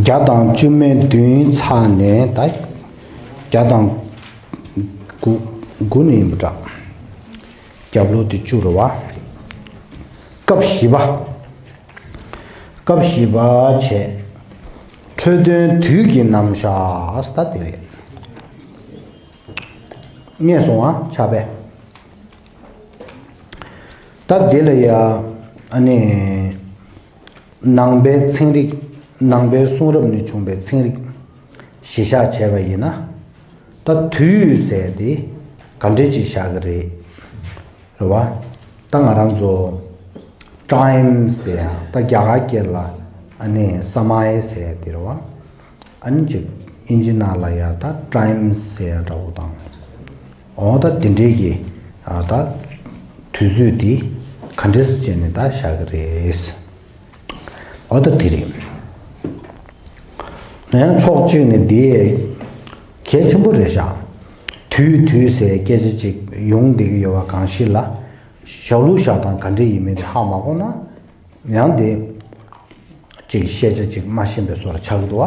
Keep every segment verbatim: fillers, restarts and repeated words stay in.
བརྒྱ་དང་བཅུ་མེད་བདུན་ཚར་ནས་ད་བརྒྱ་དང་དགུ་དགུ་ནས་ཡིན་པ་འདྲ། རྒྱབ་ལོགས་དེ་བཅུ་རེད་བ། སྐབས་བཞི་པ། སྐབས་བཞི་པ་བྱས། འཕྲོས་དོན་དུས་ཀྱི་རྣམ་གཞག་ད་དེ་རེད། རྙེད་སོང་ཨ་ཕྱག་དཔེ། ད་འདི་ལ་ཡ་ཨ་ནི། ནང་པའི་ཚན་རིག་ནང་པའི་གསུང་རབ་ནས་བྱུང་བའི་ཚན་རིག་གཞི་བཞག་བྱས་པ་ཡིན་ན། ད་དུས་ཟེར་དེ་ག་འདྲས་ཅིག་བཞག་གི་རེད། རེད་བ། ད་ང་རང་ཚོ་ཊའིམ་ཟེར་ཡ་ད་རྒྱ་གར་སྐད་ལ་ཨ་ནི་ས་མའི་ཟེར་ཡ་དེ་རེད་བ། ཨ་ནི་ཅིག་ཨིན་ཇི་ནང་ལ་ཡ་ད་ཊའིམ་ཟེར་ཡ་འདྲ་བོ་དང་། འོ་ད་དེ་འདྲའི་གི་ཨ་ད་དུས་ཚོད་དེ་ག་འདྲས་སེ་བྱས་ནས་ད་བཞག་གི་རེད། འོ་ད་དེ་རེད། ན་ཡང་ཕྱོགས་གཅིག་ནས་འདི་གལ་ཆེན་པོ་རེད་ཤག་དུས་དུས་ཟེར་སྐད་ཆ་ཅིག་ཡོང་བསྡད་ཀྱི་ཡོད་པ་གང་ཞིག་ལ་ཞབས་ལུགས་བཞག་སྟངས་ག་འདྲས་ཡིན་མིན་དེ་ཧ་མ་གོ་ན་ཡང་དེ་ཅིག་ཤེས་བྱ་ཅིག་མ་ཤེས་པའི་བཟོ་འདྲ་ཆགས་ཀྱི་འདུག་བ།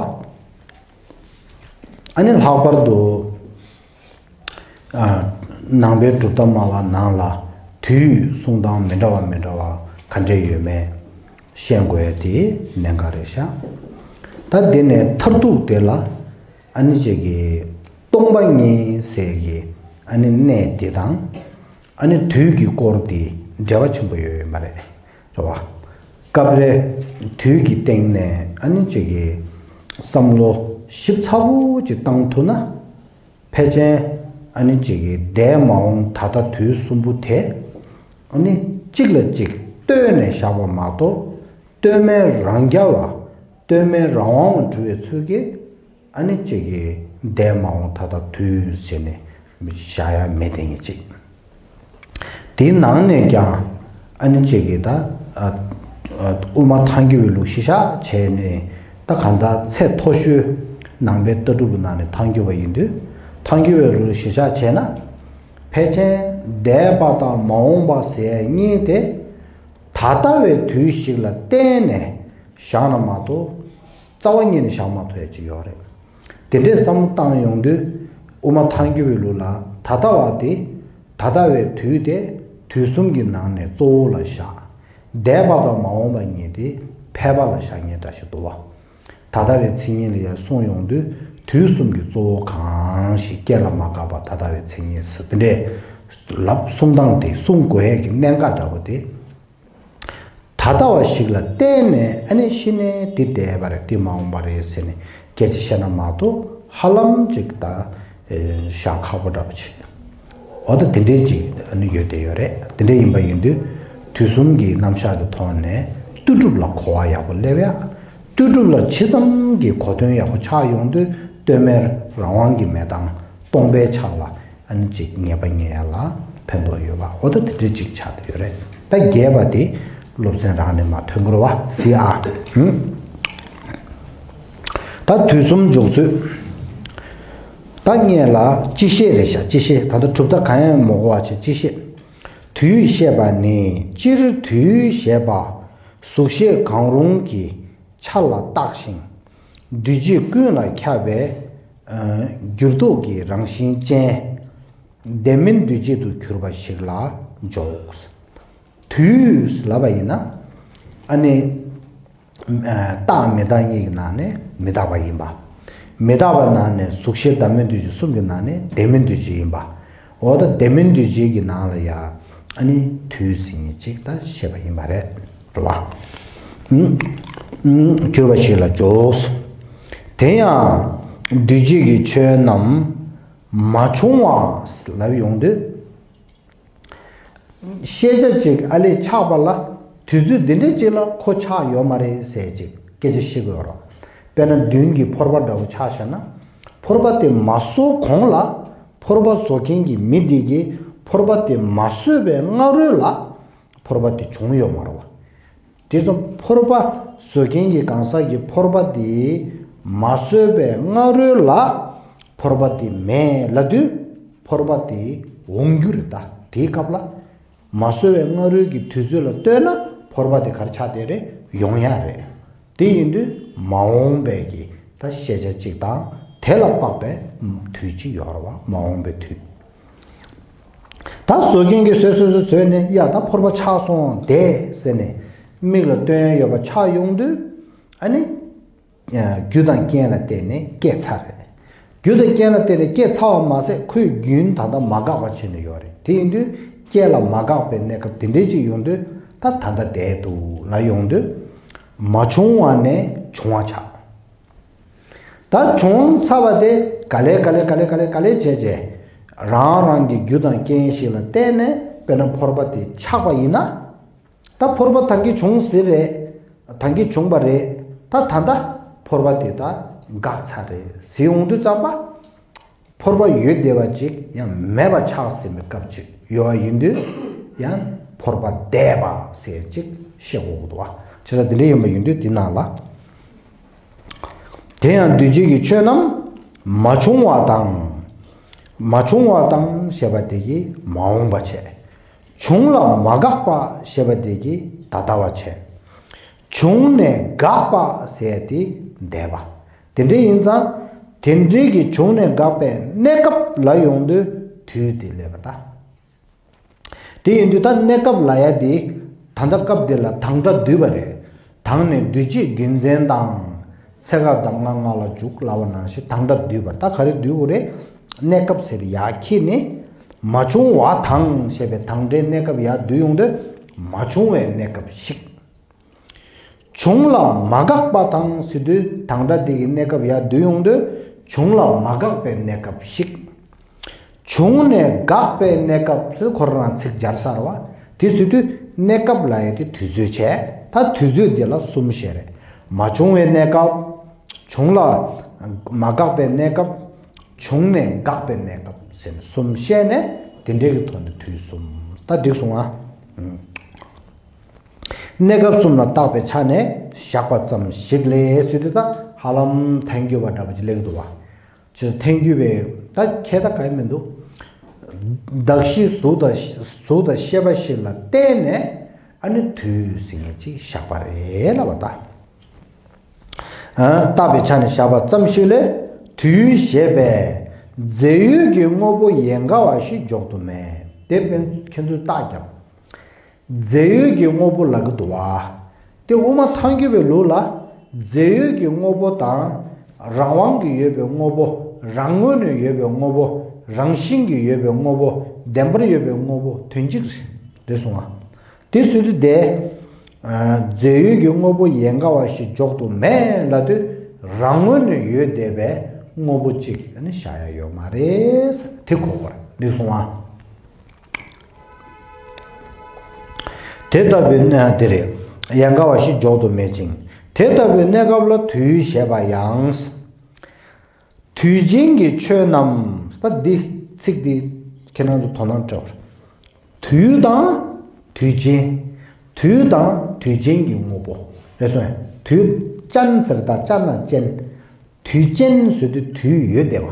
ཨ་ནི་ལྷག་པར་དུ། ནང་པའི་གྲུབ་མཐའ་སྨྲ་བ་ནང་ལ་དུས་གསུང་སྟངས་མི་འདྲ་བ་མི་འདྲ་བ་ག་འདྲས་ཡོད་མེད་ཤེས་དགོས་ཡ་དེ་གནད་འགག་རེད་ཤག་ད་དེ་ནས་མཐར་ཐུག་དེ་ལ་ཨ་ནི་ཅིག་གི་སྟོང་པ་ཉིད་ཟེར་གི་ཨ་ནི་གནས་དེ་དང་ཨ་ནི་དུས་ཀྱི་སྐོར་དེ་འབྲེལ་བ་ཆེན་པོ་ཡོད་ཡོད་མ་རེད། རེད་བ། སྐབས་རེ་དུས་ཀྱི་སྟེང་ནས་ཨ་ནི་ཅིག་གི་བསམ་བློ་ཞིབ་ཚགས་པོ་ཅིག་བཏང་ཐུབ་ན། ཕལ་ཆེར་ཨ་ནི་གཅིག་གི་འདས་མ་འོངས་ད་ལྟ་དུས་གསུམ་པོ་དེ་ཨ་ནི་གཅིག་ལ་གཅིག་ལྟོས་ནས་བཞག་པ་མ་གཏོགས་ལྟོས་མེད་རང་རྐྱ་བ་ལྟོས་མེད་རང་དབང་དུ་གྲུབ་པའི་ཚུལ་གྱིས་ཨ་ནི་གཅིག་གི་འདས་མ་འོངས་ད་ལྟ་དུས་ཟེར་ནས་བཞག་ཡ་མེད་དེ་ངེས་གཅིག་དེའི་ནང་ནས་ཀྱང་ཨ་ནི་གཅིག་གིས་ད་ཨ་ཨ་དབུ་མ་ཐལ་འགྱུར་བའི་ལུགས་གཞི་བཞག་བྱས་ནས་ད་གང་ལྟར་ཚད་མཐོ་ཤོས་ནང་པའི་ལྟ་གྲུབ་ཀྱི་ནང་ནས་ཐལ་འགྱུར་བ་ཡིན་དུས་ཐལ་འགྱུར་བའི་ལུགས་གཞི་བཞག་བྱས་ན་ཕལ་ཆེར་འདས་པ་དང་མ་འོངས་པ་ཟེར་གཉིས་དེ་ད་ལྟ་བའི་དུས་ཤིག་ལ་བརྟེན་ནས་བཞག་ན་མ་གཏོགས། རྩ་བ་ཉིད་ནས་བཞག་མ་ཐུབ་ཡ་ཅིག་ཡོད་རེད། དེ་འདྲའི་བསམ་བློ་བཏང་ཡོང་དུས་དབུ་མ་ཐལ་འགྱུར་བའི་ལུགས་ལ་ད་ལྟ་བ་དེ་ད་ལྟ་བའི་དུས་དེ་དུས་གསུམ་གྱི་ནང་ནས་གཙོ་བོ་ལ་བཞག་འདས་པ་དང་མ་འོངས་པ་གཉིས་དེ་ཕལ་པ་ལ་བཞག་མཁན་འདྲ་ཞིག་འདུག་བ། ད་ལྟ་བའི་མཚན་ཉིད་ལ་ཡང་གསུངས་ཡོང་དུས་དུས་གསུམ་གྱི་གཙོ་བོ་གང་ཞིག་སྐྱེ་ལ་མ་འགགས་པ་ད་ལྟ་བའི་མཚན་ཉིད་ཟེར་དེ་འདྲའི་ལབ་གསུང་སྟངས་དེ་གསུང་དགོས་ཡས་ཀྱི་གནད་འགག་འདྲ་པོ་དེ། ད་ལྟ་བ་ཞིག་ལ་བརྟེན་ནས་ཨ་ནི་ཤི་ནས་འདི་འདས་པ་རེད་འདི་མ་འོངས་པ་རེད་ཟེར་ནས་སྐད་ཆ་བཤད་ན་མ་གཏོགས་ཧ་ལམ་ཅིག་ད་བཞག་ཁག་པོ་འདྲ་པོ་ཅིག་འོ་ད་དེ་འདྲའི་ཅིག་ཨ་ནི་ཡོད་དེ་ཡོད་རེད། དེ་འདྲ་ཡིན་པ་ཡིན་དུས་དུས་གསུམ་གྱི་རྣམ་གཞག་གི་ཐོག་ནས་ལྟོས་གྲུབ་ལ་གོ་བ་ཡག་པོ་སླེབས་ཡ། ལྟོས་གྲུབ་ལ་ཇི་ཙམ་གྱི་གོ་དོན་ཡག་པོ་ཆགས་ཡོང་དུས་ལྟོས་མེད་རང་དབང་གི་མེད་སྟངས་སྟོང་པའི་ཆ་ལ། ཨ་ནི་གཅིག་ངེས་པ་རྙེད་ཡ་ལ་ཕན་ཐོགས་ཡོད་པ་འོ་ད་དེ་འདྲའི་གཅིག་ཆགས་བསྡད་ཡོད་རེད། ད་རྒྱས་པ་དེ་སློབ་ཚན་རང་ནས་མར་ཐོན་དགོས་རེད་བ་ཟེར་ཨ། ཧུམ། ད་དུས་གསུམ་འཇོག་ཚུལ། ད་སྔོན་ལ་སྤྱི་བཤད་རེད་ཤག་སྤྱི་བཤད་ད་ལྟ་གྲུབ་མཐའ་གང་ཡང་མ་གོ་བ་བྱས་སྤྱི་བཤད། དུས་བཤད་པ་ནི་སྤྱིར་དུས་ཞེས་པ་གཟུགས་བཤད་གང་རུང་གི་ཆ་ལ་བཏགས་ཤིང་། འདུས་བྱས་ཀུན་ལ་ཁྱབ་པའི་ཨ་འགྱུར་ལྡོག་གི་རང་བཞིན་ཅན། ལྡན་མིན་འདུས་བྱས་དུ་གྱུར་པ་ཞིག་ལ་འཇོག་དུས་ལབ་པ་ཡིན་ན་ཨ་ནི་ཨ་རྟག་མི་རྟག་གཉིས་ཀྱི་ནང་ནས་མི་རྟག་པ་ཡིན་པ། མི་རྟག་པའི་ནང་ནས་གཟུགས་བཤད་བདག་མེད་འདུས་བྱས་གསུམ་གྱི་ནང་ནས་ལྡན་མིན་འདུས་བྱས་ཡིན་པ། འོ་ད་ལྡན་མིན་འདུས་བྱས་ཀྱི་ནང་ལ་ཡ་ཨ་ནི་དུས་ཟེར་མཁན་ཅིག་ད་བཤད་པ་ཡིན་པ་རེད། རེད་བ། ཨུམ། ཨུམ། གྱུར་པ་ཞིག་ལ་འཇོག་དེ་ཡང་འདུས་བྱས་ཀྱི་ཆོས་རྣམས་མ་བྱུང་བ་ལབ་ཡོང་དུས། ཤེས་བྱ་ཅིག་ཨ་ལས་ཆགས་པ་ལ་དུས་ཚོད་འདི་འདྲའི་ཅིག་ལ་ཁོ་ཆགས་ཡོད་མ་རེད་ཟེར་ཅིག་སྐད་ཆ་བཤད་དགོས་རོགས། དཔེར་ན་མདུན་གྱི་ཕོར་པ་འདྲ་བོ་ཆགས་བཞག་ན། ཕོར་པ་དེ་མ་བཟོ་གོང་ལ་ཕོར་པ་བཟོ་མཁན་གྱི་མི་དེ་གིས་ཕོར་པ་དེ་མ་བཟོས་པའི་སྔ་རོལ་ལ། ཕོར་པ་དེ་བྱུང་ཡོད་མ་རེད་བ། དེ་ཙམ་ཕོར་པ་བཟོ་མཁན་གྱི་གང་ཟག་གིས་ཕོར་པ་དེ་མ་བཟོས་པའི་སྔ་རོལ་ལ་ཕོར་པ་དེ་མེད་ལབ་དུས་ཕོར་པ་དེ་འོང་རྒྱུ་རེད། ད་དེའི་སྐབས་ལ་མ་བཟོ་བའི་སྔ་རོལ་གྱི་དུས་ཚོད་ལ་ལྟོས་ན་ཕོར་པ་དེ་ག་རེ་ཆགས་བསྡད་རེད། ཡོང་ཡ་རེད། དེ་ཡིན་དུས་ མ་འོངས་པའི་གི་ད་ཤེས་བྱ་གཅིག་དང་། དེ་ལ་དཔག་པའི་དུས་གཅིག་ཡོད་རེད་བ། མ་འོངས་པའི་དུས། ད་བཟོ་མཁན་གྱིས་བཟོས་བཟོས་བཟོས་བཟོས་ནས། ཡ། ད་ཕོར་པ་ཆག་སོང་བསྡད་ཟེར་ནས་མིག་ལ་སྟོན་ཡ་ཡོད་པ་ཆགས་ཡོང་དུས། ཨ་ནི། རྒྱུ་དང་རྐྱེན་ལ་བརྟེན་ནས་སྐྱེས་ཚར་རེད། རྒྱུ་དང་རྐྱེན་ལ་བརྟེན་ནས་སྐྱེས་ཚར་བ་མ་ཟད། ཁོས་རྒྱུན་ད་ལྟ་མ་འགག་པ་བྱས་ནས་ཡོད་རེད། དེ་ཡིན་དུས་རྐྱེན་ལ་མ་འགག་པའི་གནས་སྐབས་དེ་འདྲའི་ཅིག་ཡོང་དུས། ད་ད་ལྟ་བསྡད་འདུག་ལབ་ཡོང་དུས། མ་བྱུང་བ་ནས་བྱུང་བ་ཆགས། ད་བྱུང་ཚར་བ་དེ་ག་ལེ་ག་ལེ་ག་ལེ་ག་ལེ་ག་ལེ་བྱས་བྱས། རང་རང་གི་རྒྱུ་དང་རྐྱེན་ཞིག་ལ་བརྟེན་ནས། དཔེར་ན་ཕོར་པ་དེ་ཆག་པ་ཡིན་ན། ད་ཕོར་པ་ད་གིན་བྱུང་ཟེར་རེད། ད་གིན་བྱུང་བ་རེད། ད་ད་ལྟ་ཕོར་པ་དེ་ད་འགག་ཚར་རེད་ཟེར་ཡོང་དུས་ཙམ་པ། ཕོར་པ་ཡོད་བསྡད་པ་ཅིག་ཡང་མེད་པ་ཆགས་ཟིན་པའི་སྐབས་ཅིག་ཡོད་པ་ཡིན་དུས། ཡང་ཕོར་པ་འདས་པ་ཟེར་ཅིག་བཤད་དགོས་ཀྱི་འདུག་བ། བྱས་ཙང་དེ་འདྲ་ཡིན་པ་ཡིན་དུས། དེ་ནང་ལ། དེ་ཡང་འདུས་བྱས་ཀྱི་ཆོས་རྣམས་མ་བྱུང་བ་དང་། མ་བྱུང་བ་དང་ཞེས་པ་དེ་གིས་མ་འོངས་པ་བྱས། བྱུང་ལ་མ་འགགས་པ་ཞེས་པ་དེ་གིས་ད་ལྟ་བ་བྱས། བྱུང་ནས་འགགས་པ་ཟེར་དེ་འདས་པ། དེ་འདྲ་ཡིན་ཙང་། དེ་འདྲའི་གི་བྱུང་ནས་འགགས་པའི་གནས་སྐབས་ལ་ཡོང་དུས་དུས་དེ་སླེབས་པ་ད། དེ་ཡིན་དུས་ད་གནས་སྐབས་ལབ་ཡ་དེ། ད་ལྟ་སྐབས་འདི་ལ་དང་སྒྲ་བསྡུས་པ་རེད། དང་ནས་འདུས་བྱས་རྒྱུ་མཚན་དང་། ཚེ་འགག་གདམས་ངག་ལྔ་ལ་འཇུག་ལབ་པ་ནང་བཞིན་དང་སྒྲ་བསྡུས་པ། ད་ག་རེ་བསྡུས་དགོས་རེད། གནས་སྐབས་ཟེར་ཡར་འཁྱེར་ནས། མ་བྱུང་བ་དང་ཞེས་པའི་དང་སྒྲའི་གནས་སྐབས་ཡར་བསྡུས་ཡོང་དུས། མ་བྱུང་བའི་གནས་སྐབས་ཤིག་བྱུང་ལ་མ་འགགས་པ་དང་ཟེར་དུས། དང་སྒྲ་དེ་གི་གནས་སྐབས་ཡར་བསྡུས་ཡོང་དུས། བྱུང་ལ་མ་འགགས་པའི་གནས་སྐབས་ཤིག་བྱུང་ནས་འགགས་པའི་གནས་སྐབས་ཟེར། ཁོ་རང་ཚིག་སྦྱར་ཚར་བ། དེ་ཟེར་དུས་གནས་སྐབས་ལབ་ཡ་དེ་དུས་ཚོད་བྱས། ད་དུས་ཚོད་འདི་ལ་གསུམ་བཤད་རེད། མ་བྱུང་བའི་གནས་སྐབས། བྱུང་ལ་མ་འགགས་པའི་གནས་སྐབས། བྱུང་ནས་འགགས་པའི་གནས་སྐབས་ཟེར་ནས་གསུམ་བཤད་ནས། དེ་འདྲའི་གི་ཐོག་ནས་དུས་གསུམ། ད་འགྲིག་སོང་ཨ། གནས་སྐབས་གསུམ་ལ་བརྟག་པའི་ཆ་ནས་བཞག་པ་ཙམ་ཞིག་ལས་ཟེར་དུས། ད་ཧ་ལམ་ཐལ་འགྱུར་བ་འདྲ་པོ་ཅིག་སླེབས་འདུག་བ། ཅིག་ཐལ་འགྱུར་བའི་ད་ཁྱད་ད་གང་ཡང་མི་འདུག་གདགས་གཞི་གཟུགས་དང་གཟུགས་དང་ཤེས་པ་ཞིག་ལ་བརྟེན་ནས། ཨ་ནི་དུས་ཟེར་མཁན་ཅིག་བཞག་པ་རེད་ལབ་པ་ད། བརྟག་པའི་ཆ་ནས་བཞག་པ་ཙམ་ཞིག་ལས། དུས་ཞེས་པས་རྫས་ཡོད་ཀྱི་དངོས་པོ་ཡན་ག་བ་ཞིག་འཇོག་ཏུ་མེད། དེ་དཔེ་ཁྱེད་ཚོས་བརྟག་རྒྱབ། རྫས་ཡོད་ཀྱི་དངོས་པོ་ལབ་ཀྱི་འདུག་བ། དེ་དབུ་མ་ཐལ་འགྱུར་བའི་ལུགས་ལ། རྫས་ཡོད་ཀྱི་དངོས་པོ་དང་། རང་དབང་གིས་ཡོད་པའི་དངོས་པོ། རང་ངོས་ནས་ཡོད་པའི་དངོས་པོ། རང་བཞིན་གྱིས་ཡོད་པའི་དངོས་པོ། བདེན་པར་ཡོད་པའི་དངོས་པོ་དོན་གཅིག་རེད། རེད་སོང་ང་། དེ་ཟེར་དུས་དེ། རྫས་ཡོད་ཀྱི་དངོས་པོ་ཡན་ག་བ་ཞིག་འཇོག་ཏུ་མེད་ལབ་དུས། རང་ངོས་ནས་ཡོད་བསྡད་པའི་དངོས་པོ་གཅིག་ནི་བཞག་ཡ་ཡོད་མ་རེད། དེ་གོ་དགོས་རེད། འགྲིག་སོང་ང་། དེ་ལྟ་བུའི་གནས། དེ་རེད། ཡན་ག་བ་ཞིག་འཇོག་ཏུ་མེད་ཅིང་། དེ་ལྟ་བུའི་གནས་སྐབས་ལ་དུས་ཞེས་པ་ཡང་། དུས་ཅན་གྱི་ཆོས་རྣམས། ད་འདི་ཚིག་འདི་ཁྱེད་རང་ཚོ་དོ་སྣང་སྤྲད་པར། དུས་དང་དུས་ཅན། དུས་དང་དུས་ཅན་གྱི་དངོས་པོ། རེད་སོང་ངས། དུས་ཅན་ཟེར་ད་ཅ་ན་ཅན། དུས་ཅན་ཟེར་དུས་དུས་ཡོད་བསྡད་པ།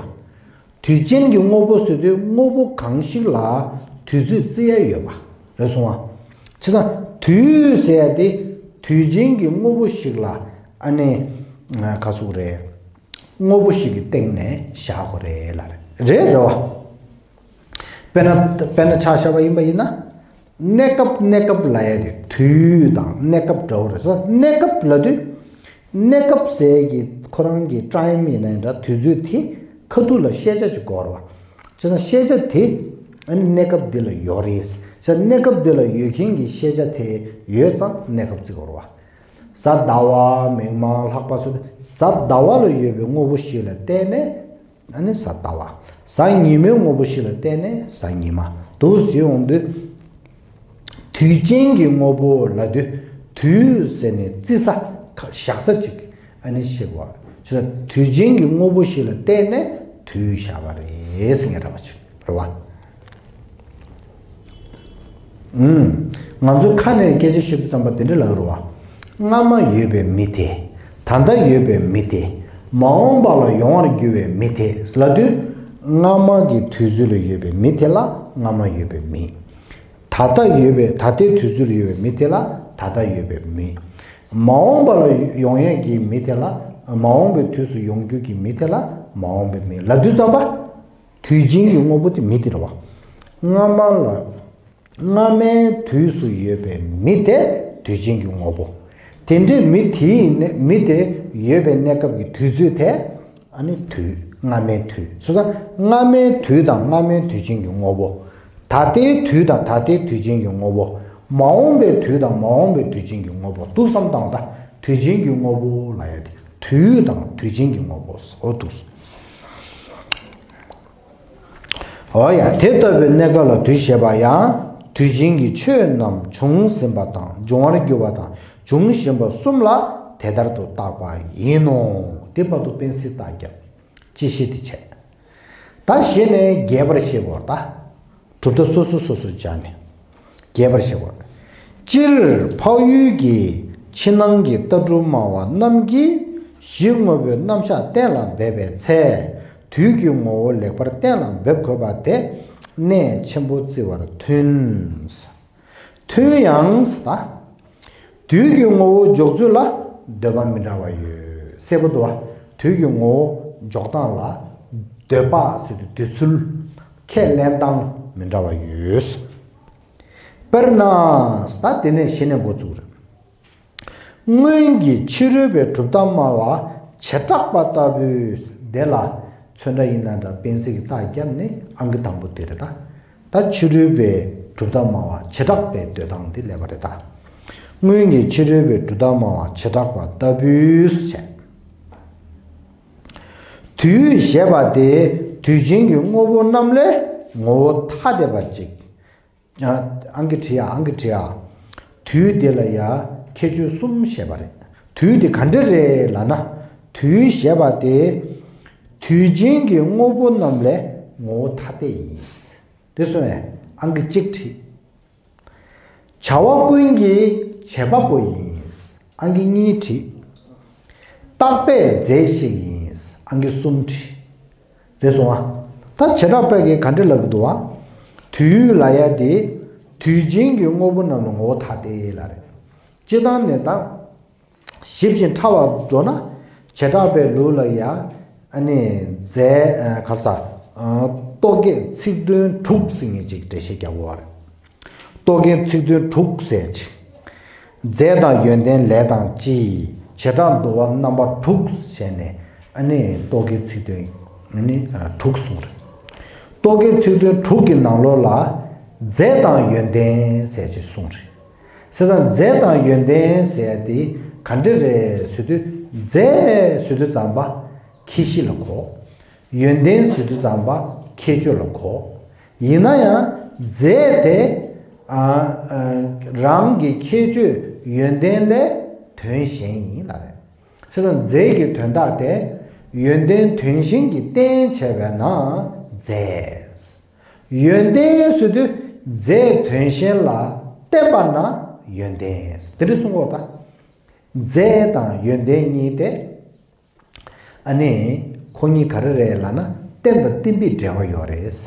དུས་ཅན་གྱི་དངོས་པོ་ཟེར་དུས་དངོས་པོ་གང་ཞིག་ལ་དུས་ཚོད་བརྩི་ཡ་ཡོད་པ། རེད་སོང་ང་། བྱས་ཙང་དུས་ཟེར་ཡ་དེ་དུས་ཅན་གྱི་དངོས་པོ་ཞིག་ལ། ཨ་ནི་ག་ཟེར་དགོས་རེད། དངོས་པོ་ཞིག་གི་སྟེང་ནས་བཞག་དགོས་རེད་ལབ་རེད། རེད་རེད་བ། དཔེར་ན་དཔེར་ན་ཆ་བཞག་པ་ཡིན་པ་ཡིན་ན། གནས་སྐབས། གནས་སྐབས་ལབ་ཡ་དེ་དུས་དང་གནས་སྐབས་འདྲ་བོ་རེད་སོ། གནས་སྐབས་ལབ་དུས། གནས་སྐབས་ཟེར་གྱི་ཁོ་རང་གི་ཊའིམ་ཡིན་ན་འདྲ། དུས་ཚོད་དེ་ཁ་ཐུག་ལ་ཤེས་བྱ་ཅིག་དགོས་རེད་བ། བྱས་ཙང་ཤེས་བྱ་དེ་ཨ་ནི་གནས་སྐབས་འདི་ལ་ཡོད་རེད་ཟེར། གནས་སྐབས་འདི་ལ་ཡོད་མཁན་གྱི་ཤེས་བྱ་དེ་ཡོད་ཙང་གནས་སྐབས་བརྩི་དགོས་རེད་བ། གཟའ་ཟླ་བ། མིག་དམར། ལྷག་པ་སོགས་དེ། གཟའ་ཟླ་བ་ལ་ཡོད་པའི་དངོས་པོ་ཞིག་ལ་བརྟེན་ནས། ཨ་ནི་གཟའ་ཟླ་བ། གཟའ་ཉི་མའི་དངོས་པོ་ཞིག་ལ་བརྟེན་ནས་གཟའ་ཉི་མ་འདུག་ཟེར་ཡོང་དུས། དུས་ཅན་གྱི་དངོས་པོ་ལབ་དུས། དུས་ཟེར་ནས་བརྩི་ས་ཁ་བཞག་ས་ཅིག་ཨ་ནི་ཤེས་དགོས། བྱས་ཙང་དུས་ཅན་གྱི་དངོས་པོ་ཞིག་ལ་བརྟེན་ནས་དུས་བཞག་པ་རེད་ཟེར་མཁན་འདྲ་པོ་ཅིག་རེད་བ། ཨུམ། ང་ཚོའི་ཁ་ནས་སྐད་ཆ་བཤད་དུས་ཙམ་པ་དེ་འདྲ་ལབ་ཀྱི་རེད་བ། སྔ་མ་ཡོད་པའི་མི་དེ། ད་ལྟ་ཡོད་པའི་མི་དེ། མ་འོངས་པ་ལ་ཡོང་བར་འགྱུར་བའི་མི་དེ་ལབ་དུས། སྔ་མ་གི་དུས་ཚོད་ལ་ཡོད་པའི་མི་དེ་ལ་སྔ་མ་ཡོད་པའི་མི། ད་ལྟ་ཡོད་པའི། ད་ལྟའི་དུས་ཚོད་ལ་ཡོད་པའི་མི་དེ་ལ་ད་ལྟ་ཡོད་པའི་མི། མ་འོངས་པ་ལ་ཡོང་ཡས་ཀྱི་མི་དེ་ལ། མ་འོངས་པའི་དུས་སུ་ཡོང་རྒྱུ་གི་མི་དེ་ལ་མ་འོངས་པའི་མི་ལབ་དུས་ཙམ་པ། དུས་རྒྱུན་གྱི་དངོས་པོ་དེ་མི་དེ་རེད་བ། སྔ་མ་ལ། སྔ་མའི་དུས་སུ་ཡོད་པའི་མི་དེ་དུས་རྒྱུན་གྱི་དངོས་པོ། དེ་འདྲའི་མི་དེའི་གནས། མི་དེ་ཡོད་པའི་གནས་སྐབས་ཀྱི་དུས་ཚོད་དེ། ཨ་ནི་དུས། སྔ་མའི་དུས། སོ་སོ་སྔ་མའི་དུས་དང་སྔ་མའི་དུས་རྒྱུན་གྱི་དངོས་པོ། ད་ལྟའི་དུས་དང་ད་ལྟའི་དུས་རྒྱུན་གྱི་དངོས་པོ། མ་འོངས་པའི་དུས་དང་མ་འོངས་པའི་དུས་རྒྱུན་གྱི་དངོས་པོ། འདུག་བསམ་དང་། ད་དུས་རྒྱུན་གྱི་དངོས་པོ་ལབ་ཡ་དེ། དུས་དང་དུས་རྒྱུན་གྱི་དངོས་པོ། འོ་འདུག་འོ་ཡ། དེ་ལྟ་བུའི་གནས་སྐབས་ལ་དུས་ཞེས་པ་ཡང་། དུས་རྒྱུན་གྱི་ཆོས་རྣམས་བྱུང་ཟིན་པ་དང་། འབྱུང་བར་གྱུར་པ་དང་། འབྱུང་བཞིན་པ་གསུམ་ལ་དེ་ལྟར་དུ་བཏགས་པ་ཡིན་ནོ། དེ་བར་དུ་སྤེན་སྲིད་རྟགས་རྒྱབ། སྤྱི་བཤད་དེ་བྱས། ད་གཞི་ནས་རྒྱས་པར་བཤད་དགོས་ད། གྲུབ་མཐའ་སོ་སོ་སོ་སོ་སྦྱར་ནས་རྒྱས་པར་བཤད་དགོས། སྤྱིར་འཕགས་ཡུལ་གྱི་ཕྱི་ནང་གི་ལྟ་གྲུབ་སྨྲ་བ་རྣམས་ཀྱིས་གཞི་དངོས་པོའི་རྣམ་གཞག་གཏན་ལ་འབེབས་པའི་ཚེ། དུས་ཀྱི་ངོ་བོ་ལེགས་པར་གཏན་ལ་འབེབས་དགོས་པ་དེ་གནད་ཆེན་པོ་བརྩི་བར་མཐུན། མཐུན་ཡང་ཟེར་ད། དུས་ཀྱི་ངོ་བོ་འཇོག་ཚུལ་ལ་འདོད་པ་མི་འདྲ་བ་ཡོད། གསལ་པོ་འདུག་བ། དུས་ཀྱི་ངོ་བོ་འཇོག་སྟངས་ལ་འདོད་པ་ཟེར་དུས་འདོད་ཚུལ། ཁས་ལེན་སྟངས་མི་འདྲ་བ་ཡོད། དཔེར་ན། ད་དེ་ནས་གཞི་ནས་འགོ་བཙུགས་རེད། སྔོན་གྱི་ཕྱི་རོལ་པའི་གྲུབ་མཐའ་སྨྲ་བ་བྱེ་བྲག་པ་ལྟ་བུའི་དེ་ལ་ཚོན་ཁྲ་ཡིན་ན་འདྲ། སྤེན་སྲིད་ཀྱི་རྟགས་རྒྱབ་ནས་ཨང་ཀི་དང་པོ་དེ་རེད་ད། ད་ཕྱི་རོལ་པའི་གྲུབ་མཐའ་སྨྲ་བ་བྱེ་བྲག་པའི་འདོད་སྟངས་འདི་སླེབས་པ་རེད་ད། སྔོན་གྱི་ཕྱི་རོལ་པའི་གྲུབ་མཐའ་སྨྲ་བ་བྱེ་བྲག་པ་ལྟ་བུས་བྱས། དུས་ཞེས་པ་དེ་དུས་རྒྱུན་གྱི་དངོས་པོ་རྣམས་ལས་ངོ་བོ་ཐ་དད་པ་ཅིག་ཨང་ཀི་བྲིས་ཡ། ཨང་ཀི་བྲིས་ཡ། དུས་དེ་ལ་ཡ་ཁྱད་ཆོས་གསུམ་བཤད་པ་རེད། དུས་དེ་ག་འདྲ་རེད་ལབ་ན། དུས་ཞེས་པ་དེ་དུས་རྒྱུན་གྱི་དངོས་པོ་རྣམས་ལས་ངོ་བོ་ཐ་དད་ཡིན། དེ་སོང་བས་ཨང་ཀི་གཅིག་བྲིས། བྱ་བ་ཀུན་གྱི་བྱེད་པ་པོ་ཡིན། ཨང་ཀི་གཉིས་བྲིས། རྟག་པས་རྫས་ཤིག་ཡིན། ཨང་ཀི་གསུམ་བྲིས། རེད་སོང་ཨ། ད་བྱེ་བྲག་པས་ཀྱིས་ག་འདྲ་ལབ་ཀྱི་འདུག་བ། དུས་ལ་ཡ་དེ་དུས་རྒྱུན་གྱི་དངོས་པོ་རྣམས་ལ་ངོ་བོ་ཐ་དད་ལ་རེད། སྤྱི་བཏང་ནས་ད། ཞིབ་ཅིང་ཕྲ་བར་འགྲོ་ན། བྱེ་བྲག་པའི་ལུགས་ལ་ཡ། ཨ་ནི་རྫས་ག་ས། རྟོག་གེ་ཚིག་དོན་དྲུག་ཟེར་མཁན་ཅིག་འགྲེལ་བཤད་རྒྱག་དགོས་པ་རེད། རྟོག་གེ་ཚིག་དོན་དྲུག་ཟེར་ཅིག་རྫས་དང་ཡོན་ཏན་ལས་དང་ལྕི། བྱེ་བྲག་འདུ་བ་རྣམ་པ་དྲུག་བྱས་ནས་ཨ་ནི་རྟོག་གེ་ཚིག་དོན་ཨ་ནི་དྲུག་གསུངས་རེད། རྟོག་གེ་ཚིག་དོན་དྲུག་གི་ནང་ལོགས་ལ་རྫས་དང་ཡོན་ཏན་ཟེར་ཅིག་གསུངས་རེད། བྱས་ཙང་རྫས་དང་ཡོན་ཏན་ཟེར་དེ་ག་འདྲ་རེད་ཟེར་དུས། རྫས་ཟེར་དུས་ཙམ་པ་ཁྱད་གཞི་ལ་གོ། ཡོན་ཏན་ཟེར་དུས་ཙམ་པ་ཁྱད་ཆོས་ལ་གོ། ཡིན་ན་ཡང་རྫས་དེ་ཨ་ཨ་རང་གི་ཁྱད་ཆོས་ཡོན་ཏན་ལས་དོན་གཞན་ཡིན་ལ་རེད། བྱས་ཙང་རྫས་ཀྱི་དོན་དག་དེ་ཡོན་ཏན་དོན་གཞན་གྱིས་བརྟེན་བྱས་པས་ན་རྫས། ཡོན་ཏན་ཟེར་དུས་རྫས་དོན་གཞན་ལ་བརྟེན་པ་ན་ཡོན་ཏན། དེ་འདྲ་གསུང་གི་ཡོད་ད། རྫས་དང་ཡོན་ཏན་གཉིས་དེ། ཨ་ནི་ཁོ་གཉིས་ག་རེ་རེད་ལབ་ན་རྟེན་དང་བརྟེན་པའི་འབྲེལ་བ་ཡོད་རེད། རྫས་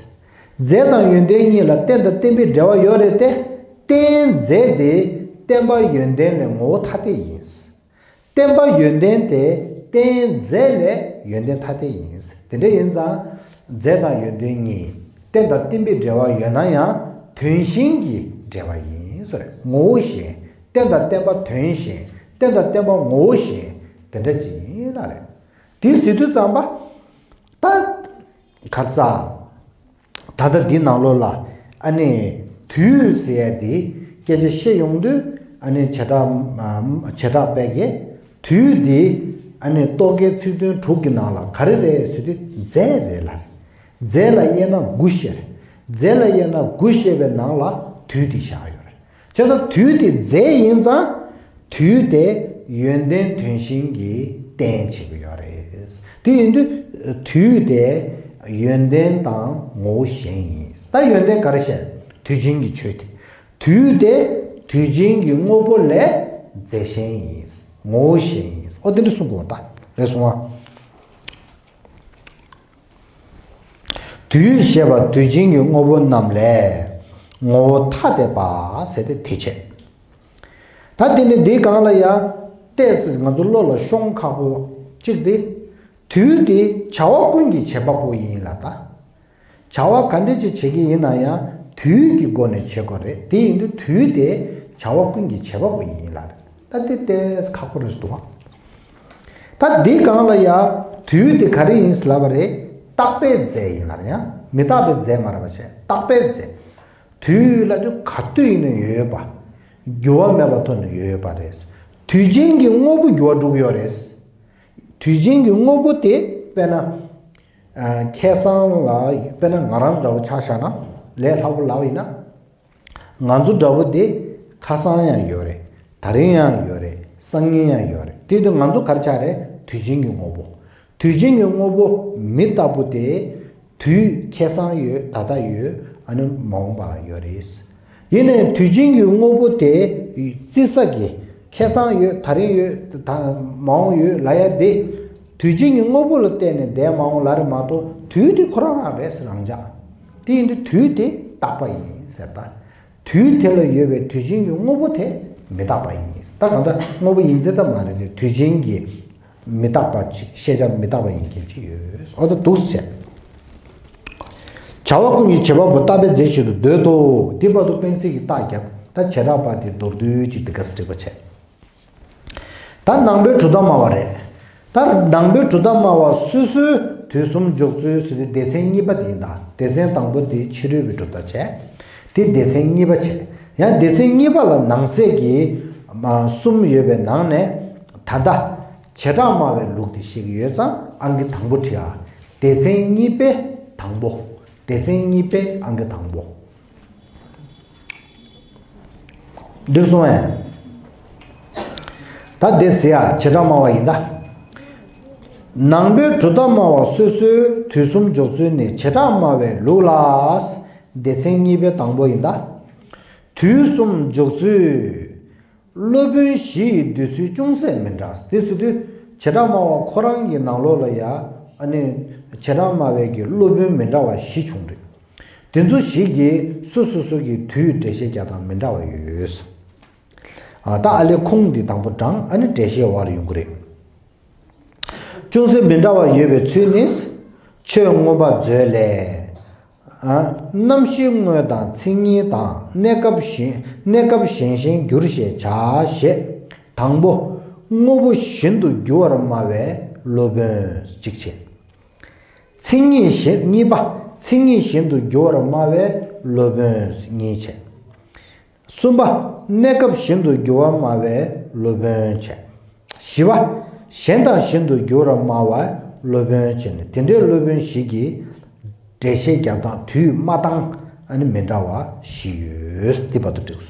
དང་ཡོན་ཏན་གཉིས་ལ་རྟེན་དང་བརྟེན་པའི་འབྲེལ་བ་ཡོད་རེད་དེ། རྟེན་རྫས་དེ་བརྟེན་པ་ཡོན་ཏན་ལས་ངོ་བོ་ཐ་དད་ཡིན། བརྟེན་པ་ཡོན་ཏན་དེ་རྟེན་རྫས་ལས་ཡོན་ཏན་ཐ་དད་ཡིན། དེ་འདྲ་ཡིན་ཙང་རྫས་དང་ཡོན་ཏན་གཉིས་རྟེན་དང་བརྟེན་པའི་འབྲེལ་བ་ཡོད་ན་ཡང་དོན་གཞན་གྱི་འབྲེལ་བ་ཡིན་ཟེར། ངོ་བོ་གཞན། རྟེན་དང་བརྟེན་པ་དོན་གཞན། རྟེན་དང་བརྟེན་པ་ངོ་བོ་གཞན། དེ་འདྲ་ཅིག་ཡིན་ལ་རེད། དེ་ཟེར་དུས་ཙམ་པ། ད། ག་རེ་ཟ། ད་ལྟ་འདི་ནང་ལོགས་ལ་ཨ་ནི་དུས་ཟེར་ཡ་འདི་སྐད་ཆ་བཤད་ཡོང་དུས། ཨ་ནི་བྱེ་བྲག་བྱེ་བྲག་པས་ཀྱིས་དུས་འདི་ཨ་ནི་རྟོག་གེའི་ཚིག་དོན་དྲུག་གི་ནང་ལ་ག་རེ་རེད་ཟེར་དུས་རྫས་རེད་ལ། རྫས་ལ་དབྱེ་ན་དགུ་བཤད་རེད། རྫས་ལ་དབྱེ་ན་དགུ་བཤད་པའི་ནང་ལ་དུས་འདི་བཞག་ཡོད་རེད། བྱས་ཙང་དུས་དེ་རྫས་ཡིན་ཙང་། དུས་དེ་ཡོན་ཏན་དོན་གཞན་གྱིས་བརྟེན་བྱེད་ཀྱི་ཡོད་རེད། དེ་ཡིན་དུས་དུས་དེ་ཡོན་ཏན་དང་ངོ་བོ་གཞན་ཡིན། ད་ཡོན་ཏན་ག་རེ་བཤད། དུས་རྒྱུན་གྱི་ཆོས་དེ། དུས་དེ་དུས་རྒྱུན་གྱི་དངོས་པོ་ལས་རྫས་གཞན་ཡིན། ངོ་བོ་གཞན་ཡིན། ཨོ་དེ་འདྲ་གསུང་དགོས་པ་ད་རེད་སོང་ཨ། དུས་ཞེས་པ་དུས་རྒྱུན་གྱི་དངོས་པོ་རྣམས་ལས་ངོ་བོ་ཐ་དད་པ་ཟེར་ཏེ་དེ་བྱས། ད་དེ་ནི་འདིའི་སྒང་ལ་ཡང་ ལས་ང་ཚོ་བློ་ལ་ཤོང་ཁག་པོ་གཅིག་དེ། དུས་དེ་བྱ་བ་ཀུན་གྱི་བྱེད་པ་པོ་ཡིན་ལ་ད། བྱ་བ་ག་འདྲ་ཅིག་བྱེད་ཀྱི་ཡིན་ན་ཡང་དུས་ཀྱི་སྒོ་ནས་བྱེད་དགོས་རེད། དེ་ཡིན་དུས་དུས་དེ་བྱ་བ་ཀུན་གྱི་བྱེད་པ་པོ་ཡིན་ལ། ད་དེ་ཏོག་ཙམ་ཁག་པོ་རེད་འདུག་ཨ། ད་འདི་སྒང་ལ་ཡ་དུས་དེ་ག་རེ་ཡིན་ལབ་པ་རེད། རྟག་པའི་རྫས་ཡིན་ལ་ཡང་མི་རྟག་པའི་རྫས་མ་རེད་པ་བྱས། རྟག་པའི་རྫས། དུས་ལ་དུས་ག་དུས་ཡིན་ན་ཡོད་པ། འགྱུར་བ་མེད་པ་ཐོག་ནས་ཡོད་པ་རེད། དུས་རྒྱུན་གྱི་དངོས་པོ་འགྱུར་བ་འགྲོ་གི་ཡོད་རེད། དུས་རྒྱུན་གྱི་དངོས་པོ་དེ་དཔེར་ན། ཨ། ཁ་སང་ལ་དཔེར་ན་ང་རང་འདྲ་བོ་ཆ་བཞག་ན། ལས་སླ་པོ་ལབ་ཡིན་ན། ང་ཚོ་འདྲ་བོ་དེ་ཁ་སང་ཡང་ཡོད་རེད། ད་རིང་ཡང་ཡོད་རེད། སང་ཉིན་ཡང་ཡོད་རེད། དེ་དུས་ང་ཚོ་ག་རེ་ཆགས་རེད། དུས་རྒྱུན་གྱི་དངོས་པོ། དུས་རྒྱུན་གྱི་དངོས་པོ་མི་རྟག་པོ་དེ། དུས་ཁ་སང་ཡོད། ད་ལྟ་ཡོད། ཨ་ནི་མ་འོངས་པ་ལ་ཡོད་རེད། ཡིན་ནའི་དུས་རྒྱུན་གྱི་དངོས་པོ་དེ་བརྩི་ས་གི། ཁ་སང་ཡོད། ད་རིང་ཡོད། ད་མ་འོངས་ཡོད་ལབ་ཡ་དེ། དུས་རྒྱུན་གྱི་དངོས་པོ་ལ་བརྟེན་ནས་འདས་མ་འོངས་ལ་རེད་མ་གཏོགས་དུས་དེ་ཁོ་རང་རང་རེད་ཟེར་རང་འཇགས། དེ་ཡིན་དུས་དུས་དེ་རྟག་པ་ཡིན་ཟེར་ད། དུས་དེ་ལ་ཡོད་པའི་དུས་རྒྱུན་གྱི་དངོས་པོ་དེ་མི་རྟག་པ་ཡིན། ད་གང་ལྟར་དངོས་པོ་ཡིན་ཚད་ད་མ་རེད་དེ། དུས་རྒྱུན་གྱི་མི་རྟག་པ་ཅིག་ཤེས་བྱ་མི་རྟག་པ་ཡིན་མཁན་ཅིག་ཡོད། འོ་ད་འདུག་སེ་བྱས། བྱ་བ་ཀུན་གྱི་བྱེད་པ་པོ་རྟག་པའི་རྫས་བཞིན་དུ་འདོད་དོ། འདི་བར་དུ་དཔེ་མཚོན་གྱི་རྟགས་བརྒྱབ། ད་བྱེ་བྲག་པ་དེ་མདོར་བསྡུས་ཅིག་འདི་ག་ས་འགྲིག་པ་བྱས། ད་ནང་པའི་གྲུབ་མཐའ་སྨྲ་བ་རེད། ད་ནང་པའི་གྲུབ་མཐའ་སྨྲ་བ་སོ་སོའི་དུས་གསུམ་འཇོག་ཚུལ་ཟེར་དུས་སྡེ་ཚན་གཉིས་པ་དེ་ཡིན། ད་སྡེ་ཚན་དང་པོ་དེ་ཕྱི་རོལ་པའི་གྲུབ་མཐའ་བྱས། དེ་སྡེ་ཚན་གཉིས་པ་བྱས། ཡང་སྡེ་ཚན་གཉིས་པ་ལ་ནང་གསེས་ཀྱི་མ་གསུམ་ཡོད་པའི་ནང་ནས། ད་ལྟ་བྱེ་བྲག་སྨྲ་བའི་ལུགས་དེ་བཤད་ཀྱི་ཡོད་ཙང་ཨང་ཀི་དང་པོ་བྲིས་ཨ། སྡེ་ཚན་གཉིས་པའི་དང་པོ། སྡེ་ཚན་གཉིས་པའི་ཨང་ཀི་དང་པོ། འགྲིག་སོང་ངས། ད་འདི་ཟེར་ཡ་བྱེ་བྲག་སྨྲ་བ་ཡིན་ད། ནང་པའི་གྲུབ་མཐའ་སྨྲ་བ་སོ་སོའི་དུས་གསུམ་འཇོག་ཚུལ་ནི་བྱེ་བྲག་སྨྲ་བའི་ལུགས་ལ། སྡེ་ཚན་གཉིས་པའི་དང་པོ་ཡིན་ད། དུས་གསུམ་འཇོག་ཚུལ། སློབ་དཔོན་བཞི་ཡི་འདོད་ཚུལ་ཅུང་ཟད་མི་འདྲ། དེ་ཟེར་དུས་བྱེ་བྲག་སྨྲ་བ་ཁོ་རང་གི་ནང་ལོགས་ལ་ཡ། ཨ་ནི་བྱེ་བྲག་སྨྲ་བའི་གི་སློབ་དཔོན་མི་འདྲ་བ་བཞི་བྱུང་རེད། དེ་ཚོ་བཞི་གིས་སོ་སོ་སོ་གི་དུས་འགྲེལ་བཤད་རྒྱག་སྟངས་མི་འདྲ་བ་ཡོད། ཨ། ད་ཨ་ལས་ཁུངས་འདི་དང་པོ་དྲངས། ཨ་ནི་འགྲེལ་བཤད་འོག་ལ་ཡོང་གི་རེད། ཅུང་ཟད་མི་འདྲ་བ་ཡོད་པའི་ཚུལ་ནི། ཆོས་མངོན་པ་མཛོད་ལས། ཨ། རྣམ་ཤེས་དངོས་དང་མཚན་ཉིད་དང་གནས་སྐབས་གཞན་གནས་སྐབས་གཞན་གཞན་འགྱུར་ཞེས་བྱ་ཞེས། དང་པོ། དངོས་པོ་གཞན་དུ་འགྱུར་བར་སྨྲ་བའི་སློབ་དཔོན་གཅིག་བྱས། མཚན་ཉིད་གཞན། གཉིས་པ། མཚན་ཉིད་གཞན་དུ་འགྱུར་བར་སྨྲ་བའི་སློབ་དཔོན་གཉིས་བྱས། གསུམ་པ། གནས་སྐབས་གཞན་དུ་འགྱུར་བར་སྨྲ་བའི་སློབ་དཔོན་བྱས། བཞི་པ། གཞན་དང་གཞན་དུ་འགྱུར་བར་སྨྲ་བའི་སློབ་དཔོན་བྱས་ནས། དེ་འདྲའི་སློབ་དཔོན་བཞི་གིས་འགྲེལ་བཤད་རྒྱབ་སྟངས་དུས་སྨྲ་སྟངས་ཨ་ནི་མི་འདྲ་བ་བཞི་ཡོད། འདི་བར་དུ་འགྲིགས་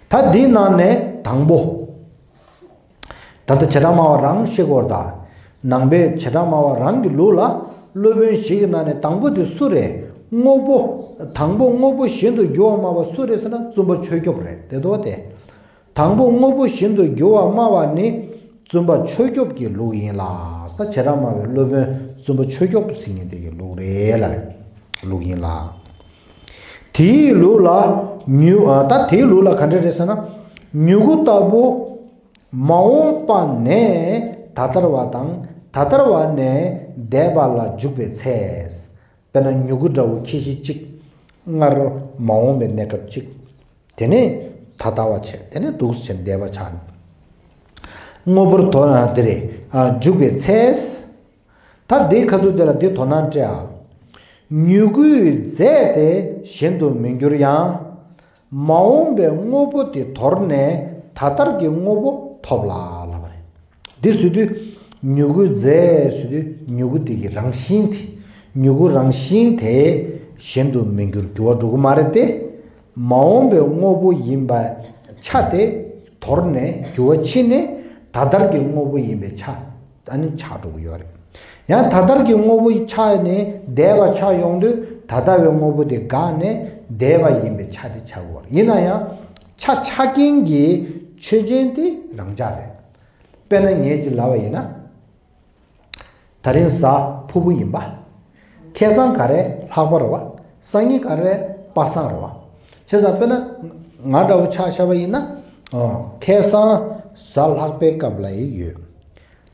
སོང་། ད་འདིའི་ནང་ནས་དང་པོ། ད་ལྟ་བྱེ་བྲག་སྨྲ་བ་རང་བཤད་དགོས་རེད་ད། ནང་པའི་བྱེ་བྲག་སྨྲ་བ་རང་གི་ལུགས་ལ་སློབ་དཔོན་བཞི་གི་ནང་ནས་དང་པོ་དེ་སུ་རེད། དངོས་པོ། དང་པོ་དངོས་པོ་གཞན་དུ་འགྱུར་བ་སྨྲ་བ་སུ་རེད་ཟེར་ན་བཙུན་པ་ཆོས་སྐྱོབ་རེད་དེ་དོ་དེ། དང་པོ་དངོས་པོ་གཞན་དུ་འགྱུར་བ་སྨྲ་བ་ནི་བཙུན་པ་ཆོས་སྐྱོབ་ཀྱི་ལུགས་ཡིན་ལ། ད་བྱེ་བྲག་སྨྲ་བའི་སློབ་དཔོན་བཙུན་པ་ཆོས་སྐྱོབ་ཟེར་མཁན་དེ་ཡི་ལུགས་རེད་ལ། ལུགས་ཡིན་ལ། དེའི་ལུགས་ལ་མྱུ། ཨ། ད་དེའི་ལུགས་ལ་ག་འདྲ་རེད་ཟེར་ན། མྱུ་གུ་ལྟ་བུ། མ་འོངས་པ་ནས་ད་ལྟར་བ་དང་ད་ལྟར་བ་ནས་འདས་པ་ལ་འཇུག་པའི་ཚེ། དཔེར་ན་མྱུ་གུ་འདྲ་བོ་ཁྱད་གཞི་གཅིག་སྔར་མ་འོངས་པའི་གནས་སྐབས་གཅིག་དེ་ནས་ད་ལྟ་བ་བྱས། དེ་ནས་འདུག་སེ་བྱས་འདས་པ་ཆགས་ནས། དངོས་པོར་དོ་ན་འདི་རེད། ཨ། འཇུག་པའི་ཚེ། ད་འདིའི་ཁ་ཐུག་འདི་ལ་འདི་དོ་སྣང་སྤྲད་ཨ། མྱུ་གུའི་རྫས་དེ་གཞན་དུ་མི་འགྱུར་ཡང་། མ་འོངས་པའི་དངོས་པོ་དེ་དོར་ནས་ད་ལྟར་གྱི་དངོས་པོ་ཐོབ་ལ་ལབ་པ་རེད། འདི་ཟེར་དུས་མྱུ་གུའི་རྫས་ཟེར་དུས་མྱུ་གུ་དེ་གི་རང་བཞིན་དེ། མྱུ་གུ་རང་བཞིན་དེ་གཞན་དུ་མི་འགྱུར་འགྱུར་བ་འགྲོ་གི་མ་རེད་དེ། མ་འོངས་པའི་དངོས་པོ་ཡིན་པ་ཆ་དེ་དོར་ནས་འགྱུར་བ་ཕྱིན་ནས་ད་ལྟར་གྱི་དངོས་པོ་ཡིན་པའི་ཆ་ཨ་ནི་ཆགས་འགྲོ་གི་ཡོད་རེད། ཡང་ད་ལྟར་གྱི་དངོས་པོ་ཆགས་ནས་འདས་པ་ཆགས་ཡོང་དུས་ད་ལྟ་བའི་དངོས་པོ་དེ་འགག་ནས་འདས་པ་ཡིན་པའི་ཆ་དེ་ཆགས་ཀྱི་ཡོད་རེད། ཡིན་ན་ཡང་ཆ་ཆགས་མཁན་གྱི་ཆོས་ཅན་དེ་རང་འཇགས་རེད། དཔེར་ན་ངས་ཅིག་ལབ་པ་ཡིན་ན། ད་རིང་གཟའ་ཕུར་བུ་ཡིན་པ། ཁ་སང་ག་རེ་ལྷག་པ་རེད་བ། སང་ཉིན་ག་རེ་པ་སངས་རེད་བ། བྱས་ཙང་དཔེར་ན་ང་འདྲ་བོ་ཆ་བཞག་པ་ཡིན་ན། ཨོ། ཁ་སང་ གཟའ་ལྷག་པའི་སྐབས་ལ་ཡོད།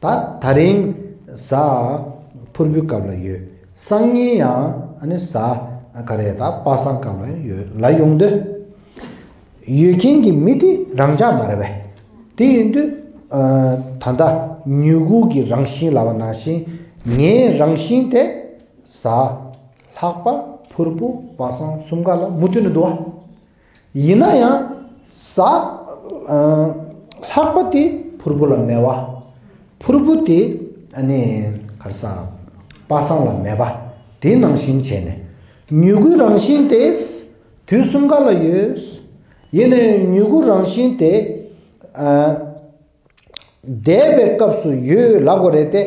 ད་ད་རིང་གཟའ་ཕུར་བུའི་སྐབས་ལ་ཡོད། སང་ཉིན་ཡང་ཨ་ནི་གཟའ་ག་རེ་ད་པ་སངས་སྐབས་ལ་ཡོད་ལ་ཡོང་དུས། ཡོད་མཁན་གྱི་མི་དེ་རང་འཇགས་མ་རེད་པས། དེ་ཡིན་དུས། ཨ། ད་ལྟ་མྱུ་གུ་གི་རང་བཞིན་ལབ་པ་ནང་བཞིན། ངའི་རང་བཞིན་དེ་གཟའ་ལྷག་པ་ཕུར་བུ་པ་སངས་གསུམ་ཀ་ལ་མུ་མཐུད་ནས་འདུག་པ། ཡིན་ན་ཡང་གཟའ། ཨ། ལྷག་པ་དེ་ཕུར་བུ་ལ་མེད་པ། ཕུར་བུ་དེ་ཨ་ནི་ག་རེ་ཟ། པ་སངས་ལ་མེད་པ། དེ་ནང་བཞིན་བྱས་ནས། མྱུ་གུའི་རང་བཞིན་དེ་དུས་གསུམ་ཀ་ལ་ཡོད། ཡིན་ནའི་མྱུ་གུ་རང་བཞིན་དེ། ཨ། འདས་པའི་སྐབས་སུ་ཡོད་ལབ་དགོས་རེད་དེ།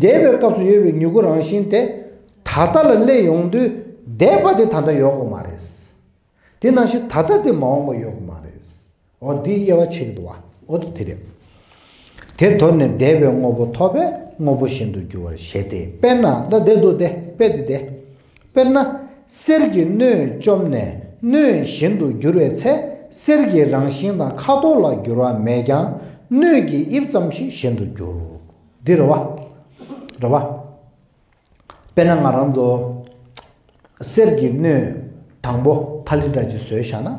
འདས་པའི་སྐབས་སུ་ཡོད་པའི་མྱུ་གུ་རང་བཞིན་དེ་ད་ལྟ་ལ་སླེབས་ཡོང་དུས། འདས་པ་དེ་ད་ལྟ་ཡོད་དགོས་མ་རེད། དེ་ནང་བཞིན་ད་ལྟ་དེ་མ་འོངས་པ་ཡོད་དགོས་མ་རེད། འོ་འདིའི་དབྱེ་བ་ཕྱེ་གི་འདུག་པ། འོ་དེ་དེ་རེད། དེ་དོར་ནས་འདས་པའི་དངོས་པོ་ཐོབ་པས་དངོས་པོ་གཞན་དུ་འགྱུར་བར་བཞེད་དེ། དཔེར་ན་ད་འདི་འདུག་སྟེ། དཔེ་དེ་སྟེ། དཔེར་ན། གསེར་གྱི་སྣོད་བཅོམ་ནས་སྣོད་གཞན་དུ་འགྱུར་བའི་ཚེ། གསེར་གྱི་རང་བཞིན་དང་ཁ་དོག་ལ་འགྱུར་བ་མེད་ཀྱང་། སྣོད་ཀྱི་དབྱིབས་ཙམ་ཞིག་གཞན་དུ་འགྱུར། འདི་རེད་པ། རེད་པ། དཔེར་ན་ང་རང་ཚོ་གསེར་གྱི་སྣོད་དང་པོ་ཐ་ལི་འདྲ་ཅིག་བཟོས་བཞག་ན།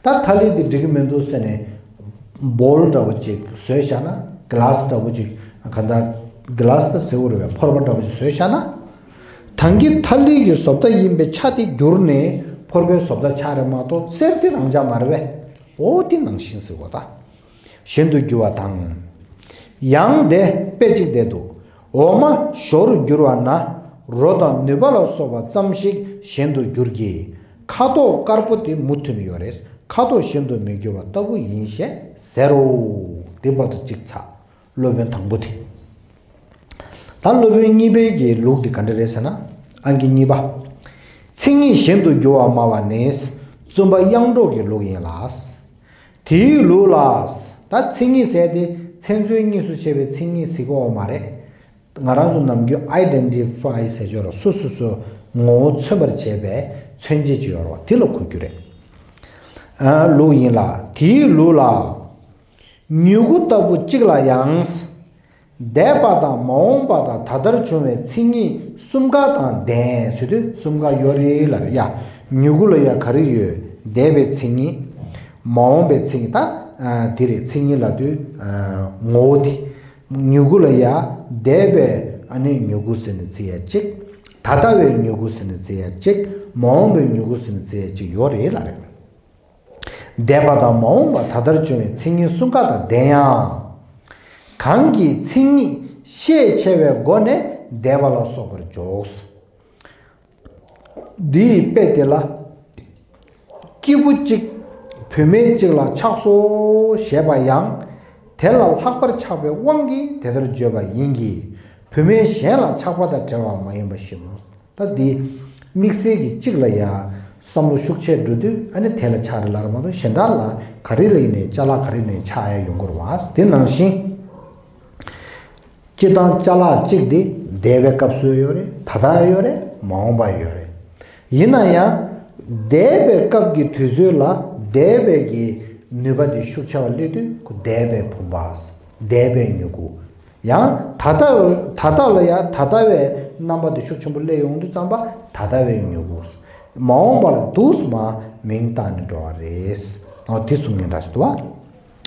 ད་ཐ་ལི་འདི་འགྲིག་གི་མི་འདུག་ཟེར་ནས། བོལ་འདྲ་པོ་ཅིག་བཟོས་བཞག་ན། གི་ལཱ་སི་འདྲ་པོ་ཅིག་ག་འདྲ། གི་ལཱ་སི་ད་ཟེར་དགོས་རེད་པས། ཕོར་པ་འདྲ་པོ་ཅིག་བཟོས་བཞག་ན། ད་གིན་ཐ་ལི་གི་བཟོ་ལྟ་ཡིན་པའི་ཆ་དེ་བསྒྱུར་ནས་ཕོར་པའི་བཟོ་ལྟ་ཆགས་རེད་མ་གཏོགས། གསེར་དེ་རང་འཇགས་མ་རེད་པས། འོ་དེ་ནང་བཞིན་ཟེར་བ་ད། གཞན་དུ་འགྱུར་བ་དང་། ཡང་དེ་དཔེ་གཅིག་དེ་འདུག། འོ་མ་ཞོ་རུ་འགྱུར་བ་ན། རོ་དང་ནུས་པ་ལ་སོགས་པ་ཙམ་ཞིག་གཞན་དུ་འགྱུར་གྱི། ཁ་དོག་དཀར་པོ་དེ་མུ་མཐུད་ཡོད་རེད། ཁ་དོག་གཞན་དུ་མི་འགྱུར་བ་ལྟ་བུ་ཡིན་ཞེས་ཟེར་རོ། དེ་བར་དུ་གཅིག་ཚར། སློབ་དཔོན་དང་པོ་དེ། ད་སློབ་དཔོན་གཉིས་པའི་གི་ལུགས་དེ་ག་འདྲ་རེད་ཟེར་ན། ཨང་ཀི་གཉིས་པ། མཚན་ཉིད་གཞན་དུ་འགྱུར་བ་སྨྲ་བ་ནི། བཙུན་པ་དབྱངས་སྒྲོགས་ཀྱི་ལུགས་ཡིན་ལ། དེའི་ལུགས་ལ། ད་མཚན་ཉིད་ཟེར་དེ་མཚན་མཚོན་གཉིས་སུ་ཕྱེ་བའི་མཚན་ཉིད་ཟེར་གྱི་ཡོད་མ་རེད། ང་རང་ཚོ་ནམ་རྒྱུན་ཨའི་ཌེན་ཊི་ཕའི་ཟེར་ཆོག་ར། སོ་སོ་སོ་ངོ་བོ་མཚོན་པར་བྱེད་པའི་མཚོན་བྱེད་ཅིག་ཡོད་རེད་པ། དེ་ལ་གོ་རྒྱུ་རེད། ཨ། ལུགས་ཡིན་ལ། དེའི་ལུགས་ལ། མྱུ་གུ་ལྟ་བུ་གཅིག་ལ་ཡང་། འདས་པ་དང་མ་འོངས་པ་དང་ད་ལྟར་བྱུང་བའི་མཚན་ཉིད་གསུམ་ཀ་དང་ལྡན་ཟེར་དུས། གསུམ་ཀ་ཡོད་རེད་ལབ་རེད་ཡ། མྱུ་གུ་ལ་ཡ་ག་རེ་ཡོད། འདས་པའི་མཚན་ཉིད། མ་འོངས་པའི་མཚན་ཉིད། ད་ཨ་དེ་རེད། མཚན་ཉིད་ལབ་དུས་ཨ་ངོ་བོ་དེ། མྱུ་གུ་ལ་ཡ་འདས་པའི་ཨ་ནི་མྱུ་གུ་ཟེར་ནས་བརྩི་ཡ་གཅིག། ད་ལྟ་བའི་མྱུ་གུ་ཟེར་ནས་བརྩི་ཡ་གཅིག། མ་འོངས་པའི་མྱུ་གུ་ཟེར་ནས་བརྩི་ཡ་གཅིག་ཡོད་རེད་ལབ་རེད། འདས་པ་དང་མ་འོངས་པ་ད་ལྟར་བྱུང་བའི་མཚན་ཉིད་གསུམ་ཀ་དང་ལྡན་ཡང་། གང་གི་མཚན་ཉིད་ཤས་ཆེ་བའི་སྒོ་ནས་འདས་པ་ལ་སོགས་པར་འཇོག། འདིའི་དཔེ་དེ་ལ། སྐྱེས་བུ་གཅིག་བུད་མེད་གཅིག་ལ་ཆགས་སོ་ཞེས་པ་ཡང་། དེ་ལ་ལྷག་པར་ཆགས་པའི་དབང་གིས་དེ་ལྟར་བརྗོད་པ་ཡིན་གྱི། བུད་མེད་གཞན་ལ་ཆགས་པ་དང་བྲལ་བ་མ་ཡིན་པ་བཞིན་ནོ། ད་འདི་དམིགས་བསལ་གྱི་གཅིག་ལ་ཡ་བསམ་བློ་ཤུགས་ཆེ་འགྲོ་དུས། ཨ་ནི་དེ་ལ་ཆགས་རེད་ལབ་རེད་མ་གཏོགས། གཞན་དག་ལ་ག་རེ་ལ་ཡིན་ནའི་ཅ་ལག་ག་རེ་ནའི་ཆགས་ཡ་ཡོང་གི་རེད་པ། དེ་ནང་བཞིན། སྤྱིར་བཏང་ཅ་ལག་གཅིག་དེ་འདས་པའི་སྐབས་སུ་ཡོད་རེད། ད་ལྟ་ཡོད་རེད། མ་འོངས་པ་ཡོད་རེད། ཡིན་ན་ཡང་འདས་པའི་སྐབས་ཀྱི་དུས་ཚོད་ལ་འདས་པའི་གི་ནུས་པ་དེ་ཤུགས་ཆེ་བ་སླེབས་དུས། ཁོ་འདས་པའི་བུམ་པ། འདས་པའི་མྱུ་གུ། ཡང་ད་ལྟ། ད་ལྟ་ལ་ཡང་ད་ལྟ་བའི་རྣམ་པ་དེ་ཤུགས་ཆེན་པོ་སླེབས་ཡོང་དུས་ཙམ་པ། ད་ལྟ་བའི་མྱུ་གུ། མ་འོངས་པ་ལ་འདུག་སེ་མ་མིང་བཏགས་ནས་འགྲོ་བ་རེད། འོ་དེ་གསུང་མཁན་འདྲ་ཞིག་འདུག་པ།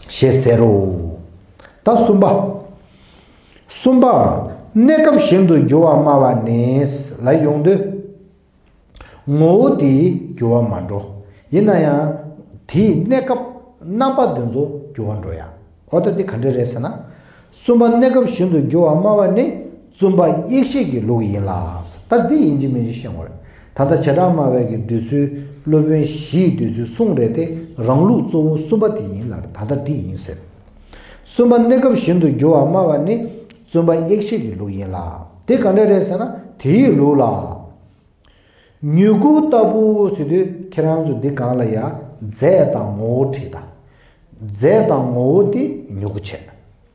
ཞེས་ཟེར་རོ། ད་གསུམ་པ། གསུམ་པ། གནས་སྐབས་གཞན་དུ་འགྱུར་བ་སྨྲ་བ་ནི་ལ་ཡོང་དུས། ངོ་བོ་དེའི་འགྱུར་བ་མ་འགྲོ། ཡིན་ན་ཡང་དེའི་གནས་སྐབས་རྣམ་པ་དེ་ཚོ་འགྱུར་བ་འགྲོ་ཡ། འོ་ད་འདི་ག་འདྲ་རེད་ཟེར་ན། གསུམ་པ། གནས་སྐབས་གཞན་དུ་འགྱུར་བ་སྨྲ་བ་ནི་བཙུན་པ་ཡེ་ཤེས་ཀྱི་ལུགས་ཡིན་ལ། ད་འདི་ཡིན་གཅིག་མིན་གཅིག་བཤད་དགོས་རེད། ད་ལྟ་བྱེ་བྲག་སྨྲ་བའི་གི་འདོད་ཚུལ། སློབ་དཔོན་བཞིའི་འདོད་ཚུལ་གསུངས་རེད་དེ། རང་ལུགས་གཙོ་བོ་གསུམ་པ་དེ་ཡིན་ལ། ད་ལྟ་འདི་ཡིན་ཟེར། གསུམ་པ། གནས་སྐབས་གཞན་དུ་འགྱུར་བ་སྨྲ་བ་ནི་བཙུན་པ་ཡེ་ཤེས་ཀྱི་ལུགས་ཡིན་ལ། དེ་ག་འདྲ་རེད་ཟེར་ན། དེའི་ལུགས་ལ། མྱུ་གུ་ལྟ་བུ་ཟེར་དུས་ཁྱེད་རང་ཚོ་འདི་སྒང་ལ་ཡ་རྫས་དང་ངོ་བོ་བྲིས་དང་། རྫས་དང་ངོ་བོ་དེ་མྱུ་གུ་བྱས།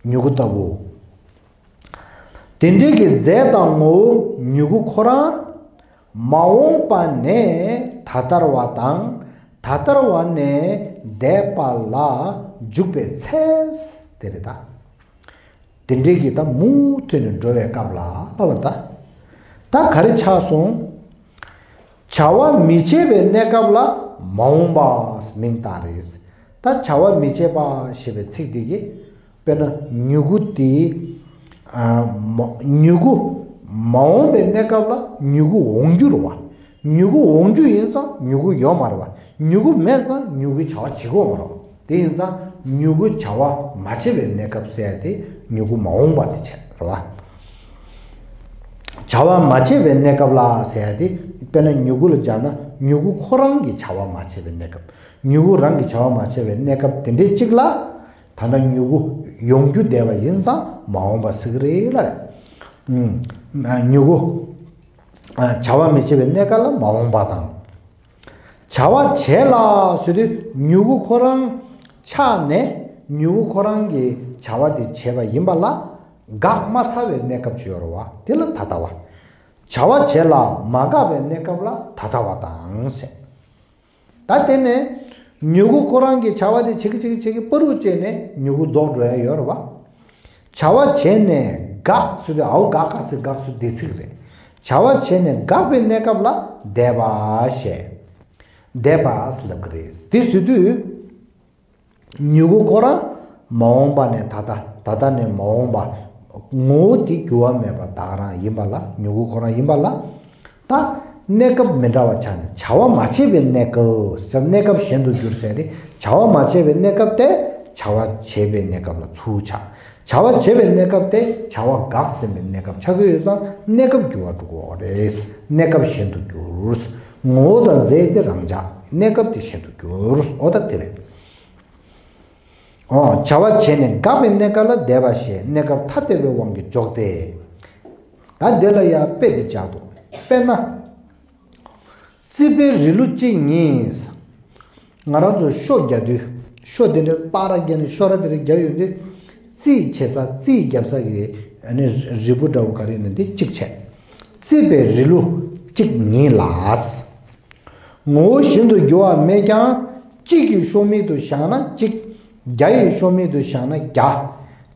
མྱུ་གུ་ལྟ་བུ། དེ་འདྲའི་གི་རྫས་དང་ངོ་བོ་མྱུ་གུ་ཁོ་རང་། མ་འོངས་པ་ནས་ད་ལྟར་བ་དང་། ད་ལྟར་བ་ནས་འདས་པ་ལ་འཇུག་པའི་ཚེ། དེ་རེད་ད། དེ་འདྲའི་གི་ད་མུ་མཐུད་ནས་འགྲོ་བའི་སྐབས་ལ་ལབ་པ་རེད་ད། ད་ག་རེ་ཆགས་སོང་། བྱ་བ་མི་བྱེད་པའི་གནས་སྐབས་ལ་མ་འོངས་པ་མིང་བཏགས་རེད། ད་བྱ་བ་མི་བྱེད་པ་ཞེས་པའི་ཚིག་འདི་གིས་དཔེར་ན་མྱུ་གུ་དེ། ཨ། མ། མྱུ་གུ་མ་འོངས་པའི་གནས་སྐབས་ལ་མྱུ་གུ་འོང་རྒྱུ་རེད་བ། མྱུ་གུ་འོང་རྒྱུ་ཡིན་ཙང་མྱུ་གུ་ཡོད་མ་རེད་བ། མྱུ་གུ་མེད་ཙང་མྱུ་གུའི་བྱ་བ་བྱེད་ཀྱི་ཡོད་མ་རེད་བ། དེ་ཡིན་ཙང་མྱུ་གུ་བྱ་བ་མ་བྱས་པའི་གནས་སྐབས་ཟེར་ཡ་དེ་མྱུ་གུ་མ་འོངས་པ་དེ་བྱས་རེད་བ། བྱ་བ་མ་བྱས་པའི་གནས་སྐབས་ལ་ཟེར་ཡ་དེ་དཔེར་ན་མྱུ་གུ་ལ་སྦྱར་ན་མྱུ་གུ་ཁོ་རང་གི་བྱ་བ་མ་བྱས་པའི་གནས་སྐབས། མྱུ་གུ་རང་གི་བྱ་བ་མ་བྱས་པའི་གནས་སྐབས་དེ་འདྲའི་གཅིག་ལ། ད་ལྟ་མྱུ་གུ་ཡོང་རྒྱུ་བསྡད་པ་ཡིན་ཙང་མ་འོངས་པ་ཟེར་གི་རེད་ལ། ཨུམ། མྱུ་གུ། བྱ་བ་མི་བྱེད་པའི་གནས་སྐབས་ལ་མ་འོངས་པ་དང་། བྱ་བ་བྱས་ལ་ཟེར་དུས་མྱུ་གུ་ཁོ་རང་ཆགས་ནས་མྱུ་གུ་ཁོ་རང་གི་བྱ་བ་དེ་བྱས་པ་ཡིན་པ་ལ་འགག་མ་ཚར་བའི་གནས་སྐབས་ཅིག་ཡོད་རེད་བ། དེ་ལ་ད་ལྟ་བ། བྱ་བ་བྱས་ལ་མ་འགགས་པའི་གནས་སྐབས་ལ་ད་ལྟ་བ་དང་ཟེར། ད་དེ་ནས་མྱུ་གུ་ཁོ་རང་གི་བྱ་བ་དེ་བྱེད་ཀྱི་བྱེད་ཀྱི་བྱེད་ཀྱི་བར་དུ་བྱས་ནས་མྱུ་གུ་རྫོགས་འགྲོ་ཡ་ཡོད་རེད་བ། བྱ་བ་བྱས་ནས་འགག་ཟེར་དུས་འའོ་འགག་ག་ཟེར་འགག་ཟེར་དེ་ཚིག་རེད། བྱ་བ་བྱས་ནས་འགག་པའི་གནས་སྐབས་ལ་འདས་པ་ཞེས། འདས་པ་ལབ་ཀྱི་རེད། དེ་ཟེར་དུས། མྱུ་གུ་ཁོ་རང་མ་འོངས་པ་ནས་ད་ལྟ། ད་ལྟ་ནས་མ་འོངས་པ། ངོ་བོ་དེ་འགྱུར་བ་མེད་པ་ད་ག་རང་ཡིན་པ་ལ་མྱུ་གུ་ཁོ་རང་ཡིན་པ་ལ། ད་གནས་སྐབས་མི་འདྲ་བ་ཆགས་ནས་བྱ་བ་མ་བྱས་པའི་གནས་སྐབས་ཟེར། གནས་སྐབས་གཞན་དུ་འགྱུར་ཟེར་ཏེ་བྱ་བ་མ་བྱས་པའི་གནས་སྐབས་དེ་བྱ་བ་བྱས་པའི་གནས་སྐབས་ལ་ཚུར་ཆགས། བྱ་བ་བྱས་པའི་གནས་སྐབས་དེ་བྱ་བ་འགག་ཟིན་པའི་གནས་སྐབས་ཆགས་ཀྱི་ཡོད་ཙང་གནས་སྐབས་འགྱུར་བ་འགྲོ་གི་ཡོད་རེད། གནས་སྐབས་གཞན་དུ་འགྱུར། ངོ་བོ་དང་རྫས་དེ་རང་འཇགས། གནས་སྐབས་དེ་གཞན་དུ་འགྱུར། འོ་ད་དེ་རེད། ཨོ། བྱ་བ་བྱས་ནས་འགག་པའི་གནས་སྐབས་ལ་འདས་པ་ཞེས་གནས་སྐབས་ཐ་དད་པའི་དབང་གིས་འཇོག་སྟེ། ད་འདི་ལ་ཡང་དཔེ་འདི་སྦྱར་འདུག་དཔེར་ན། རྩིད་པའི་རི་ལུ་གཅིག་ཉིད། ང་རང་ཚོ་ཤོ་རྒྱག་དུས་ཤོ་དེ་འདྲ་པར་རྒྱག་ནས་ཤོ་ར་དེ་འདྲ་རྒྱག་ཡོང་དུས། རྩིས་བྱེད་ས་རྩིས་རྒྱབ་ས་གི་ཨ་ནི་རི་བོ་འདྲ་བོ་ག་རེ་ཡིན་ན་དེ་གཅིག་བྱས། རྩིད་པའི་རི་ལུ་གཅིག་ཉིད་ལ། ངོ་བོ་གཞན་དུ་འགྱུར་བ་མེད་ཀྱང་གཅིག་གི་ཤོ་མིག་ཏུ་བཞག་ན་གཅིག་བརྒྱ་ཡི་ཤོ་མིག་ཏུ་བཞག་ན་བརྒྱ།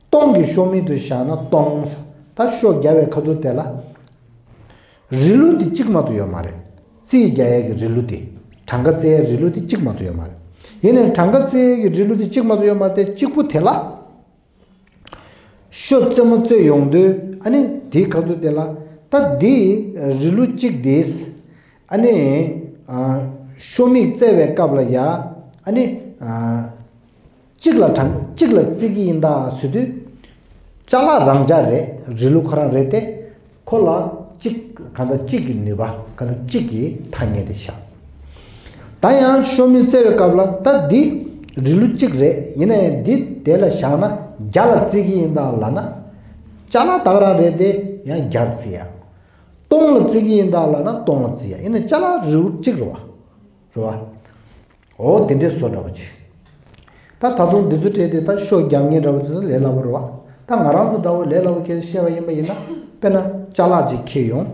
སྟོང་གི་ཤོ་མིག་ཏུ་བཞག་ན་སྟོང་། ད་ཤོ་རྒྱག་པའི་ཁ་ཐུག་དེ་ལ། རི་ལུ་དེ་གཅིག་མ་གཏོགས་ཡོད་མ་རེད། རྩིས་རྒྱག་ཡས་ཀྱི་རི་ལུ་དེ། གྲངས་ཀ་རྩིས་ཡས་རི་ལུ་དེ་གཅིག་མ་གཏོགས་ཡོད་མ་རེད། ཡིན་ནའི་གྲངས་ཀ་རྩིས་ཡས་ཀྱི་རི་ལུ་དེ་གཅིག་མ་གཏོགས་ཡོད་མ་རེད་དེ་གཅིག་པུ་དེ་ལ། ཤོ་རྩེ་མོ་རྩེ་ཡོང་དུས་ཨ་ནི་དེའི་ཁ་ཐུག་དེ་ལ་ད་འདི་རི་ལུ་གཅིག་དེས་ཨ་ནི་ཨ་ཤོ་མིག་རྩེ་བའི་སྐབས་ལ་ཡ་ཨ་ནི་ཨ་གཅིག་ལ་གྲངས་གཅིག་ལ་རྩི་གི་ཡིན་ད་ཟེར་དུས། ཅ་ལག་རང་འཇགས་རེད། རི་ལུ་ཁོ་རང་རེད་དེ། ཁོ་ལ་གཅིག་གང་ལྟར་གཅིག་གི་ནུས་པ་གང་ལྟར་གཅིག་གི་ཐ་སྙད་དེ་བཞག་ད་ཡང་ཤོ་མིག་རྩེ་བའི་སྐབས་ལ་ད་འདི་རི་ལུ་གཅིག་རེད། ཡིན་ན་ཡང་འདི་དེ་ལ་བཞག་ན་བརྒྱ་ལ་རྩི་གི་ཡིན་ད་ལབ་ན། ཅ་ལག་ད་ག་རང་རེད་དེ་ཡང་བརྒྱ་རྩི་ཡ། སྟོང་ལ་རྩི་གི་ཡིན་ད་ལབ་ན་སྟོང་ལ་རྩི་ཡ། ཡིན་ན་ཅ་ལག་རི་ལུ་གཅིག་རེད་བ། རེད་བ། འོ་དེ་འདྲའི་བཟོ་འདྲ་བོ་ཅིག་ད་ད་དུང་འདི་ཚོ་སྤྲད་དེ་ད་ཤོ་རྒྱག་མཁན་འདྲ་བོ་དེ་ཚོ་ལས་སླ་པོ་རེད་བ། ད་ང་རང་ཚོ་འདྲ་བོ་ལས་སླ་པོ་སྐད་ཆ་བཤད་པ་ཡིན་པ་ཡིན་ན་དཔེར་ན་ཅ་ལག་ཅིག་འཁྱེར་ཡོང་།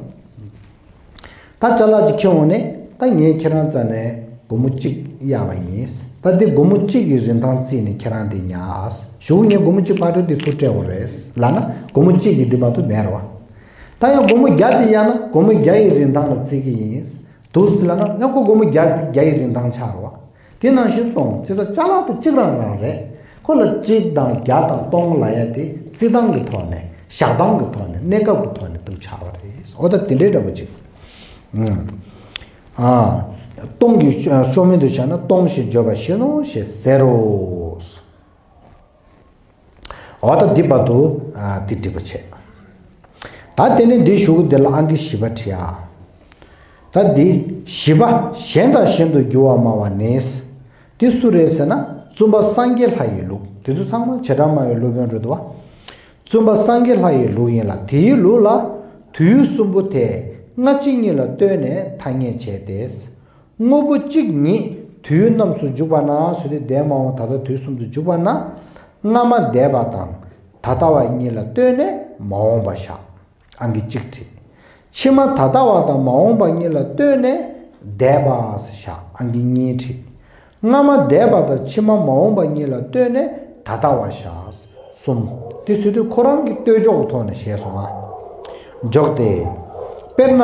ད་ཅ་ལག་ཅིག་འཁྱེར་འོང་ནས་ད་ངས་ཁྱེད་རང་རྩ་ནས་སྒོར་མོ་གཅིག་གཡར་བ་ཡིན། ད་འདི་སྒོར་མོ་གཅིག་གི་རིན་ཐང་བརྩིས་ནས་ཁྱེད་རང་འདི་ཉར། གཞུག་ངས་སྒོར་མོ་གཅིག་ཕར་སྤྲོད་འདི་ཚུར་སྤྲད་དགོས་རེད་ལབ་ན་སྒོར་མོ་གཅིག་གི་འདི་མ་གཏོགས་མེད་རེད་བ། ད་ཡང་སྒོར་མོ་བརྒྱ་ཅིག་གཡར་ན་སྒོར་མོ་བརྒྱ་ཡི་རིན་ཐང་ལ་བརྩི་གི་ཡིན། འདུག་ཟེར་ལབ་ན་ཡང་ཁོ་སྒོར་མོ་བརྒྱ་བརྒྱ་ཡི་རིན་ཐང་ཆགས་རེད་བ། དེ་ནང་བཞིན་སྟོང་། བྱས་ཙང་ཅ་ལག་དེ་གཅིག་རང་རང་རེད། ཁོ་ལ་གཅིག་དང་བརྒྱ་དང་སྟོང་ལབ་ཡ་དེ་བརྩི་སྟངས་ཀྱི་ཐོག་ནས་བཞག་སྟངས་ཀྱི་ཐོག་ནས་གནས་སྐབས་ཀྱི་ཐོག་ནས་འདུག་ཆགས་པ་རེད། འོ་ད་དེ་འདྲའི་འདྲ་པོ་ཅིག་ཨ། སྟོང་གི་ཤོ་མིག་ཏུ་བཞག་ན་སྟོང་ཞེས་བརྗོད་པ་བཞིན་ནོ་ཞེས་ཟེར་རོ། འོ་ད་འདི་བར་དུ་ཨ་འདི་འགྲིག་པ་བྱས། ད་དེ་ནས་འདིའི་གཞུག་གུ་འདི་ལ་ཨང་ཀི་བཞི་པ་བྲིས་ཨ། ད་འདི་བཞི་པ་གཞན་དང་གཞན་དུ་འགྱུར་བ་སྨྲ་བ་ནི། འདི་སུ་རེད་ཟེར་ན་བཙུན་པ་སངས་རྒྱས་ལྷ་ཡི་ལུགས། དེ་ཚོ་ཚང་མ་བྱེ་བྲག་སྨྲ་བའི་སློབ་དཔོན་རེད་འདུག་བ། བཙུན་པ་སངས་རྒྱས་ལྷ་ཡི་ལུགས་ཡིན་ལ་དེའི་ལུགས་ལ་དུས་གསུམ་པོ་དེ་སྔ་ཕྱི་གཉིས་ལ་ལྟོས་ནས་ཐ་སྙད་བྱས་ཏེ། དངོས་པོ་གཅིག་ཉིད་དུས་རྣམས་སུ་འཇུག་པ་ན་ཟེར་དུས་འདས་མ་འོངས་ད་ལྟ་དུས་གསུམ་དུ་འཇུག་པ་ན། སྔ་མ་འདས་པ་དང་ད་ལྟ་བ་གཉིས་ལ་ལྟོས་ནས་མ་འོངས་པ་བཞག་ཨང་ཀི་གཅིག་བྲིས། ཕྱི་མ་ད་ལྟ་བ་དང་མ་འོངས་པ་གཉིས་ལ་ལྟོས་ནས་འདས་པ་བཞག་ཨང་ཀི་གཉིས་བྲིས། སྔ་མ་འདས་པ་དང་ཕྱི་མ་མ་འོངས་པ་གཉིས་ལ་ལྟོས་ནས་ད་ལྟ་བ་བཞག་གསུམ། དེ་ཚོ་དུས་ཁོ་རང་གི་ལྟོས་འཇོག་གི་ཐོག་ནས་བཤད་སོང་ང་། འཇོག་སྟེ། དཔེར་ན།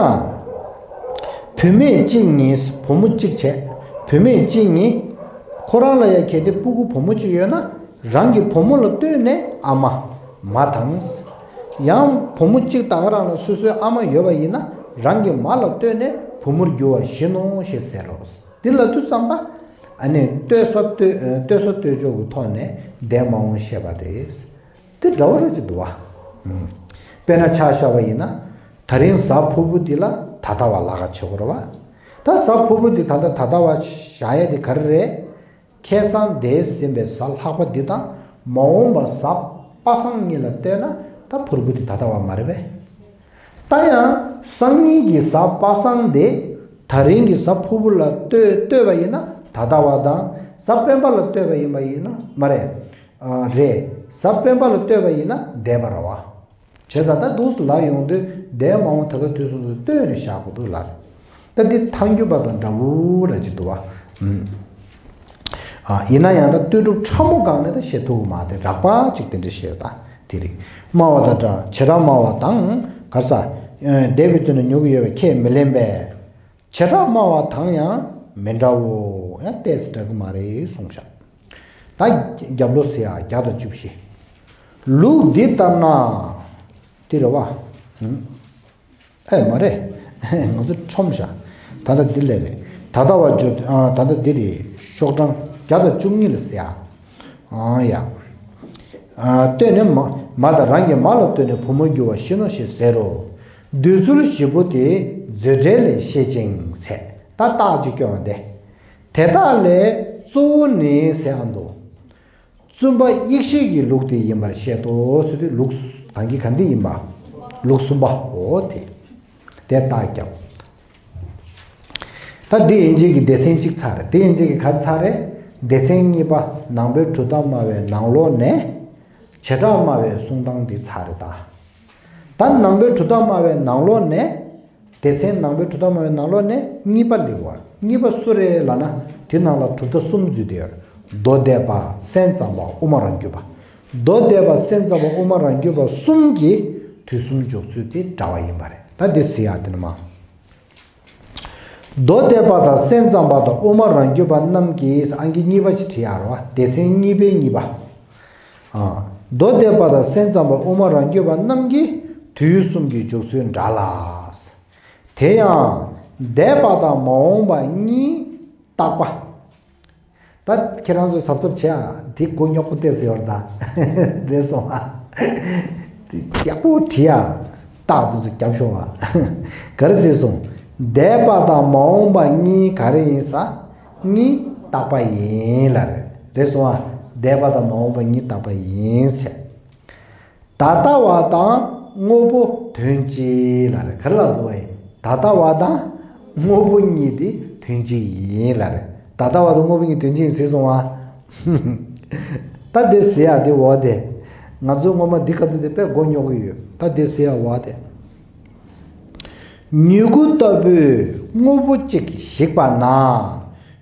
བུད་མེད་གཅིག་གཉིས་བུ་མོ་གཅིག་བྱས། བུད་མེད་གཅིག་གཉིས། ཁོ་རང་ལ་ཡ་གལ་ཏེ་སྤུ་གུ་བུ་མོ་གཅིག་ཡོད་ན། རང་གི་བུ་མོ་ལ་ལྟོས་ནས་ཨ་མ། མ་དང་། ཡང་བུ་མོ་གཅིག་ད་ག་རང་ལ་སོ་སོའི་ཨ་མ་ཡོད་པ་ཡིན་ན། རང་གི་མ་ལ་ལྟོས་ནས་བུ་མོར་འགྱུར་བ་བཞིན་ནོ་ཞེས་ཟེར་རོ། འདི་ལབ་དུས་ཙམ་པ། ཨ་ནི་ལྟོས་ས་ལྟོས་ལྟོས་ས་ལྟོས་འཇོག་གི་ཐོག་ནས་འདས་མ་འོངས་བཤད་པ་རེད། དེ་འདྲ་བོ་རེད་ཅེས་འདུག་བ། ཨུམ། དཔེར་ན་ཆ་བཞག་པ་ཡིན་ན། ད་རིང་གཟའ་ཕུར་བུ་འདི་ལ་ད་ལྟ་བ་ལབ་ཀ་བྱེད་དགོས་རེད་བ། ད་གཟའ་ཕུར་བུ་འདི་ད་ལྟ་ད་ལྟ་བ་བཞག་ཡས་དེ་ག་རེ་རེད། ཁ་སང་འདས་ཟིན་པའི་གཟའ་ལྷག་པ་འདི་དང་མ་འོངས་པ་གཟའ་པ་སངས་གཉིས་ལ་ལྟོས་ན་ད་ཕུར་བུ་འདི་ད་ལྟ་བ་མ་རེད་པས། ད་ཡང་སང་ཉིན་གྱི་གཟའ་པ་སངས་དེ་ད་རིང་གི་གཟའ་ཕུར་བུ་ལ་ལྟོས་ལྟོས་པ་ཡིན་ན་ད་ལྟ་བ་དང་གཟའ་སྤེན་པ་ལ་ལྟོས་པ་ཡིན་པ་ཡིན་ན་མ་རེད། ཨ། རེད། གཟའ་སྤེན་པ་ལ་ལྟོས་པ་ཡིན་ན་འདས་པ་རེད་བ། བྱས་ཙང་ད་འདུག་སེ་ལབ་ཡོང་དུས་འདས་མ་འོངས་ད་ལྟ་དུས་གསུམ་དུ་ལྟོས་ནས་བཞག་དགོས་འདུག་ལབ། ད་འདི་ཐལ་འགྱུར་བ་དང་འདྲ་བོ་ར་ཅིག་འདུག་བ། ཨུམ། ཨ། ཡིན་ན་ཡང་ད་ལྟོས་གྲུབ་ཕྲ་མོ་སྒང་ནས་ད་བཤད་ཐུབ་ཀྱི་མ་རེད། རགས་པ་ཅིག་དེ་འདྲ་བཤད་ད་དེ་རེད། སྨྲ་བ་དང་འདྲ་བྱེ་བྲག་སྨྲ་བ་དང་ག་ས། ཨ། འདས་པའི་དུས་ན་མྱུ་གུ་ཡོད་པས་ཁས་མི་ལེན་པས། བྱེ་བྲག་སྨྲ་བ་དང་ཡང་མི་འདྲའོ། ཡང་ཏོག་ཙམ་འདྲ་གི་མ་རེད་གསུངས་ཤག། ད་རྒྱབ་ལོགས་ཟེར་ཡ་བརྒྱ་དང་བཅུ་བཞི། ལུགས་འདི་ལྟར་ན། འདི་རེད་བ། ཨུམ། ཨེ་མ་རེད། ང་ཚོ་ཁྲོམ་ཤག། ད་ལྟ་འདི་ལས་རེད། ད་ལྟ་བ་བརྗོད། ཨ། ད་ལྟ་འདི་རེད། ཤོག་གྲངས་བརྒྱ་དང་བཅུ་གཉིས་ལ་ཟེར་ཡ། ཨང་ཡ། ཨ། ལྟོས་ནས་མ། མ་དང་རང་གི་མ་ལ་ལྟོས་ནས་བུ་མོར་འགྱུར་བ་བཞིན་ནོ་ཞེས་ཟེར་རོ། འདོད་ཚུལ་བཞི་པོ་དེ་མཛོད་འགྲེལ་ལས་ཤེས་ཅིང་ཟེར། ད་རྟགས་ཅིག་སྐྱོན་བ་དེ། དེ་དག་ལས་གཙོ་བོ་ནི་ཟེར་ཨ་འདུག། བཙུན་པ་ཡེ་ཤེས་ཀྱི་ལུགས་དེ་ཡིན་པར་བཤད་དོ་ཟེར་དུས་ལུགས་ད་གིན་ག་འདི་ཡིན་པ། ལུགས་གསུམ་པ་འོ་དེ། དེ་རྟགས་རྒྱབ། ད་འདི་ཡན་ཆད་ཀྱི་སྡེ་ཚན་གཅིག་ཚར་རེད། དེ་ཡན་ཆད་ཀྱི་ག་རེ་ཚར་རེད། སྡེ་ཚན་གཉིས་པ་ནང་པའི་གྲུབ་མཐའ་སྨྲ་བའི་ནང་ལོགས་ནས་བྱེ་བྲག་སྨྲ་བའི་གསུང་སྟངས་འདི་ཚར་རེད་ད། ད་ནང་པའི་གྲུབ་མཐའ་སྨྲ་བའི་ནང་ལོགས་ནས། སྡེ་ཚན་ནང་པའི་གྲུབ་མཐའ་སྨྲ་བའི་ནང་ལོགས་ནས་གཉིས་པ་སླེབས་པ་རེད། གཉིས་པ་སུ་རེད་ལབ་ན་དེ་ནང་ལ་གྲུབ་མཐའ་གསུམ་འཛུལ་བསྡད་ཡོད་རེད། མདོ་སྡེ་པ། སེམས་ཙམ་པ། དབུ་མ་རང་རྒྱུད་པ། མདོ་སྡེ་པ། སེམས་ཙམ་པ། དབུ་མ་རང་རྒྱུད་པ་གསུམ་གྱི་དུས་གསུམ་འཇོག་ཚུལ་དེ་འདྲ་བ་ཡིན་པ་རེད། ད་འདི་ཟེར་ཡག་དེ་ནི་མ། མདོ་སྡེ་པ་དང་སེམས་ཙམ་པ་དང་དབུ་མ་རང་རྒྱུད་པ་རྣམས་ཀྱིས། ཨང་ཀི་གཉིས་པ་ཅིག་བྲིས་ཡག་རེད་བ། སྡེ་ཚན་གཉིས་པའི་གཉིས་པ། ཨ། མདོ་སྡེ་པ་དང་སེམས་ཙམ་པ་དབུ་མ་རང་རྒྱུད་པ་རྣམས་ཀྱིས་དུས་གསུམ་གྱི་འཇོག་ཚུལ་འདྲ་ལ། དེ་ཡང་འདས་པ་དང་མ་འོངས་པ་གཉིས་བརྟག་པ། ད་ཁྱེད་རང་ཚོས་གཟབ་གཟབ་བྱེད་ཨ། དེ་མགོ་རྙོག་པོ་ཏོག་ཙམ་ཡོད་རེད་ད། རེད་སོང་ཨ། དེ་ཡག་པོ་བྲིས་ཨ། རྟགས་དེ་ཚོ་རྒྱབ་ཤོག་ཨ། ག་རེ་ཟེར་སོང་། འདས་པ་དང་མ་འོངས་པ་གཉིས་ག་རེ་ཡིན་ས། གཉིས་བརྟག་པ་ཡིན་ལབ་རེད། རེད་སོང་ཨ། འདས་པ་དང་མ་འོངས་པ་གཉིས་བརྟག་པ་ཡིན་ཟེར། ད་ལྟ་བ་དང་དངོས་པོ་དོན་གཅིག་ལབ་རེད། ག་རེ་ལབ་སོང་བ་ཡིན། ད་ལྟ་བ་དང་དངོས་པོ་གཉིས་དེ་དོན་གཅིག་ཡིན་ལབ་རེད། ད་ལྟ་བ་དང་དངོས་པོ་གཉིས་དོན་གཅིག་ཡིན་ཟེར་སོང་བ། ད་དེ་ཟེར་ཡག་དེ་འོ་དེ། ང་ཚོ་སྔོན་མ་འདི་ག་དུས་དེ་དཔེ་མགོ་རྙོག་གི་ཡོད། ད་དེ་ཟེར་ཡག་འོ་དེ། མྱུ་གུ་ལྟ་བུའི་དངོས་པོ་གཅིག་ཞིག་པ་ན།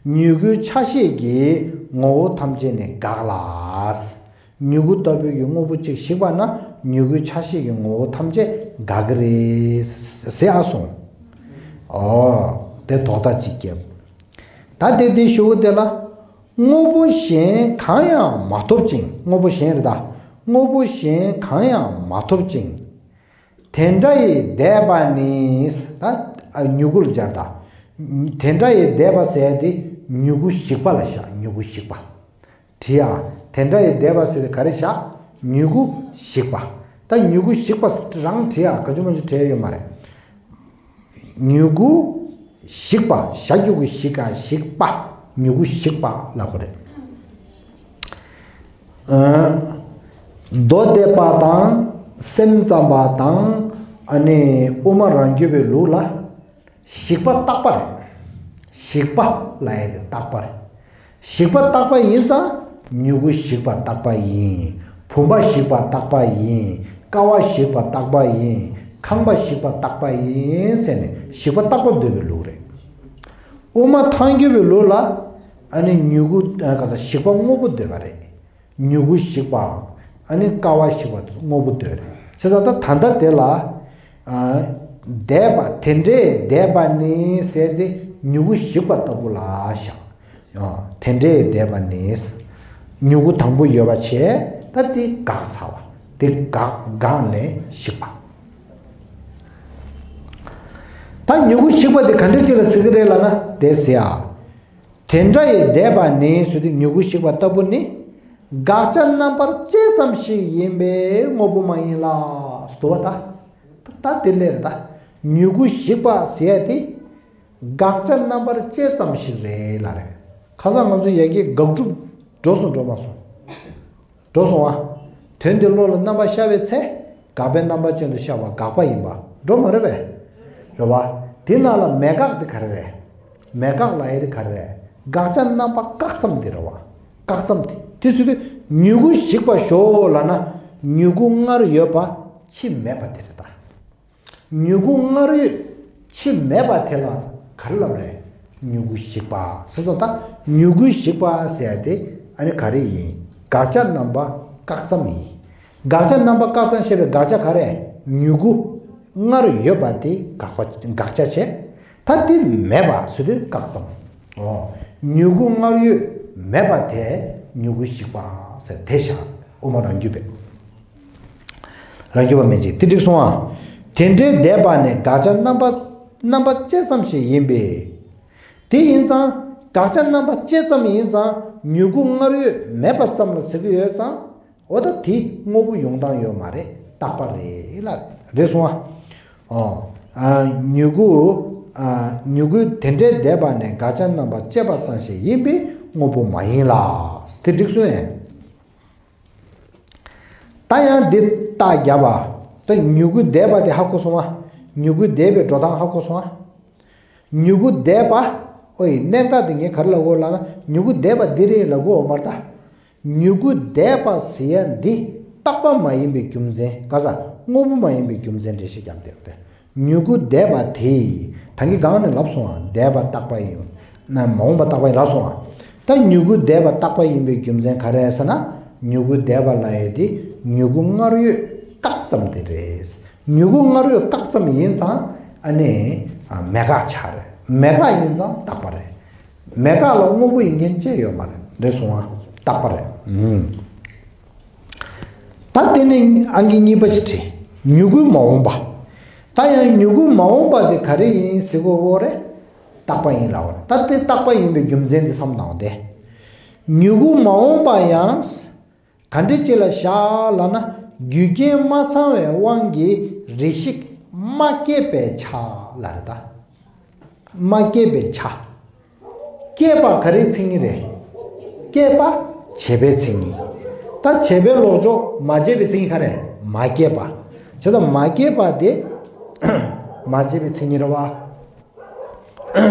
མྱུ་གུའི་ཆ་ཤས་ཀྱི་ངོ་བོ་ཐམས་ཅད་ནི་འགག་ལ། མྱུ་གུ་ལྟ་བུའི་གི་དངོས་པོ་གཅིག་ཞིག་པ་ན་མྱུ་གུའི་ཆ་ཤས་ཀྱི་ངོ་བོ་ཐམས་ཅད་འགག་གི་རེད་ཟེར་ཨ་སོང་། ཨོ། དེ་དོགས་པ་གཅིག་བརྒྱབ། ད་དེ་དེ་ཞུ་གི་དེ་ལ། དངོས་པོ་གཞན་གང་ཡང་མ་ཐོབ་ཅིང་། དངོས་པོ་གཞན་རེད་ད། དངོས་པོ་གཞན་གང་ཡང་མ་ཐོབ་ཅིང་། དེ་འདྲ་ཡི་འདས་པ་ནི། ད་མྱུ་གུ་ལ་སྦྱར་ད། དེ་འདྲ་ཡི་འདས་པ་ཟེར་དེ་མྱུ་གུ་ཞིག་པ་ལ་བཞག་མྱུ་གུ་ཞིག་པ། བྲིས་ཨ། དེ་འདྲ་ཡི་འདས་པ་ཟེར་དེ་ག་རེ་བཞག་མྱུ་གུ་ཞིག་པ། ད་མྱུ་གུ་ཞིག་པ་རང་བྲིས་ཨ། ག་ཅུ་མ་ཅུ་བྲིས་ཡོད་མ་རེད། མྱུ་གུ་ཞིག་པ། ཞ་གི་གུ་ཞིག་ག་ཞིག་པ། མྱུ་གུ་ཞིག་པ་ལབ་དགོས་རེད། ཨ། མདོ་སྡེ་པ་དང་སེམས་ཙམ་པ་དང་ཨ་ནི་དབུ་མ་རང་རྒྱུད་པའི་ལུགས་ལ། ཞིག་པ་བརྟག་པ་རེད། ཞིག་པ་ལབ་ཡས་དེ་བརྟག་པ་རེད། ཞིག་པ་བརྟག་པ་ཡིན་ཙང་མྱུ་གུ་ཞིག་པ་བརྟག་པ་ཡིན། བུམ་པ་ཞིག་པ་བརྟག་པ་ཡིན། ཀ་བ་ཞིག་པ་བརྟག་པ་ཡིན། ཁང་པ་ཞིག་པ་བརྟག་པ་ཡིན་ཟེར་ནས་ཞིག་པ་བརྟག་པ་འདོད་པའི་ལུགས་རེད། དབུ་མ་ཐལ་འགྱུར་བའི་ལུགས་ལ་ཨ་ནི་མྱུ་གུ་ཨ་ག་ས་ཞིག་པ་དངོས་པོ་འདོད་པ་རེད། མྱུ་གུ་ཞིག་པ། ཨ་ནི་ཀ་བ་ཞིག་པ་དངོས་པོ་འདོད་རེད། བྱས་ཙང་ད་ད་ལྟ་དེ་ལ། ཨ། འདས་པ་དེ་འདྲའི་འདས་པ་ནི་ཟེར་ཏེ་མྱུ་གུ་ཞིག་པ་ལྟ་བུ་ལ་བཞག། ཨ། དེ་འདྲའི་འདས་པ་ནི། མྱུ་གུ་དང་པོ་ཡོད་པ་བྱས། ད་དེ་འགག་ཚར་བ། དེ་འགག་འགག་ནས་ཞིག་པ། ད་མྱུ་གུ་ཞིག་པ་དེ་ག་འདྲ་ཅིག་ལ་ཟེར་གི་རེད་ལབ་ན། དེ་ཟེར་ཡ། དེ་འདྲ་ཡི་འདས་པ་ནི་ཟེར་དུས་མྱུ་གུ་ཞིག་པ་ལྟ་བུ་ནི། དགག་བྱ་རྣམ་པར་བཅད་ཙམ་ཞིག་ཡིན་པས་དངོས་པོ་མ་ཡིན་ལ། ཟེར་བ་ད། ད་དེ་ལས་རེད་ད། མྱུ་གུ་ཞིག་པ་ཟེར་ཡ་དེ། དགག་བྱ་རྣམ་པར་བཅད་ཙམ་ཞིག་རེད་ལབ་རེད། ཁ་སང་ང་ཚོ་ཡ་གི་དགག་སྒྲུབ་འགྲོ་སོང་འགྲོ་མ་སོང་། འགྲོ་སོང་ཨ། དོན་དེ་བློ་ལ་རྣམ་པར་ཤར་བའི་ཚེ། དགག་པའི་རྣམ་པ་ཅན་དུ་ཤར་བ་དགག་པ་ཡིན་པ་འགྲོ་མ་རེད་པས། རེད་བ། དེ་ནང་ལ་མེད་དགག་དེ་ག་རེ་རེད། མེད་དགག་ལབ་ཡ་དེ་ག་རེ་རེད། དགག་བྱ་རྣམ་པ་བཀག་ཙམ་དེ་རེད་བ། བཀག་ཙམ་དེ། དེ་ཟེར་དུས་མྱུ་གུ་ཞིག་པ་ཞོག་ལབ་ན། མྱུ་གུ་སྔར་ཡོད་པ་ཕྱིས་མེད་པ་དེ་རེད་ད། མྱུ་གུ་སྔར་ཡོད་ཕྱིས་མེད་པ་དེ་ལ་ག་རེ་ལབ་རེད། མྱུ་གུ་ཞིག་པ་ཟེར་དུས་ད། མྱུ་གུ་ཞིག་པ་ཟེར་ཡ་དེ་ཨ་ནི་ག་རེ་ཡིན། དགག་བྱ་རྣམ་པ་བཀག་ཙམ་ཡིན། དགག་བྱ་རྣམ་པ་བཀག་ཙམ་ཞེས་པའི་དགག་བྱ་ག་རེ། མྱུ་གུ་སྔར་ཡོད་པ་དེ་དགག་པ་དགག་བྱ་བྱས། ད་དེ་མེད་པ་ཟེར་དུས་བཀག་ཙམ། འོ། མྱུ་གུ་སྔར་ཡོད་མེད་པ་དེ་མྱུ་གུ་ཞིག་པ་ཟེར་དེ་བཞག། དབུ་མ་རང་རྒྱུད་པས། རང་རྒྱུད་པ་མན་ཆད་དེ་འགྲིག་སོང་ཨ། དེ་འདྲའི་འདས་པ་ནི་དགག་བྱ་རྣམ་པ་རྣམ་པ་བཅད་ཙམ་ཞིག་ཡིན་པས། དེ་ཡིན་ཙང་དགག་བྱ་རྣམ་པ་བཅད་ཙམ་ཡིན་ཙང་མྱུ་གུ་སྔར་ཡོད་མེད་པ་ཙམ་ལ་ཟེར་གྱི་ཡོད་ཙང་། འོ་ད་དེ་དངོས་པོ་ཡོང་སྟངས་ཡོད་མ་རེད། རྟག་པ་རེད་ལ་རེད་སོང་ཨ། ཨོ། ཨ། མྱུ་གུ། ཨ། མྱུ་གུ་དེ་འདྲའི་འདས་པ་ནི་དགག་བྱ་རྣམ་པ་བཅད་པ་ཙམ་ཞིག་ཡིན་པས་དངོས་པོ་མ་ཡིན་ལ། དེ་འགྲིག་སོང་ཨེ། ད་ཡང་འདི་རྟགས་བརྒྱབ་པ། ད་མྱུ་གུ་འདས་པ་དེ་ཧ་གོ་སོང་ཨ། མྱུ་གུ་འདས་པའི་འགྲོ་སྟངས་ཧ་གོ་སོང་ཨ། མྱུ་གུ་འདས་པ། ཨོ་ཡི་གནད་འགག་དེ་ངས་ག་རེ་ལབ་དགོས་ལབ་ན། མྱུ་གུ་འདས་པ་འདི་རེད་ལབ་དགོས་འོ་མ་རེད་ད། མྱུ་གུ་འདས་པ་ཟེར་ཡ་འདི་རྟག་པ་མ་ཡིན་པའི་རྒྱུ་མཚན། ག་ས། དངོས་པོ་མ་ཡིན་པའི་རྒྱུ་མཚན་འགྲེལ་བཤད་རྒྱབ་བསྡད་དེ། མྱུ་གུ་འདས་པ་དེ། ད་གིན་སྒང་ནས་ལབ་སོང་ཨ། འདས་པ་རྟག་པ་ཡིན། ན་མ་འོངས་པ་རྟག་པ་ཡིན་ལབ་སོང་ཨ། ད་མྱུ་གུ་འདས་པ་རྟག་པ་ཡིན་པའི་རྒྱུ་མཚན་ག་རེ་ཟེར་ན། མྱུ་གུ་འདས་པ་ལབ་ཡ་དེ་མྱུ་གུ་སྔར་ཡོད་བཀག་ཙམ་དེ་རེད། མྱུ་གུ་སྔར་ཡོད་བཀག་ཙམ་ཡིན་ཙང་ཨ་ནི། ཨ། མེད་དགག་ཆགས་རེད། མེད་དགག་ཡིན་ཙང་རྟག་པ་རེད། མེད་དགག་ལ་དངོས་པོ་ཡིན་མཁན་ཅི་ཡོད་མ་རེད། རེད་སོང་ཨ། རྟག་པ་རེད། ཨུམ། ད་དེ་ནས་ཨང་ཀི་གཉིས་པ་ཞིག་བྲིས། མྱུ་གུའི་མ་འོངས་པ། ད་ཡང་མྱུ་གུའི་མ་འོངས་པ་དེ་ག་རེ་ཡིན་ཟེར་གོ་གོ་རེད། རྟག་པ་ཡིན་ལབ་པ་རེད། ད་དེ་རྟག་པ་ཡིན་པའི་རྒྱུ་མཚན་དེ་བསམ་བློ་བཏང་སྟེ། མྱུ་གུའི་མ་འོངས་པ་ཡང་། ག་འདྲ་ཅིག་ལ་བཞག་ལབ་ན། རྒྱུ་རྐྱེན་མ་ཚང་བའི་དབང་གིས་རེ་ཞིག་མ་སྐྱེས་པའི་ཆ་ལ་རེད་ད། མ་སྐྱེས་པའི་ཆ། སྐྱེས་པ་ག་རེའི་མཚན་ཉིད་རེད། སྐྱེས་པ་བྱས་པའི་མཚན་ཉིད། ད་བྱས་པའི་ལོག་ཕྱོགས་མ་བྱས་པའི་མཚན་ཉིད་ག་རེ། མ་སྐྱེས་པ། བྱས་ཙང་མ་སྐྱེས་པ་དེ། མ་བྱས་པའི་མཚན་ཉིད་རེད་བ།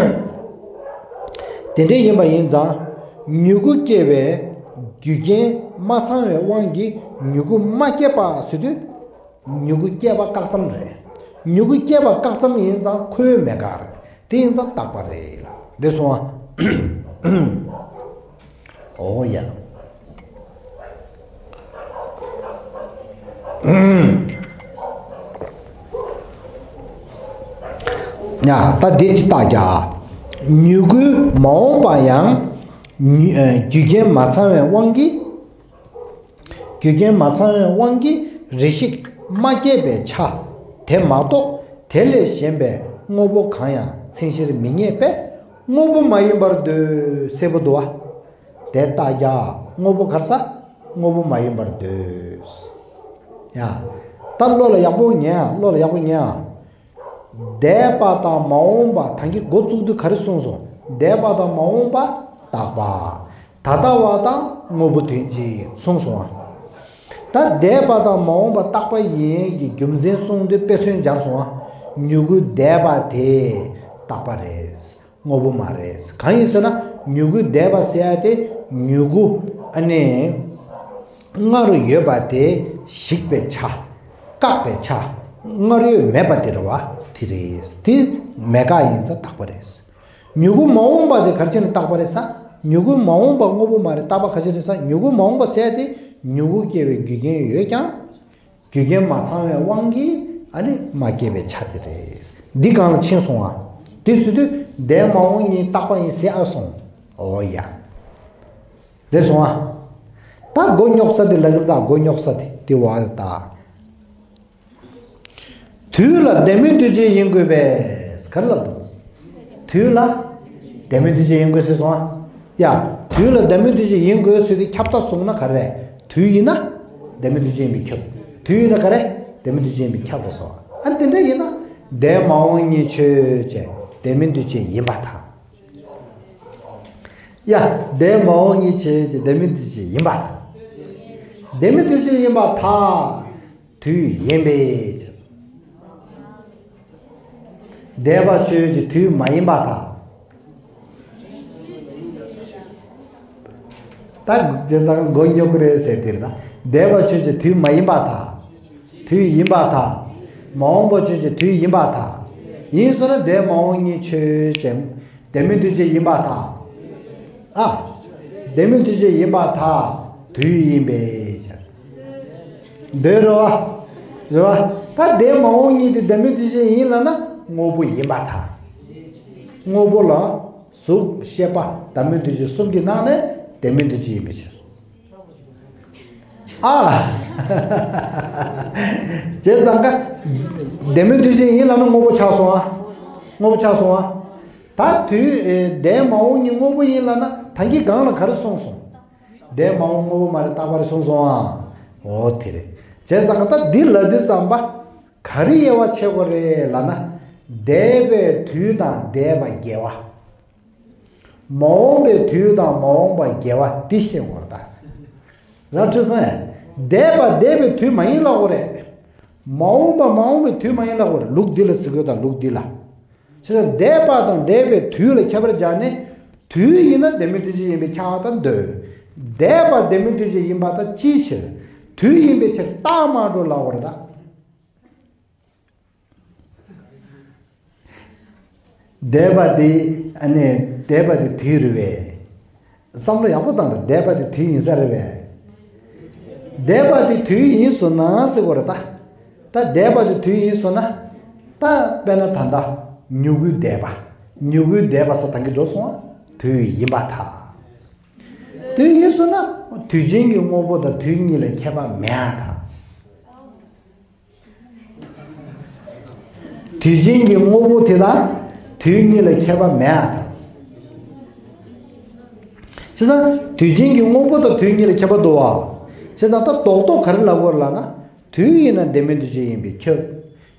དེ་འདྲ་ཡིན་པ་ཡིན་ཙང་། མྱུ་གུ་སྐྱེ་བའི་རྒྱུ་རྐྱེན་མ་ཚང་བའི་དབང་གིས་མྱུ་གུ་མ་སྐྱེས་པ་ཟེར་དུས། མྱུ་གུ་སྐྱེས་པ་བཀག་ཙམ་རེད། མྱུ་གུ་སྐྱེས་པ་བཀག་ཙམ་ཡིན་ཙང་ཁོའི་མེད་དགག་རེད། དེ་ཡིན་ཙང་རྟག་པ་རེད་ལ། འདི་སོང་ཨ། ཨོ་ཡ། ཡ། ད་འདི་ཅི་རྟགས་རྒྱག་མྱུ་གུའི་མ་འོངས་པ་ཡང་། མྱུ། ཨ། རྒྱུ་རྐྱེན་མ་ཚང་བའི་དབང་གིས། རྒྱུ་རྐྱེན་མ་ཚང་བའི་དབང་གིས་རེ་ཞིག་མ་སྐྱེས་པའི་ཆ། དེ་མ་གཏོགས་དེ་ལས་གཞན་པའི་དངོས་པོ་གང་ཡང་མཚན་གཞིར་མི་རྙེད་པས་དངོས་པོ་མ་ཡིན་པར་འདོད། གསལ་པོ་འདུག་བ། དེ་རྟགས་རྒྱག་དངོས་པོ་ག་རེ་ཟ། དངོས་པོ་མ་ཡིན་པར་འདོད། ཡ། ད་བློ་ལ་ཡག་པོ་ཉན་ཨ། བློ་ལ་ཡག་པོ་ཉན་ཨ། འདས་པ་དང་མ་འོངས་པ། ད་གིན་འགོ་བཙུགས་དུས་ག་རེ་གསུངས་སོང་། འདས་པ་དང་མ་འོངས་པ་རྟག་པ། ད་ལྟ་བ་དང་དངོས་པོ་དོན་གཅིག་གསུངས་སོང་ཨ། ད་འདས་པ་དང་མ་འོངས་པ་རྟག་པ་ཡིན་གྱི་རྒྱུ་མཚན་གསུངས་དུས་དཔེ་མཚོན་སྦྱར་སོང་ཨ། མྱུ་གུ་འདས་པ་དེ་རྟག་པ་རེད། དངོས་པོ་མ་རེད། གང་ཡིན་ཟེར་ན་མྱུ་གུ་འདས་པ་ཟེར་ཡ་དེ་མྱུ་གུ་ཨ་ནི། སྔར་ཡོད་པ་དེ་ཞིག་པའི་ཆ། བཀག་པའི་ཆ། སྔར་ཡོད་མེད་པ་དེ་རེད་བ། དེ་རེད། དེ་མེད་དགག་ཡིན་ཙང་རྟག་པ་རེད། མྱུ་གུ་མ་འོངས་པ་དེ་ག་རེ་བྱས་ནས་རྟག་པ་རེད་ཟེར། མྱུ་གུ་མ་འོངས་པ་དངོས་པོ་མ་རེད། རྟག་པ་ག་རེ་རེད་ཟེར། མྱུ་གུ་མ་འོངས་པ་ཟེར་ཡ་དེ་ མྱུ་གུ་སྐྱེ་བའི་རྒྱུ་རྐྱེན་ཡོད་ཀྱང་། རྒྱུ་རྐྱེན་མ་ཚང་བའི་དབང་གིས་ཨ་ནི་མ་སྐྱེས་པའི་ཆ་དེ་རེད། འདི་སྒང་ལ་ཕྱིན་སོང་ང་། དེ་ཟེར་དུས་འདས་མ་འོངས་གཉིས་རྟག་པ་ཡིན་ཟེར་ཨ་སོང་། འོ་ཡ། རེད་སོང་ང་། ད་མགོ་རྙོག་ས་དེ་ལ་གིར་ད་མགོ་རྙོག་ས་དེ་དེ་བ་ད། དུས་ལ་ལྡན་མིན་འདུས་བྱས་ཡིན་དགོས་པས་ག་རེ་ལབ་འདུག་དུས་ལ་ལྡན་མིན་འདུས་བྱས་ཡིན་དགོས་ཟེར་སོང་ང་། ཡ། དུས་ལ་ལྡན་མིན་འདུས་བྱས་ཡིན་དགོས་ཟེར་དུས་ཁྱབ་བདག་བཟུང་ན་ག་རེ་རེད། དུས་ཡིན་ན་ལྡན་མིན་འདུས་བྱས་ཡིན་པས་ཁྱབ། དུས་ཡིན་ན་ག་རེ། ལྡན་མིན་འདུས་བྱས་ཡིན་པས་ཁྱབ་པ་སོང་ང་། ཨ་ནི་དེ་འདྲ་ཡིན་ན་འདས་མ་འོངས་གཉིས་ཆོས་ཅན་ལྡན་མིན་འདུས་བྱས་ཡིན་པར་ཐལ། ཡ། འདས་མ་འོངས་གཉིས་ཆོས་ཅན་ལྡན་མིན་འདུས་བྱས་ཡིན་པར་ཐལ། ལྡན་མིན་འདུས་བྱས་ཡིན་པར་ཐལ། དུས་ཡིན་པས། འདས་པ་ཆོས་ཅན་དུས་མ་ཡིན་པར་ཐལ། ད་བྱས་ཙང་མགོ་རྙོག་གི་རེད་ཟེར་དེ་རེད་ད། འདས་པ་ཆོས་ཅན་དུས་མ་ཡིན་པར་ཐལ། དུས་ཡིན་པར་ཐལ། མ་འོངས་པ་ཆོས་ཅན་དུས་ཡིན་པར་ཐལ། ཡིན་སོང་ན་འདས་མ་འོངས་གཉིས་ཆོས་ཅན། ལྡན་མིན་འདུས་བྱས་ཡིན་པར་ཐལ། ཨ། ལྡན་མིན་འདུས་བྱས་ཡིན་པར་ཐལ། དུས་ཡིན་པས། འདོད་རེད་བ། རེད་བ། ད་འདས་མ་འོངས་གཉིས་དེ་ལྡན་མིན་འདུས་བྱས་ཡིན་ལབ་ན་དངོས་པོ་ཡིན་པར་ཐལ། དངོས་པོ་ལ་གཟུགས་ཤེས་པ་ལྡན་མིན་འདུས་བྱས་གསུམ་གྱི་ནང་ནས་ལྡན་མིན་འདུས་བྱས་ཡིན་པའི་ཕྱིར། ཨ། བྱས་ཙང་ཀ་ལྡན་མིན་འདུས་བྱས་ཡིན་ལབ་ན་དངོས་པོ་ཆགས་སོང་ཨ། དངོས་པོ་ཆགས་སོང་ཨ། ད་དུས་འདས་མ་འོངས་གཉིས་དངོས་པོ་ཡིན་ལབ་ན་ད་གིན་སྒང་ལ་ག་རེ་གསུངས་སོང་། འདས་མ་འོངས་དངོས་པོ་མ་རེད་རྟག་པ་རེད་གསུངས་སོང་ཨ། འོ་དེ་རེད། བྱས་ཙང་ཀ་ད་འདི་ལབ་དུས་ཙམ་པ་ག་རེ་དབྱེ་བ་ཕྱེ་དགོས་རེད་ལབ་ན། འདས་པའི་དུས་དང་འདས་པ་དགེ་བ། མ་འོངས་པའི་དུས་དང་མ་འོངས་པ་དགེ་བ་འདི་ཤེས་དགོས་རེད་ད། ར་འཕྲོད་སོང་ངས། འདས་པ་འདས་པའི་དུས་མ་ཡིན་ལབ་དགོས་རེད། མ་འོངས་པ་མ་འོངས་པའི་དུས་མ་ཡིན་ལབ་དགོས་རེད། ལུགས་འདི་ལ་ཟེར་དགོས་དང་ལུགས་འདི་ལ། བྱས་ཙང་འདས་པ་དང་འདས་པའི་དུས་ལ་ཁྱད་པར་སྦྱར་ནས། དུས་ཡིན་ན་ལྡན་མིན་འདུས་བྱས་ཡིན་པས་ཁྱབ་པར་འདོད། འདས་པ་ལྡན་མིན་འདུས་བྱས་ཡིན་པར་ཐལ། ཅིའི་ཕྱིར། དུས་ཡིན་པའི་ཕྱིར་རྟགས་མ་གྲུབ་ལབ་དགོས་རེད་ད། འདས་པ་དེ་ཨ་ནི་འདས་པ་དེ་དུས་རེད་པས། བསམ་བློ་ཡག་པོ་བཏང་དང་འདས་པ་དེ་དུས་ཡིན་ས་རེད་པས། འདས་པ་དེ་དུས་ཡིན་སོང་ན་ཟེར་དགོས་རེད་ད། ད་འདས་པ་དེ་དུས་ཡིན་སོང་ན། ད་དཔེར་ན་ད་ལྟ་མྱུ་གུའི་འདས་པ། མྱུ་གུའི་འདས་པ་ཟེར་ད་གིན་འགྲོ་སོང་བ། དུས་ཡིན་པར་ཐལ། དུས་ཡིན་སོང་ན་དུས་རྒྱུན་གྱི་དངོས་པོ་དང་དུས་གཉིས་ལ་ཁྱད་པར་མེད་པར་ཐལ། དུས་རྒྱུན་གྱི་དངོས་པོ་དེ་དང་དུས་གཉིས་ལ་ཁྱད་པར་མེད་ཨ། བྱས་ཙང་དུས་རྒྱུན་གྱི་དངོས་པོ་དང་དུས་གཉིས་ལ་ཁྱད་པར་འདུག་བ། བྱས་ཙང་ད་རྡོག་རྡོག་ག་རེ་ལབ་དགོས་རེད་ལབ་ན། དུས་ཡིན་ན་ལྡན་མིན་འདུས་བྱས་ཡིན་པས་ཁྱབ།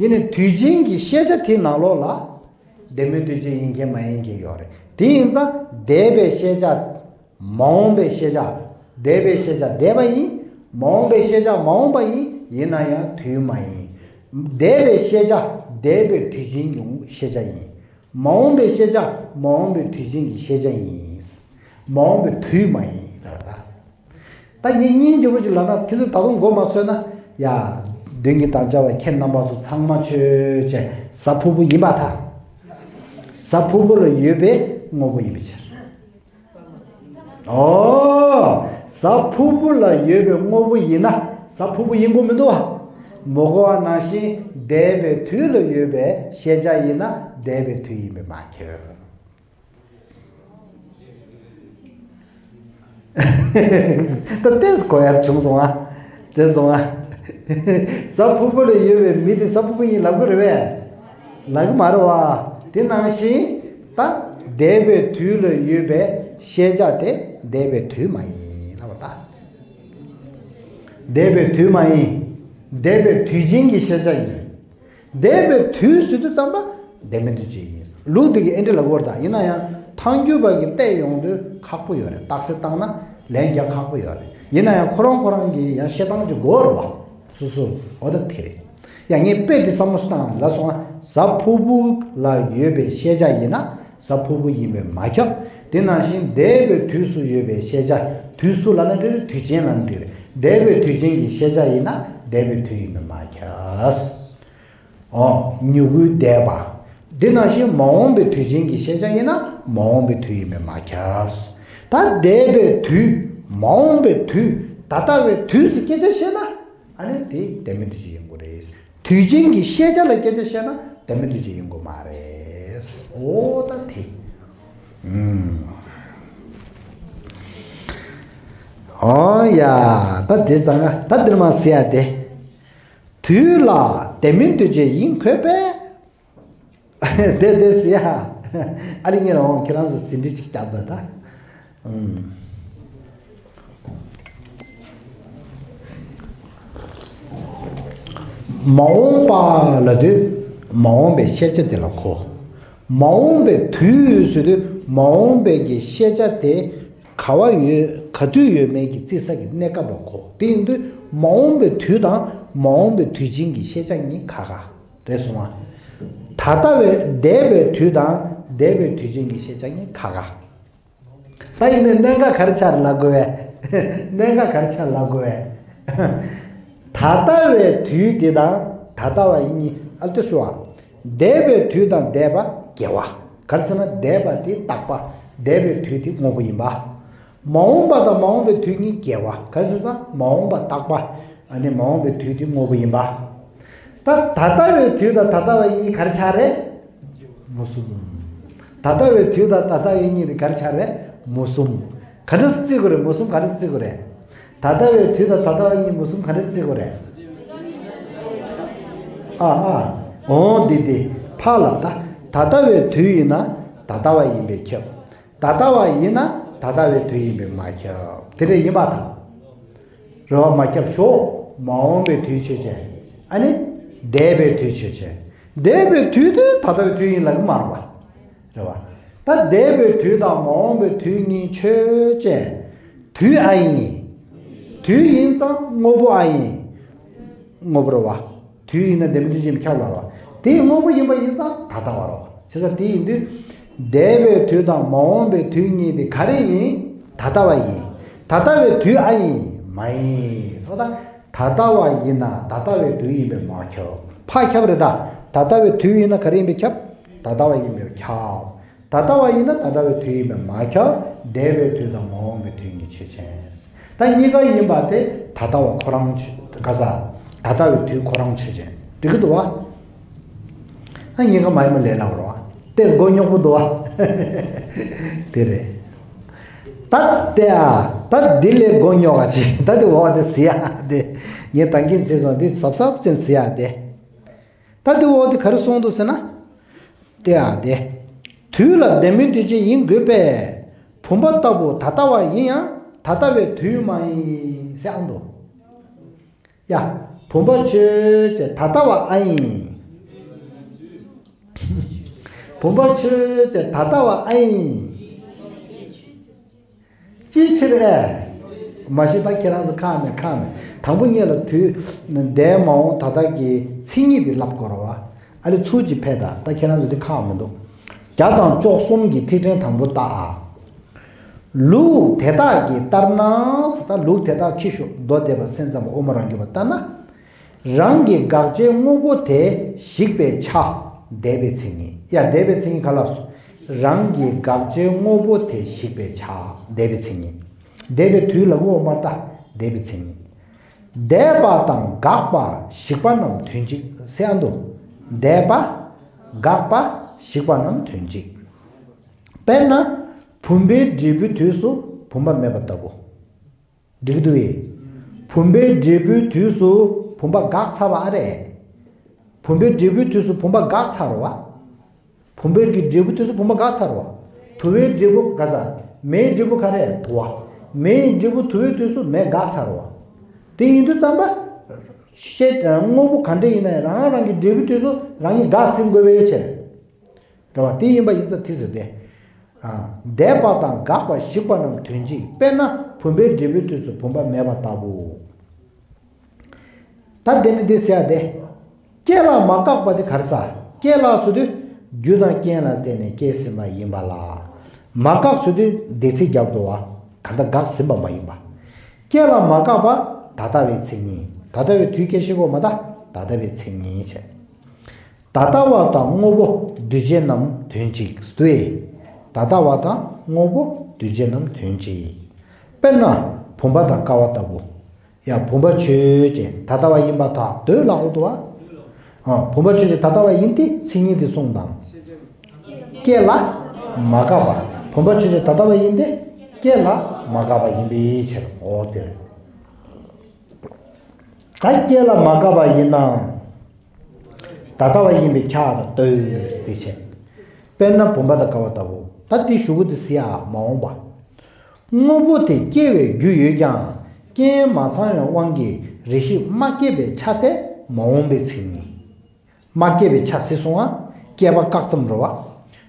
ཡིན་ནའི་དུས་རྒྱུན་གྱི་ཤེས་བྱ་དེའི་ནང་ལོགས་ལ་ལྡན་མིན་འདུས་བྱས་ཡིན་མཁན་མ་ཡིན་མཁན་ཡོད་རེད། དེ་ཡིན་ཙང་འདས་པའི་ཤེས་བྱ། མ་འོངས་པའི་ཤེས་བྱ། འདས་པའི་ཤེས་བྱ་འདས་པ་ཡིན། མ་འོངས་པའི་ཤེས་བྱ་མ་འོངས་པ་ཡིན། ཡིན་ན་ཡང་དུས་མ་ཡིན། འདས་པའི་ཤེས་བྱ་འདས་པའི་དུས་རྒྱུན་གྱི་ཤེས་བྱ་ཡིན། མ་འོངས་པའི་ཤེས་བྱ་མ་འོངས་པའི་དུས་རྒྱུན་གྱི་ཤེས་བྱ་ཡིན། མ་འོངས་པའི་དུས་མ་ཡིན་ལབ་པ་ད། ད་ངས་སྙིང་རྗེ་པོ་ཅིག་ལབ་ན་དེ་ཚོ་ད་དུང་མགོ་མ་ཚོས་ན། ཡ། མདུན་གྱི་དམ་བཅའ་བ་ཁྱེད་རྣམ་པ་ཚོ་ཚང་མ་ཆོས་ཅན་གཟའ་ཕུར་བུ་ཡིན་པར་ཐལ། གཟའ་ཕུར་བུ་ལ་ཡོད་པའི་དངོས་པོ་ཡིན་པའི་ཕྱིར། ཨོ། གཟའ་ཕུར་བུ་ལ་ཡོད་པའི་དངོས་པོ་ཡིན་ན་གཟའ་ཕུར་བུ་ཡིན་དགོས་མི་འདུག་བ། མ་གོ་བ་ནང་བཞིན་འདས་པའི་དུས་ལ་ཡོད་པའི་ཤེས་བྱ་ཡིན་ན་འདས་པའི་དུས་ཡིན་པས་མ་ཁྱབ། ད་ལྟས་གོ་ཡག་བྱུང་སོང་ཨ། དྲན་སོང་ཨ། གཟའ་ཕུར་བུ་ལ་ཡོད་པའི་མི་དེ་གཟའ་ཕུར་བུ་ཡིན་ལབ་གི་རེད་པས། ལབ་གི་མ་རེད་བ། དེ་ནང་བཞིན་ད་འདས་པའི་དུས་ལ་ཡོད་པའི་ཤེས་བྱ་དེ་འདས་པའི་དུས་མ་ཡིན་ལབ་པ་ད། འདས་པའི་དུས་མ་ཡིན། འདས་པའི་དུས་རྒྱུན་གྱི་ཤེས་བྱ་ཡིན། འདས་པའི་དུས་ཟེར་དུས་ཙམ་པ་ལྡན་མིན་འདུས་བྱས་ཡིན། ལུགས་འདི་གི་ཨེ་འདྲ་ལ་གོ་ར་ད་ཡིན་ན་ཡང་ཐལ་འགྱུར་བ་གི་བལྟས་ཡོང་དུས་ཁག་པོ་ཡོད་རེད། རྟགས་གསལ་བཏང་ན་ལན་རྒྱག་ཁག་པོ་ཡོད་རེད། ཡིན་ན་ཡང་ཁོ་རང་ཁོ་རང་གི་ཡང་བཤད་སྟངས་ཀྱི་གོ་རེད་བ། སོ་སོ་འོ་ད་དེ་རེད། ཡང་ངས་དཔེ་འདི་བསམ་བློ་ཞིག་བཏང་ལ་སོང་ང་། གཟའ་ཕུར་བུ་ལ་ཡོད་པའི་ཤེས་བྱ་ཡིན་ན་གཟའ་ཕུར་བུ་ཡིན་པས་མ་ཁྱབ། དེ་ནང་བཞིན་འདས་པའི་དུས་སུ་ཡོད་པའི་ཤེས་བྱ། དུས་སུ་ལབ་ན་འགྲིག་རེད། དུས་ཅན་ལབ་ན་འགྲིག་རེད། འདས་པའི་དུས་ཅན་གྱི་ཤེས་བྱ་ཡིན་ན་འདས་པའི་དུས་ཡིན་པས་མ་ཁྱབ། ཨོ། མྱུ་གུའི་འདས་པ། འདི་ནང་བཞིན་མ་འོངས་པའི་དུས་ཅན་གྱི་ཤེས་བྱ་ཡིན་ན་མ་འོངས་པའི་དུས་ཡིན་པས་མ་ཁྱབ། ད་འདས་པའི་དུས། མ་འོངས་པའི་དུས། ད་ལྟ་བའི་དུས་སུ་སྐད་ཆ་བཤད་ན། ཨ་ནི་དེ་བདེན་པའི་དུས་ཆེན་ཡིན་དགོས་རེད། དུས་ཆེན་གྱི་ཤེས་བྱ་ལ་སྐད་ཆ་བཤད་ན་བདེན་པའི་དུས་ཆེན་ཡིན་དགོས་མ་རེད། འོ་ད་དེ། ཨུམ། ཨོ་ཡ། ད་དེ་ཙང་ང་ད་འདིར་མ་ཟེར་ཡ་དེ། དུས་ལ་བདེན་པའི་དུས་ཆེན་ཡིན་དགོས་པས། དེ་དེ་ཟེར་ཡ། ཨ་རི་ངེད་ལ་འོང་ཁྱེད་རང་ཚོ་ཟིན་བྲིས་ཅིག་བརྒྱབ་ད་ད། ཨུམ། མ་འོངས་པ་ལབ་དུས་མ་འོངས་པའི་ཤེས་བྱ་དེ་ལ་གོ། མ་འོངས་པའི་དུས་ཟེར་དུས་མ་འོངས་པའི་གི་ཤེས་བྱ་དེ་ག་བ་ཡོད་ག་དུས་ཡོད་མེད་ཀྱི་བརྩི་ས་གི་གནས་སྐབས་ལ་གོ། དེ་ཡིན་དུས་མ་འོངས་པའི་དུས་དང་མ་འོངས་པའི་དུས་ཆེན་གྱི་ཤེས་བྱ་གཉིས་ཁ་ཁ་རེད་སོང་ང་། ད་ལྟ་བའི་འདས་པའི་དུས་དང་འདས་པའི་དུས་ཆེན་གྱི་ཤེས་བྱ་གཉིས་ཁ་ཁ། ད་ཡིན་ནའི་གནད་འགག་ག་རེ་ཆགས་རེད་ལབ་དགོས་པས། གནད་འགག་ག་རེ་ཆགས་ལབ་དགོས་པས། ད་ལྟ་བའི་དུས་དེ་དང་ད་ལྟ་བ་གཉིས་ཨ་ལྟོས་ཞུ་བ། འདས་པའི་དུས་དང་འདས་པ་འགལ་བ། ག་རེ་ཟེར་ན་འདས་པ་དེ་རྟག་པ། འདས་པའི་དུས་དེ་དངོས་པོ་ཡིན་པ། མ་འོངས་པ་དང་མ་འོངས་པའི་དུས་གཉིས་འགལ་བ། ག་རེ་ཟེར་ན་མ་འོངས་པ་རྟག་པ། ཨ་ནི་མ་འོངས་པའི་དུས་དེ་དངོས་པོ་ཡིན་པ། ད་ད་ལྟ་བའི་དུས་དང་ད་ལྟ་བ་གཉིས་ག་རེ་ཆགས་རེད། མུ་གསུམ། ད་ལྟ་བའི་དུས་དང་ད་ལྟ་བའི་གཉིས་དེ་ག་རེ་ཆགས་རེད། མུ་གསུམ། ག་འདྲ་བརྩི་དགོས་རེད། མུ་གསུམ་ག་འདྲ་བརྩི་དགོས་རེད། ད་ལྟ་བའི་དུས་དང་ད་ལྟ་བའི་གཉིས་མུ་གསུམ་ག་འདྲ་བརྩི་དགོས་རེད། ཨ་ཨ། འོ་འདི་འདི། ཕ་ལ་ད། ད་ལྟ་བའི་དུས་ཡིན་ན་ད་ལྟ་བ་ཡིན་པས་ཁྱབ། ད་ལྟ་བ་ཡིན་ན་ད་ལྟ་བའི་དུས་ཡིན་པས་མ་ཁྱབ། དེ་འདྲ་ཡིན་པ་དང་། རེད་བ། མ་ཁྱབ་ཞོག་མ་འོངས་པའི་དུས་ཆོས་ཅན། ཨ་ནི། འདས་པའི་དུས་ཆོས་ཅན། འདས་པའི་དུས་དེ་ད་ལྟ་བའི་དུས་ཡིན་ལབ་ཀྱི་མ་རེད་བ། རེད་བ། ད་འདས་པའི་དུས་དང་མ་འོངས་པའི་དུས་གཉིས་ཆོས་ཅན། དུས་ཨ་ཡིན། དུས་ཡིན་ཙང་དངོས་པོ་ཨ་ཡིན། དངོས་པོ་རེད་བ། དུས་ཡིན་ན་བདེན་པའི་དུས་ཆེན་ཁྱབ་ལ་རོ། དེ་དངོས་པོ་ཡིན་པ་ཡིན་ཙང་ད་ལྟ་བ་རོ། བྱས་ཙང་དེ་ཡིན་དུས། འདས་པའི་དུས་དང་མ་འོངས་པའི་དུས་གཉིས་དེ་ག་རེ་ཡིན། ད་ལྟ་བ་ཡིན། ད་ལྟ་བའི་དུས་ཨ་ཡིན་མ་ཡིན་སོགས་དང་། ད་ལྟ་བ་ཡིན་ན་ད་ལྟ་བའི་དུས་ཡིན་པས་མ་ཁྱབ། ཕ་ཁྱབ་རེད་ད། ད་ལྟ་བའི་དུས་ཡིན་ན་ག་རེ་ཡིན་པས་ཁྱབ། ད་ལྟ་བ་ཡིན་པས་ཁྱབ། ད་ལྟ་བ་ཡིན་ན་ད་ལྟ་བའི་དུས་ཡིན་པས་མ་ཁྱབ། འདས་པའི་དུས་དང་མ་འོངས་པའི་དུས་གཉིས་ཆོས་ཅན། ད་གཉིས་ཀ་ཡིན་པ་དེ་ད་ལྟ་བ་ཁོ་རང་ཆོས་ག་ས། ད་ལྟ་བའི་དུས་ཁོ་རང་ཆོས་ཅན། འགྲིག་གི་འདུག་བ། ད་གཉིས་ཀ་མ་ཡིན་པ་ལས་སླ་བོ་རེད་བ། ཏེས་མགོ་རྙོག་པོ་འདུག་བ། དེ་རེད། ད་དེ་ཨ། ད་འདི་ལས་མགོ་རྙོག་ག་ཅི། ད་དེ་འོག་དེ་ཟེར་ཡ་དེ། ངས་ད་གིན་ཟེར་སོང་དེ་གཟབ་གཟབ་ཅན་ཟེར་ཡ་དེ། ད་དེ་འོག་དེ་ག་རེ་གསུངས་འདུག་ཟེར་ན། དེ་ཨ་དེ། དུས་ལ་བདེན་པའི་དུས་ཆེན་ཡིན་དགོས་པས། བུམ་པ་ལྟ་བུ་ད་ལྟ་བ་ཡིན་ཡང་ད་ལྟ་བའི་དུས་མ་ཡིན་ཟེར་ཨ་འདུག་ཡ། བུམ་པ་ཆོས་ཅན་ད་ལྟ་བ་ཨ་ཡིན། བུམ་པ་ཆོས་ཅན་ད་ལྟ་བ་ཨ་ཡིན། ཅིའི་ཕྱིར་ཨེ། མ་གཞི་ད་ཁྱེད་རང་ཚོ་ཁག་མེད་ཁག་མེད། དང་པོ་ཉིད་ལ་དུས། འདས་མ་འོངས་ད་ལྟ་གི་མཚན་ཉིད་དེ་ལབ་དགོས་རེད་བ། ཨ་ལེ་ཚུར་གཅིག་ཕེབས་དང་། ད་ཁྱེད་རང་ཚོ་དེ་ཁག་མི་འདུག་བརྒྱ་དང་བཅུ་གསུམ་གྱི་ཐིག་ཕྲེང་དང་པོ་ལྟ་ཨ། ལུགས་དེ་དག་གིས་ལྟར་ན་ཟེར། ད་ལུགས་དེ་དག་ཁྱི་ཤོ་མདོ་སྡེ་པ་སེམས་ཙམ་པ་དབུ་མ་རང་རྒྱུད་པ་ལྟར་ན། རང་གི་དགག་བྱའི་དངོས་པོ་དེ་ཞིག་པའི་ཆ། འདས་པའི་མཚན་ཉིད། ཡ། འདས་པའི་མཚན་ཉིད་ག་ལ་སོ། རང་གི་དགག་བྱའི་དངོས་པོ་དེ་ཞིག་པའི་ཆ། འདས་པའི་མཚན་ཉིད། འདས་པའི་དུས་ལ་གོ་མ་ལྟ། འདས་པའི་མཚན་ཉིད། འདས་པ་དང་འགག་པ་ཞིག་པ་རྣམས་དོན་གཅིག་ཟེར་ཨ་འདུག་འདས་པ། འགག་པ། ཞིག་པ་རྣམས་དོན་གཅིག་དཔེར་ན། བུམ་པའི་འབྲས་བུའི་དུས་སུ་བུམ་པ་མེད་པ་ལྟ་བུ། འགྲིག་གི་འདུག་ཨེ། བུམ་པའི་འབྲས་བུའི་དུས་སུ་བུམ་པ་འགག་ཚར་བ་ཨ་རེད། བུམ་པའི་འབྲས་བུའི་དུས་སུ་བུམ་པ་འགག་ཚར་བ། བུམ་པའི་གི་འབྲས་བུའི་དུས་སུ་བུམ་པ་འགག་ཚར་བ། དུ་བའི་འབྲས་བུ་ག་ས། མེའི་འབྲས་བུ་ག་རེ། དུ་བ། མེའི་འབྲས་བུ་དུ་བའི་དུས་སུ་མེ་འགག་ཚར་བ། དེ་ཡིན་དུས་ཙམ་པ། ཤེས་དངོས་པོ་ག་འདྲ་ཡིན་ན་ཡང་རང་རང་གི་འབྲས་བུའི་དུས་སུ་རང་ཉིད་འགག་ཟིན་དགོས་པའི་ཕྱིར། རེད་བ། དེ་ཡིན་པ་ཡིན་ཙང་དེ་ཟེར་ཏེ། ཨ། འདས་པ་དང་འགག་པ་ཞིག་པ་རྣམས་དོན་གཅིག་དཔེར་ན་བུམ་པའི་འབྲས་བུའི་དུས་སུ་བུམ་པ་མེད་པ་ལྟ་བུ། ད་དེ་ནི་འདི་ཟེར་ཡ་དེ། སྐྱེ་ལ་མ་འགགས་པ་དེ་ག་རེ་ཟ། སྐྱེ་ལ་ཟེར་དུས་རྒྱུ་དང་རྐྱེན་ལ་བརྟེན་ནས་སྐྱེས་ཟིན་པ་ཡིན་པ་ལ། མ་འགགས་ཟེར་དུས་འདས་ཚིག་རྒྱབ་འདུག་བ། ག་འདྲ་འགགས་ཟིན་པ་མ་ཡིན་པ། སྐྱེ་ལ་མ་འགགས་པ་ད་ལྟ་བའི་མཚན་ཉིད། ད་ལྟ་བའི་དུས་སྐད་ཤེས་གོ་མ་ད། ད་ལྟ་བའི་མཚན་ཉིད་བྱས། ད་ལྟ་བ་དང་དངོས་པོ་འདུས་བྱས་རྣམས་དོན་གཅིག་སྟེ། ད་ལྟ་བ་དང་དངོས་པོ་འདུས་བྱས་རྣམས་དོན་གཅིག་དཔེར་ན་བུམ་པ་དང་ཀ་བ་ལྟ་བུ། ཡ། བུམ་པ་ཆོས་ཅན། ད་ལྟ་བ་ཡིན་པར་ཐལ། འདོད་ལ་འོ་དུ་བ། ཨ། བུམ་པ་ཆོས་ཅན། ད་ལྟ་བ་ཡིན་ཏེ། མཚན་ཉིད་དེ་གསུངས་དང་། སྐྱེ་ལ་མ་འགགས་པ། བུམ་པ་ཆོས་ཅན། ད་ལྟ་བ་ཡིན་ཏེ། སྐྱེ་ལ་མ་འགགས་པ་ཡིན་པའི་ཕྱིར། འོ་དེ་རེད། ད་སྐྱེ་ལ་མ་འགགས་པ་ཡིན་ན། ད་ལྟ་བ་ཡིན་པས་ཁྱབ་པར་འདོད་དེ་བྱས། དཔེར་ན་བུམ་པ་དང་ཀ་བ་ལྟ་བུ། ད་འདི་གཞུག་གུ་དེ་གཟིགས་ཨ། མ་འོངས་པ། དངོས་པོ་དེ་སྐྱེ་བའི་རྒྱུ་ཡོད་ཀྱང་། རྐྱེན་མ་ཚང་བའི་དབང་གིས་རེ་ཞིག་མ་སྐྱེས་པའི་ཆ་དེ་མ་འོངས་པའི་མཚན་ཉིད། མ་སྐྱེས་པའི་ཆ་ཟེར་སོང་ཨ། སྐྱེས་པ་བཀག་ཙམ་རེད་བ།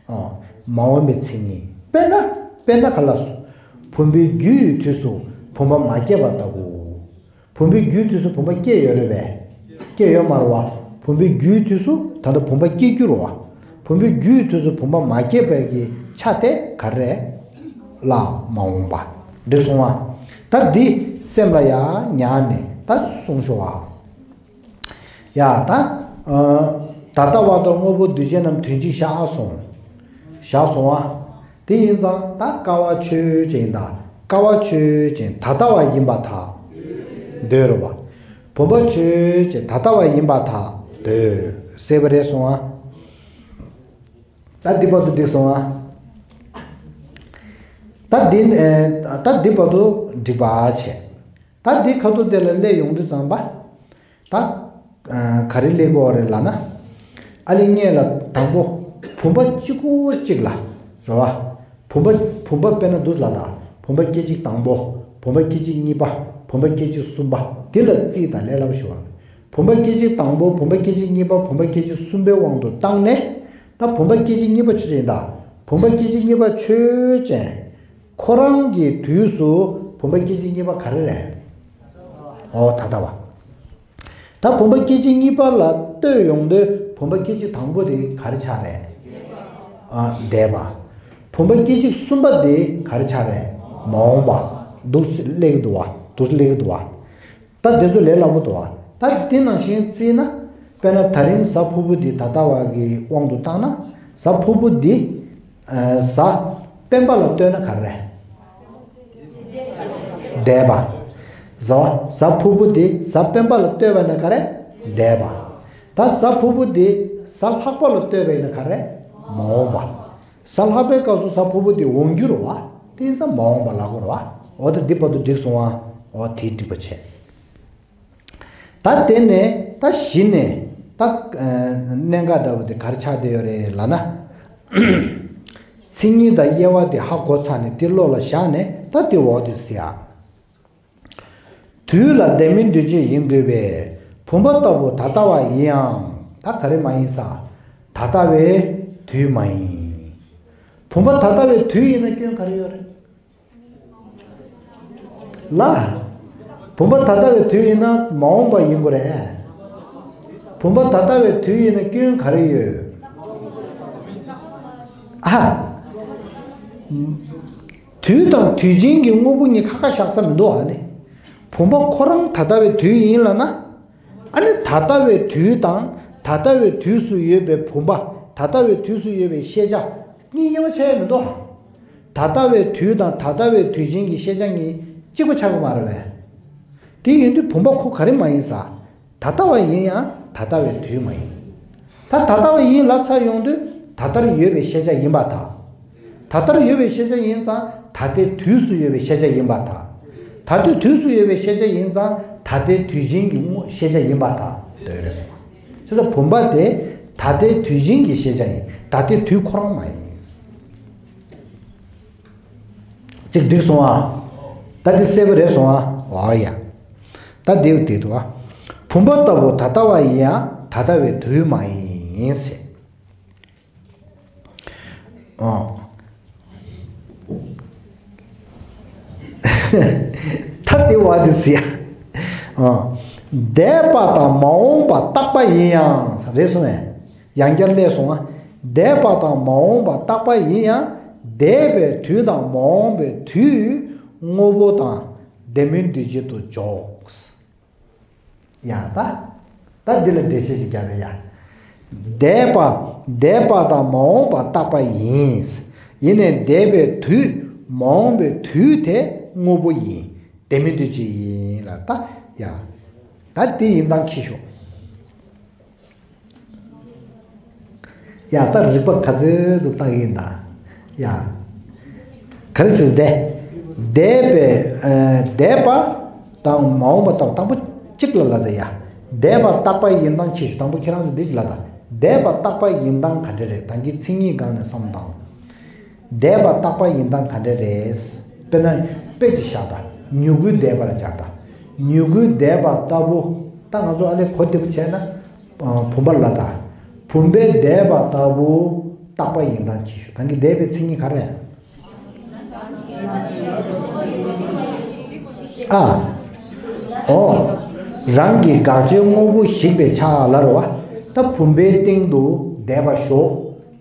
ཨོ། མ་འོངས་པའི་མཚན་ཉིད། དཔེར་ན། དཔེར་ན་ག་ལ་སོ། བུམ་པའི་རྒྱུ་ཡི་དུས་སུ་བུམ་པ་མ་སྐྱེས་པ་ལྟ་བུ། བུམ་པའི་རྒྱུའི་དུས་སུ་བུམ་པ་སྐྱེས་ཡོད་རེད་པས། སྐྱེས་ཡོད་མ་རེད་བ། བུམ་པའི་རྒྱུའི་དུས་སུ་ད་ལྟ་བུམ་པ་སྐྱེ་རྒྱུ་རེད་བ། བུམ་པའི་རྒྱུའི་དུས་སུ་བུམ་པ་མ་སྐྱེས་པའི་གི་ཆ་དེ་ག་རེ་རེད། ལ་མ་འོངས་པ། འགྲིག་སོང་བ། ད་འདི་སེམས་ལ་ཡ་ཉར་ནས་ད་གསུང་ཤོག་ཨ། ཡ་ད། ཨ། ད་ལྟ་བ་དང་དངོས་པོ་འདུས་བྱས་རྣམས་དོན་གཅིག་བཞག་སོང་། བཞག་སོང་ཨ། དེ་ཡིན་ཙང་ད་ཀ་བ་ཆོས་ཅན། ད་ཀ་བ་ཆོས་ཅན། ད་ལྟ་བ་ཡིན་པར་ཐལ། འདོད་རེད་བ། བུམ་པ་ཆོས་ཅན། ད་ལྟ་བ་ཡིན་པར་ཐལ། འདོད། གསལ་པོ་རེད་སོང་ཨ། ད་འདི་བར་དུ་འགྲིག་སོང་ཨ། ད་འདི། ཨེ། ད་འདི་བར་དུ་འགྲིག་པ་བྱས། ད་འདི་ཁ་ཐུག་དེ་ལ་སླེབས་ཡོང་དུས་ཙམ་པ། ད། ཨ། ག་རེ་སླེབས་དགོས་རེད་ལབ་ན། ཨ་ལེ་སྔོན་ལ་དང་པོ། བུམ་པ་གཅིག་པོ་གཅིག་ལ། རེད་བ། བུམ་པ། བུམ་པ་དཔེར་ན་འདུག་ལབ་ད། བུམ་པ་སྐད་ཅིག་དང་པོ། བུམ་པ་སྐད་ཅིག་གཉིས་པ། བུམ་པ་སྐད་ཅིག་གསུམ་པ། དེ་ལ་རྩིས་དང་ལས་སླ་པོ་ཞིག་ཡོད་རེད། བུམ་པ་སྐད་ཅིག་དང་པོ། བུམ་པ་སྐད་ཅིག་གཉིས་པ། བུམ་པ་སྐད་ཅིག་གསུམ་པའི་དབང་དུ་བཏང་ནས། ད་བུམ་པ་སྐད་ཅིག་གཉིས་པ་ཆོས་ཅན་ཡིན་ད། བུམ་པ་སྐད་ཅིག་གཉིས་པ་ཆོས་ཅན། ཁོ་རང་གི་དུས་སུ་བུམ་པ་སྐད་ཅིག་གཉིས་པ་ག་རེ་རེད། ཨོ། ད་ལྟ་བ། ད་བུམ་པ་སྐད་ཅིག་གཉིས་པ་ལ་ལྟོས་ཡོང་དུས་བུམ་པ་སྐད་ཅིག་དང་པོ་དེ་ག་རེ་ཆགས་རེད། ཨ། འདས་པ། བུམ་པ་སྐད་ཅིག་གསུམ་པ་དེ་ག་རེ་ཆགས་རེད། མ་འོངས་པ། འདུག་སེ་སླེབས་ཀྱི་འདུག་བ། འདུག་སེ་སླེབས་ཀྱི་འདུག་བ། ད་དེ་ཚོ་ལས་སླ་པོ་འདུག་བ། ད་དེ་ནང་བཞིན་བརྩིས་ན། དཔེར་ན་ད་རིང་གཟའ་ཕུར་བུ་འདི་ད་ལྟ་བ་གི་དབང་དུ་བཏང་ན། གཟའ་ཕུར་བུ་འདི། ཨ། གཟའ་སྤེན་པ་ལ་ལྟོས་ན་ག་རེ་རེད། འདས་པ། གཟའ། གཟའ་ཕུར་བུ་འདི་གཟའ་སྤེན་པ་ལ་ལྟོས་པ་ཡིན་ན་ག་རེ། འདས་པ། ད་གཟའ་ཕུར་བུ་འདི་གཟའ་ལྷག་པ་ལ་ལྟོས་པ་ཡིན་ན་ག་རེ། མ་འོངས་པ། གཟའ་ལྷག་པའི་སྐབས་སུ་གཟའ་ཕུར་བུ་འདི་འོང་རྒྱུ་རེད་བ། དེ་ཡིན་ཙང་མ་འོངས་པ་ལབ་དགོས་རེད་བ། འོ། ད་འདི་བར་དུ་འགྲིག་སོང་བ། འོ། དེ་འགྲིག་པ་བྱས། ད་དེ་ནས་ད་གཞི་ནས་ད། ཨ། གནད་འགག་འདྲ་བོ་དེ་ག་རེ་ཆགས་བསྡད་ཡོད་རེད་ལབ་ན། མཚན་ཉིད་དང་དབྱེ་བ་དེ་ཧ་གོ་ཚར་ནས་དེ་བློ་ལ་བཞག་ནས་ད་དེ་འོག་དེ་གཟིགས་ཨ། དུས་ལ་ལྡན་མིན་འདུས་བྱས་ཡིན་དགོས་པས། བུམ་པ་ལྟ་བུ་ད་ལྟ་བ་ཡིན་ཡང་། ད་ག་རེ་མ་ཡིན་ས། ད་ལྟ་བའི་དུས་མ་ཡིན། བུམ་པ་ད་ལྟ་བའི་དུས་ཡིན་ན་སྐྱོན་ག་རེ་ཡོད་རེད། ལ། བུམ་པ་ད་ལྟ་བའི་དུས་ཡིན་ན་མ་འོངས་པ་ཡིན་དགོས་རེད། བུམ་པ་ད་ལྟ་བའི་དུས་ཡིན་ན་སྐྱོན་ག་རེ་ཡོད། ཨ། དུས་དང་དུས་ཅན་གྱི་དངོས་པོ་གཉིས་ཁ་ཁ་བཞག་ས་མི་འདུག་ཨ་ནི། བུམ་པ་ཁོ་རང་ད་ལྟ་བའི་དུས་ཡིན་ལབ་ན། ཨ་ནི་ད་ལྟ་བའི་དུས་དང་ད་ལྟ་བའི་དུས་སུ་ཡོད་པའི་བུམ་པ། ད་ལྟ་བའི་དུས་སུ་ཡོད་པའི་ཤེས་བྱ་གཉིས་དབྱེ་བ་ཕྱེ་ཡ་མི་འདུག་ད་ལྟ་བའི་དུས་དང་ད་ལྟ་བའི་དུས་ཅན་གྱི་ཤེས་བྱ་གཉིས་གཅིག་པ་ཆགས་ཀྱི་མ་རེད་པས། དེ་ཡིན་དུས་བུམ་པ་ཁོ་ག་རེ་མ་ཡིན་ས། ད་ལྟ་བ་ཡིན་ཡང་ད་ལྟ་བའི་དུས་མ་ཡིན། ད་ད་ལྟ་བ་ཡིན་ལབ་ཚར་ཡོང་དུས་ད་ལྟར་ཡོད་པའི་ཤེས་བྱ་ཡིན་པར་ཐལ། ད་ལྟར་ཡོད་པའི་ཤེས་བྱ་ཡིན་ཙང་ད་ལྟའི་དུས་སུ་ཡོད་པའི་ཤེས་བྱ་ཡིན་པར་ཐལ། ད་ལྟའི་དུས་སུ་ཡོད་པའི་ཤེས་བྱ་ཡིན་ཙང་ད་ལྟའི་དུས་ཅན་གྱི་དངོས་ཤེས་བྱ་ཡིན་པར་ཐལ། འདོད་རེད་སོང་། བྱས་ཙང་བུམ་པ་དེ་ད་ལྟའི་དུས་ཅན་གྱི་ཤེས་བྱ་ཡིན། ད་ལྟའི་དུས་ཁོ་རང་མ་ཡིན། ཅིག་འགྲིག་སོང་ཨ། ད་འདི་གསལ་པོ་རེད་སོང་ཨ། འོ་ཡ། ད་འདིའུ་དེ་དུ་བ། བུམ་པ་ལྟ་བུ་ད་ལྟ་བ་ཡིན་ཡང་ད་ལྟ་བའི་དུས་མ་ཡིན་ཟེར། ཨོ། ད་དེ་བ་དེ་ཟེར། ཨོ། འདས་པ་དང་མ་འོངས་པ་རྟག་པ་ཡིན་ཡང་ཟེར་རེད་སོང་ངས། ཡང་བསྐྱར་སླེབས་སོང་ང་། འདས་པ་དང་མ་འོངས་པ་རྟག་པ་ཡིན་ཡང་། འདས་པའི་དུས་དང་མ་འོངས་པའི་དུས་དངོས་པོ་དང་ལྡན་མིན་འདུས་བྱས་དུ་འཇོག་ཡ་ད། ད་འདི་ལ་འགྲེལ་བཤད་ཅིག་རྒྱག་ན་ཡ། འདས་པ། འདས་པ་དང་མ་འོངས་པ་རྟག་པ་ཡིན། ཡིན་ནས་འདས་པའི་དུས་མ་འོངས་པའི་དུས་དེ་དངོས་པོ་ཡིན། ལྡན་མིན་འདུས་བྱས་ཡིན་ལ་ད། ཡ། ད་དེ་ཡིན་སྟངས་ཁྱི་ཤོག་ཡ། ད་རིགས་པ་ག་ཚོད་དུ་བཏགས་ཡིན་ད། ཡ། ག་རེ་ཟེར་འདས། འདས་པའི་ཨ་འདས་པ་དང་མ་འོངས་པ་དང་དང་པོ་གཅིག་ལ་ལ་ད་ཡ། འདས་པ་རྟག་པ་ཡིན་སྟངས་ཁྱི་ཤོག་དང་པོ་ཁྱེད་རང་ཚོ་འདི་ཅི་ལ་ད། འདས་པ་རྟག་པ་ཡིན་སྟངས་ག་འདྲ་རེད། ད་གིན་མཚན་ཉིད་སྒང་ནས་བསམ་དང་། འདས་པ་རྟག་པ་ཡིན་སྟངས་ག་འདྲ་རེད། དཔེར་ན་དཔེ་ཅིག་བཞག་ད། མྱུ་གུའི་འདས་པ་ལ་སྦྱར་ད། མྱུ་གུའི་འདས་པ་ལྟ་བུ། ད་ང་ཚོ་ཨ་ལས་གོ་བདེ་པོ་བྱས་ན། ཨ་བུམ་པ་ལ་ད། བུམ་པའི་འདས་པ་ལྟ་བུ་རྟག་པ་ཡིན་སྟངས་ཁྱི་ཤོག་ད་གིན་འདས་པའི་མཚན་ཉིད་ག་རེ། ཨ། ཨོ། རང་གི་དགག་བྱའི་དངོས་པོ་ཞིག་པའི་ཆ་ལ་རེད་བ། ད་བུམ་པའི་སྟེང་དུ་འདས་པ་ཞོག་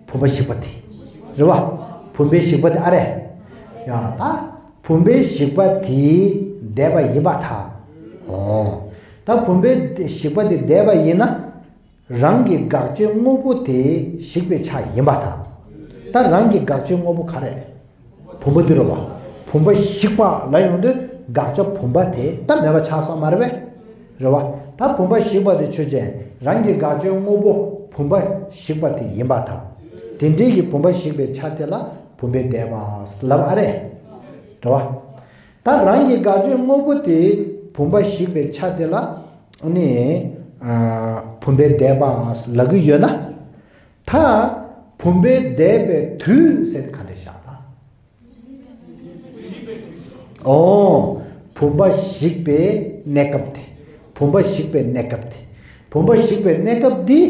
བུམ་པ་ཞིག་པ་དེ། རེད་བ། བུམ་པའི་ཞིག་པ་དེ་ཨ་རེད། ཡ་ད། བུམ་པའི་ཞིག་པ་དེའི་འདས་པ་ཡིན་པར་ཐལ། ཨོ། ད་བུམ་པའི་ཞིག་པ་དེ་འདས་པ་ཡིན་ན། རང་གི་དགག་བྱའི་དངོས་པོ་དེ་ཞིག་པའི་ཆ་ཡིན་པར་ཐལ། ད་རང་གི་དགག་བྱའི་དངོས་པོ་ག་རེ། བུམ་པ་འདི་རེད་བ། བུམ་པ་ཞིག་པ་ལ་ཡོང་དུས་དགག་བྱ་བུམ་པ་དེ་ད་མེད་པ་ཆགས་སོང་མ་རེད་པས། རེད་བ། ད་བུམ་པ་ཞིག་པ་དེ་ཆོས་ཅན། རང་གི་དགག་བྱའི་དངོས་པོ་བུམ་པ་ཞིག་པ་དེ་ཡིན་པར་ཐལ། དེ་འདྲའི་གི་བུམ་པ་ཞིག་པའི་ཆ་དེ་ལ་བུམ་པའི་འདས་པ་ལབ་ཨ་རེད། རེད་བ། ད་རང་གི་དགག་བྱའི་དངོས་པོ་དེ་བུམ་པ་ཞིག་པའི་ཆ་དེ་ལ་ཨ་ནི་ཨ་བུམ་པའི་འདས་པ་ལབ་ཀྱི་ཡོད་ན། ད་བུམ་པའི་འདས་པའི་དུས་ཟེར་དེ་ག་འདྲ་བཞག་ད། ཨོ། བུམ་པ་ཞིག་པའི་གནས་སྐབས་དེ། བུམ་པ་ཞིག་པའི་གནས་སྐབས་དེ། བུམ་པ་ཞིག་པའི་གནས་སྐབས་འདི་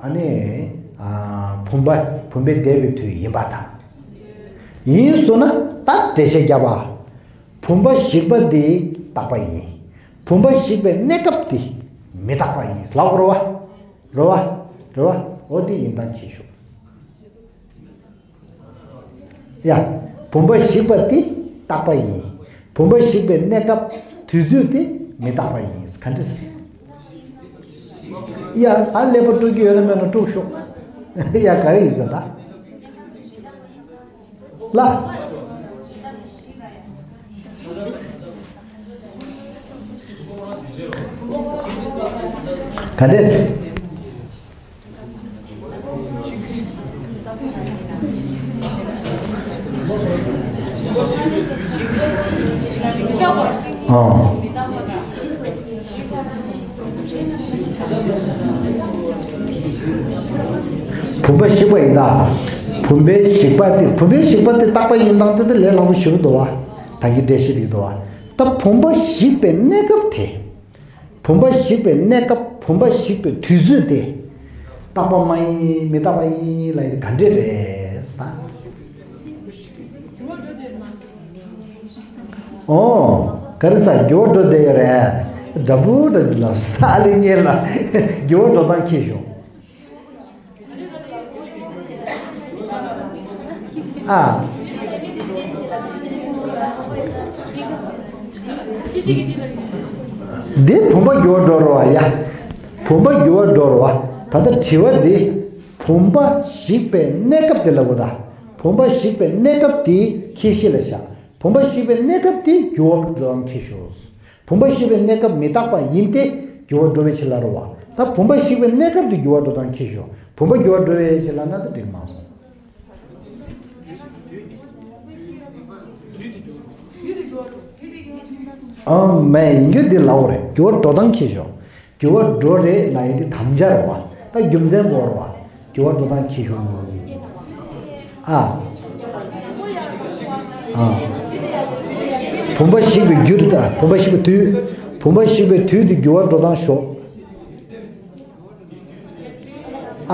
ཨ་ནི་ཨ་བུམ་པ་བུམ་པའི་འདས་པའི་དུས་ཡིན་པར་ཐལ། ཡིན་སོང་ན་ད་འགྲེལ་བཤད་རྒྱབ་པ། བུམ་པ་ཞིག་པ་འདི་རྟག་པ་ཡིན། བུམ་པ་ཞིག་པའི་གནས་སྐབས་འདི་མི་རྟག་པ་ཡིན་ལབ་དགོས་རེད་བ། རེད་བ། རེད་བ། འོ་འདི་ཡིན་སྟངས་ཁྱི་ཤོག་ཡ། བུམ་པ་ཞིག་པ་དེ་རྟག་པ་ཡིན། བུམ་པ་ཞིག་པའི་གནས་སྐབས་དུས་ཚོད་དེ་མི་རྟག་པ་ཡིན། ག་འདྲ་ཟེར། ཡ། ད་ཀླད་པ་དཀྲུག་རྒྱུ་ཡོད་ན་མེད་ན་དཀྲུག་ཤོག་ཡ། ག་རེ་ཡིན་ཟེར་ད། ལ། ག་འདྲས། ཨོ། བུམ་པ་ཞིག་པ་ཡིན་ད། བུམ་པའི་ཞིག་པ་དེ་བུམ་པའི་ཞིག་པ་དེ་རྟག་པ་ཡིན་སྟངས་དེ་དེ་ལས་སླ་པོ་ཞེ་པོ་འདུག་བ། ད་གིན་འགྲེལ་བཤད་རིགས་འདུག་བ། ད་བུམ་པ་ཞིག་པའི་གནས་སྐབས་དེ། བུམ་པ་ཞིག་པའི་གནས་སྐབས་བུམ་པ་ཞིག་པའི་དུས་ཚོད་དེ། རྟག་པ་མ་ཡིན་མི་རྟག་པ་ཡིན་ལབ་ཡ་དེ་ག་འདྲས་རེད་ད། ཨོ། ག་རེ་ཟ་འགྱུར་བ་འགྲོ་བསྡད་ཡོད་རེད། འདྲ་པོ་འདྲ་ཅིག་ལབ་ས་ཨ་ལེ་ངེད་ལ་འགྱུར་བ་འགྲོ་སྟངས་ཁྱེད་ཤོག་ཨ། འདི་བུམ་པ་འགྱུར་བ་འགྲོ་རོ་ཨ་ཡ། བུམ་པ་འགྱུར་བ་འགྲོ་རོ་ཨ། ད་ལྟ་དྲི་བ་འདི་བུམ་པ་ཞིག་པའི་གནས་སྐབས་དེ་ལ་གོ་ད། བུམ་པ་ཞིག་པའི་གནས་སྐབས་དེ་ཁྱེད་ཤེས་ལ་བཞག་བུམ་པ་ཞིག་པའི་གནས་སྐབས་དེ་འགྱུར་བ་འགྲོ་སྟངས་ཁྱེད་ཤོག་བུམ་པ་ཞིག་པའི་གནས་སྐབས་མི་རྟག་པ་ཡིན་ཏེ་འགྱུར་བ་འགྲོ་བའི་ཕྱིར་ལ་རོ་བ། ད་བུམ་པ་ཞིག་པའི་གནས་སྐབས་དེ་འགྱུར་བ་འགྲོ་སྟངས་ཁྱེད་ཤོག་བུམ་པ་འགྱུར་བ་འགྲོ་བའི་ཕྱིར་ལ་ན་ད་འགྲིག་མ་སོང་། ཨང་མེད་ཡིན་རྒྱུ་འདི་ལའོ་རེད། འགྱུར་བ་འགྲོ་སྟངས་ཁྱེད་ཤོག་འགྱུར་བ་འགྲོ་རེད་ལ་ཡིན་དེ་དམ་བཅའ་རེད་བ། ད་རྒྱུ་མཚན་འགོར་བ། འགྱུར་བ་འགྲོ་སྟངས་ཁྱེད་ཤོག་ཨ། ཨ། བུམ་པ་ཞིག་པའི་རྒྱུ་དེ་ད་བུམ་པ་ཞིག་པའི་དུས། བུམ་པ་ཞིག་པའི་དུས་དེ་འགྱུར་བ་འགྲོ་སྟངས་ཤོག་ཨ།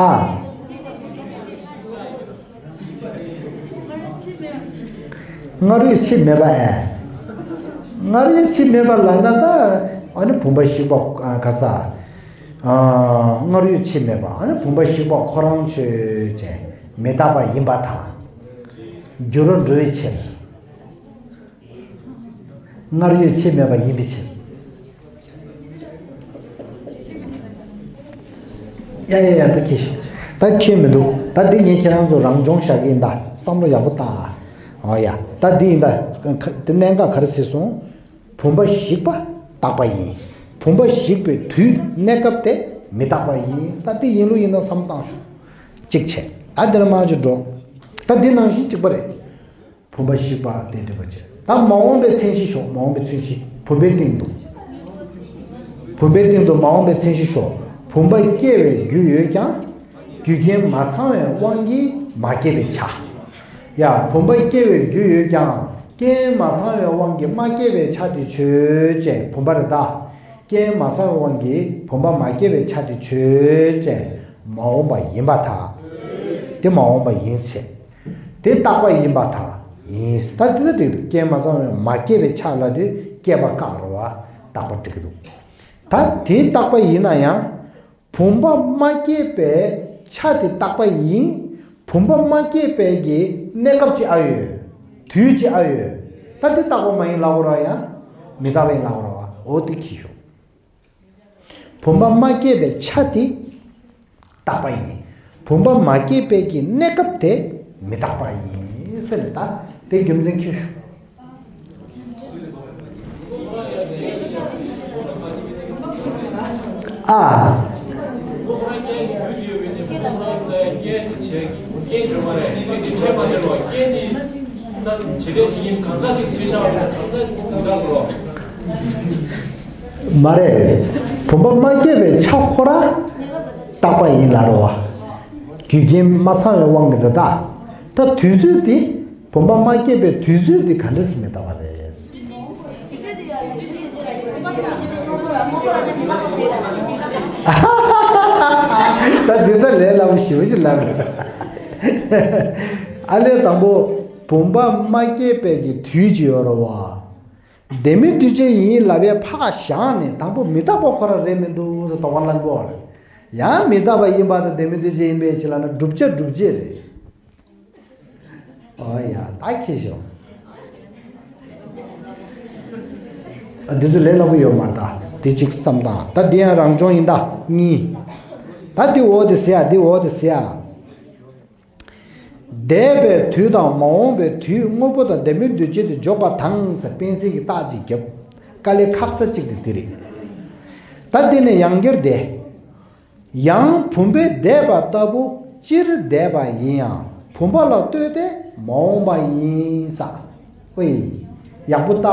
སྔར་ཡོད་ཕྱིས་མེད་པ་ཨེ། སྔར་ཡོད་ཕྱིས་མེད་པ་ལབ་ན་ད་ཨ་ནི་བུམ་པ་ཞིག་པ་ག་ས། སྔར་ཡོད་ཕྱིས་མེད་པ་ཨ་ནི་བུམ་པ་ཞིག་པ་ཁོ་རང་ཆོས་ཅན་མི་རྟག་པ་ཡིན་པར་ཐལ། འགྱུར་བ་འགྲོ་བའི་ཕྱིར། སྔར་ཡོད་ཕྱིས་མེད་པ་ཡིན་པའི་ཕྱིར། ཡ་ཡ་ཡ་ད་ཁྱེད་ཤོག་ད་ཁྱོད་མི་འདུག་ད་འདི་ངས་ཁྱེད་རང་ཚོ་རང་སྦྱོང་བཞག་གི་ཡིན་ད། བསམ་བློ་ཡག་པོ་བཏང་། ཨོ་ཡ། ད་འདི་ཡིན་ད། དེ་གནད་འགག་ག་རེ་ཟེར་སོང་། བུམ་པ་ཞིག་པ་རྟག་པ་ཡིན། བུམ་པ་ཞིག་པའི་དུས་གནས་སྐབས་དེ་མི་རྟག་པ་ཡིན། ད་དེ་ཡིན་ལུགས་ཡིན་ན་བསམ་བཏང་ཤོག་གཅིག་བྱས། ད་འདིར་མ་ཅིག་འགྲོ། ད་འདི་ནང་བཞིན་གཅིག་པ་རེད། བུམ་པ་ཞིག་པ་དེ་འགྲིག་པ་བྱས། ད་མ་འོངས་པའི་མཚན་གཞི་ཞོག་མ་འོངས་པའི་མཚན་གཞི་བུམ་པའི་སྟེང་དུ། བུམ་པའི་སྟེང་དུ་མ་འོངས་པའི་མཚན་གཞི་ཞོག་བུམ་པ་སྐྱེ་བའི་རྒྱུ་ཡོད་ཀྱང་། རྒྱུ་རྐྱེན་མ་ཚང་བའི་དབང་གིས་མ་སྐྱེས་པའི་ཆ། ཡ། བུམ་པ་སྐྱེ་བའི་རྒྱུ་ཡོད་ཀྱང་རྐྱེན་མ་ཚང་བའི་དབང་གིས་མ་སྐྱེས་པའི་ཆ་དེ་ཆོས་ཅན། བུམ་པ་རེད་ད། རྐྱེན་མ་ཚང་བའི་དབང་གིས་བུམ་པ་མ་སྐྱེས་པའི་ཆ་དེ་ཆོས་ཅན། མ་འོངས་པ་ཡིན་པར་ཐལ། དེ་མ་འོངས་པ་ཡིན་ཞེས། དེ་རྟག་པ་ཡིན་པར་ཐལ། ཡིན། ད་དེ་ལ་འགྲིག་འདུག་རྐྱེན་མ་ཚང་བའི་མ་སྐྱེས་པའི་ཆ་ལ་དེ་སྐྱེས་པ་བཀག་རོ་བ་རྟག་པ་འགྲིག་གི་འདུག་ད་དེ་རྟག་པ་ཡིན་ན་ཡང་། བུམ་པ་མ་སྐྱེས་པའི་ཆ་དེ་རྟག་པ་ཡིན། བུམ་པ་མ་སྐྱེས་པའི་གི་གནས་སྐབས་ཅིག་ཨ་ཡོད། དུས་ཅིག་ཨ་ཡོད། ད་དེ་རྟག་པ་མ་ཡིན་ལབ་དགོས་ར་ཡང་། མི་རྟག་པ་ཡིན་ལབ་དགོས་ར་བ། འོ་དེ་ཁྱི་ཤོག་བུམ་པ་མ་སྐྱེས་པའི་ཆ་དེ་རྟག་པ་ཡིན། བུམ་པ་མ་སྐྱེས་པའི་གི་གནས་སྐབས་དེ་མི་རྟག་པ་ཡིན་ཟེར་ནས་ད་དེ་རྒྱུ་མཚན་ཁྱོད་ཞུ། ཨ། མ་རེད། བུམ་པ་མ་སྐྱེས་པའི་ཆ་ཁོ་ར་རྟག་པ་ཡིན་ལ་རོ་བ། རྒྱུ་རྐྱེན་མ་ཚང་བའི་དབང་གིས་རེད་ད། ད་དུས་ཚོད་དེ་བུམ་པ་མ་སྐྱེས་པའི་དུས་ཚོད་དེ་ག་འདྲ་སེ་མི་རྟག་པ་རེད། ད་འདི་ལྟར་ལས་སླ་པོ་ཞེ་པོ་ཅིག་ལབ་རེད། ཨ་ལས་དང་པོ་བུམ་པ་མ་སྐྱེས་པའི་གི་དུས་ཅིག་ཡོད་རེད་བ། ལྡན་མིན་འདུས་བྱས་ཡིན་ལབ་པའི་ཕར་བཞག་ནས་དང་པོ་མི་རྟག་པ་ཁོ་རང་རེད་མི་འདུག་ཟེར་དོགས་པ་ལངས་དགོས་རེད། ཡང་མི་རྟག་པ་ཡིན་པ་དང་ལྡན་མིན་འདུས་བྱས་ཡིན་པའི་ཕྱིར་ལབ་ན་བསྒྲུབ་བྱ་སྒྲུབ་བྱེད་རེད། ཨོ་ཡ་ད་ཁྱེད་ཤོག་ཨ་འདི་ཚོ་ལས་སླ་པོ་ཡོད་མ་རེད་ད། འདི་གཅིག་བསམ་དང་ད་འདི་ཡང་རང་སྦྱོང་ཡིན་ད་གཉིས། ད་འདི་འོ་དེ་ཟེར་ཡ་འདི་འོ་དེ་ཟེར་ཡ། འདས་པའི་དུས་དང་མ་འོངས་པའི་དུས་དངོས་པོ་དང་ལྡན་མིན་འདུས་བྱས་དེ་འཇོག་པ་དང་ཟེར་སྤེན་སྲིད་ཀྱི་རྟགས་ཅིག་བརྒྱབ། དཀའ་ལས་ཁག་ས་གཅིག་དེ་འདི་རེད། ད་འདི་ནས་ཡང་བསྐྱར་དེ། ཡང་བུམ་པའི་འདས་པ་ལྟ་བུ་སྤྱིར་འདས་པ་ཡིན་ཡང་བུམ་པ་ལ་ལྟོས་ཏེ་མ་འོངས་པ་ཡིན་ས། ཨོའི། ཡག་པོ་ལྟ།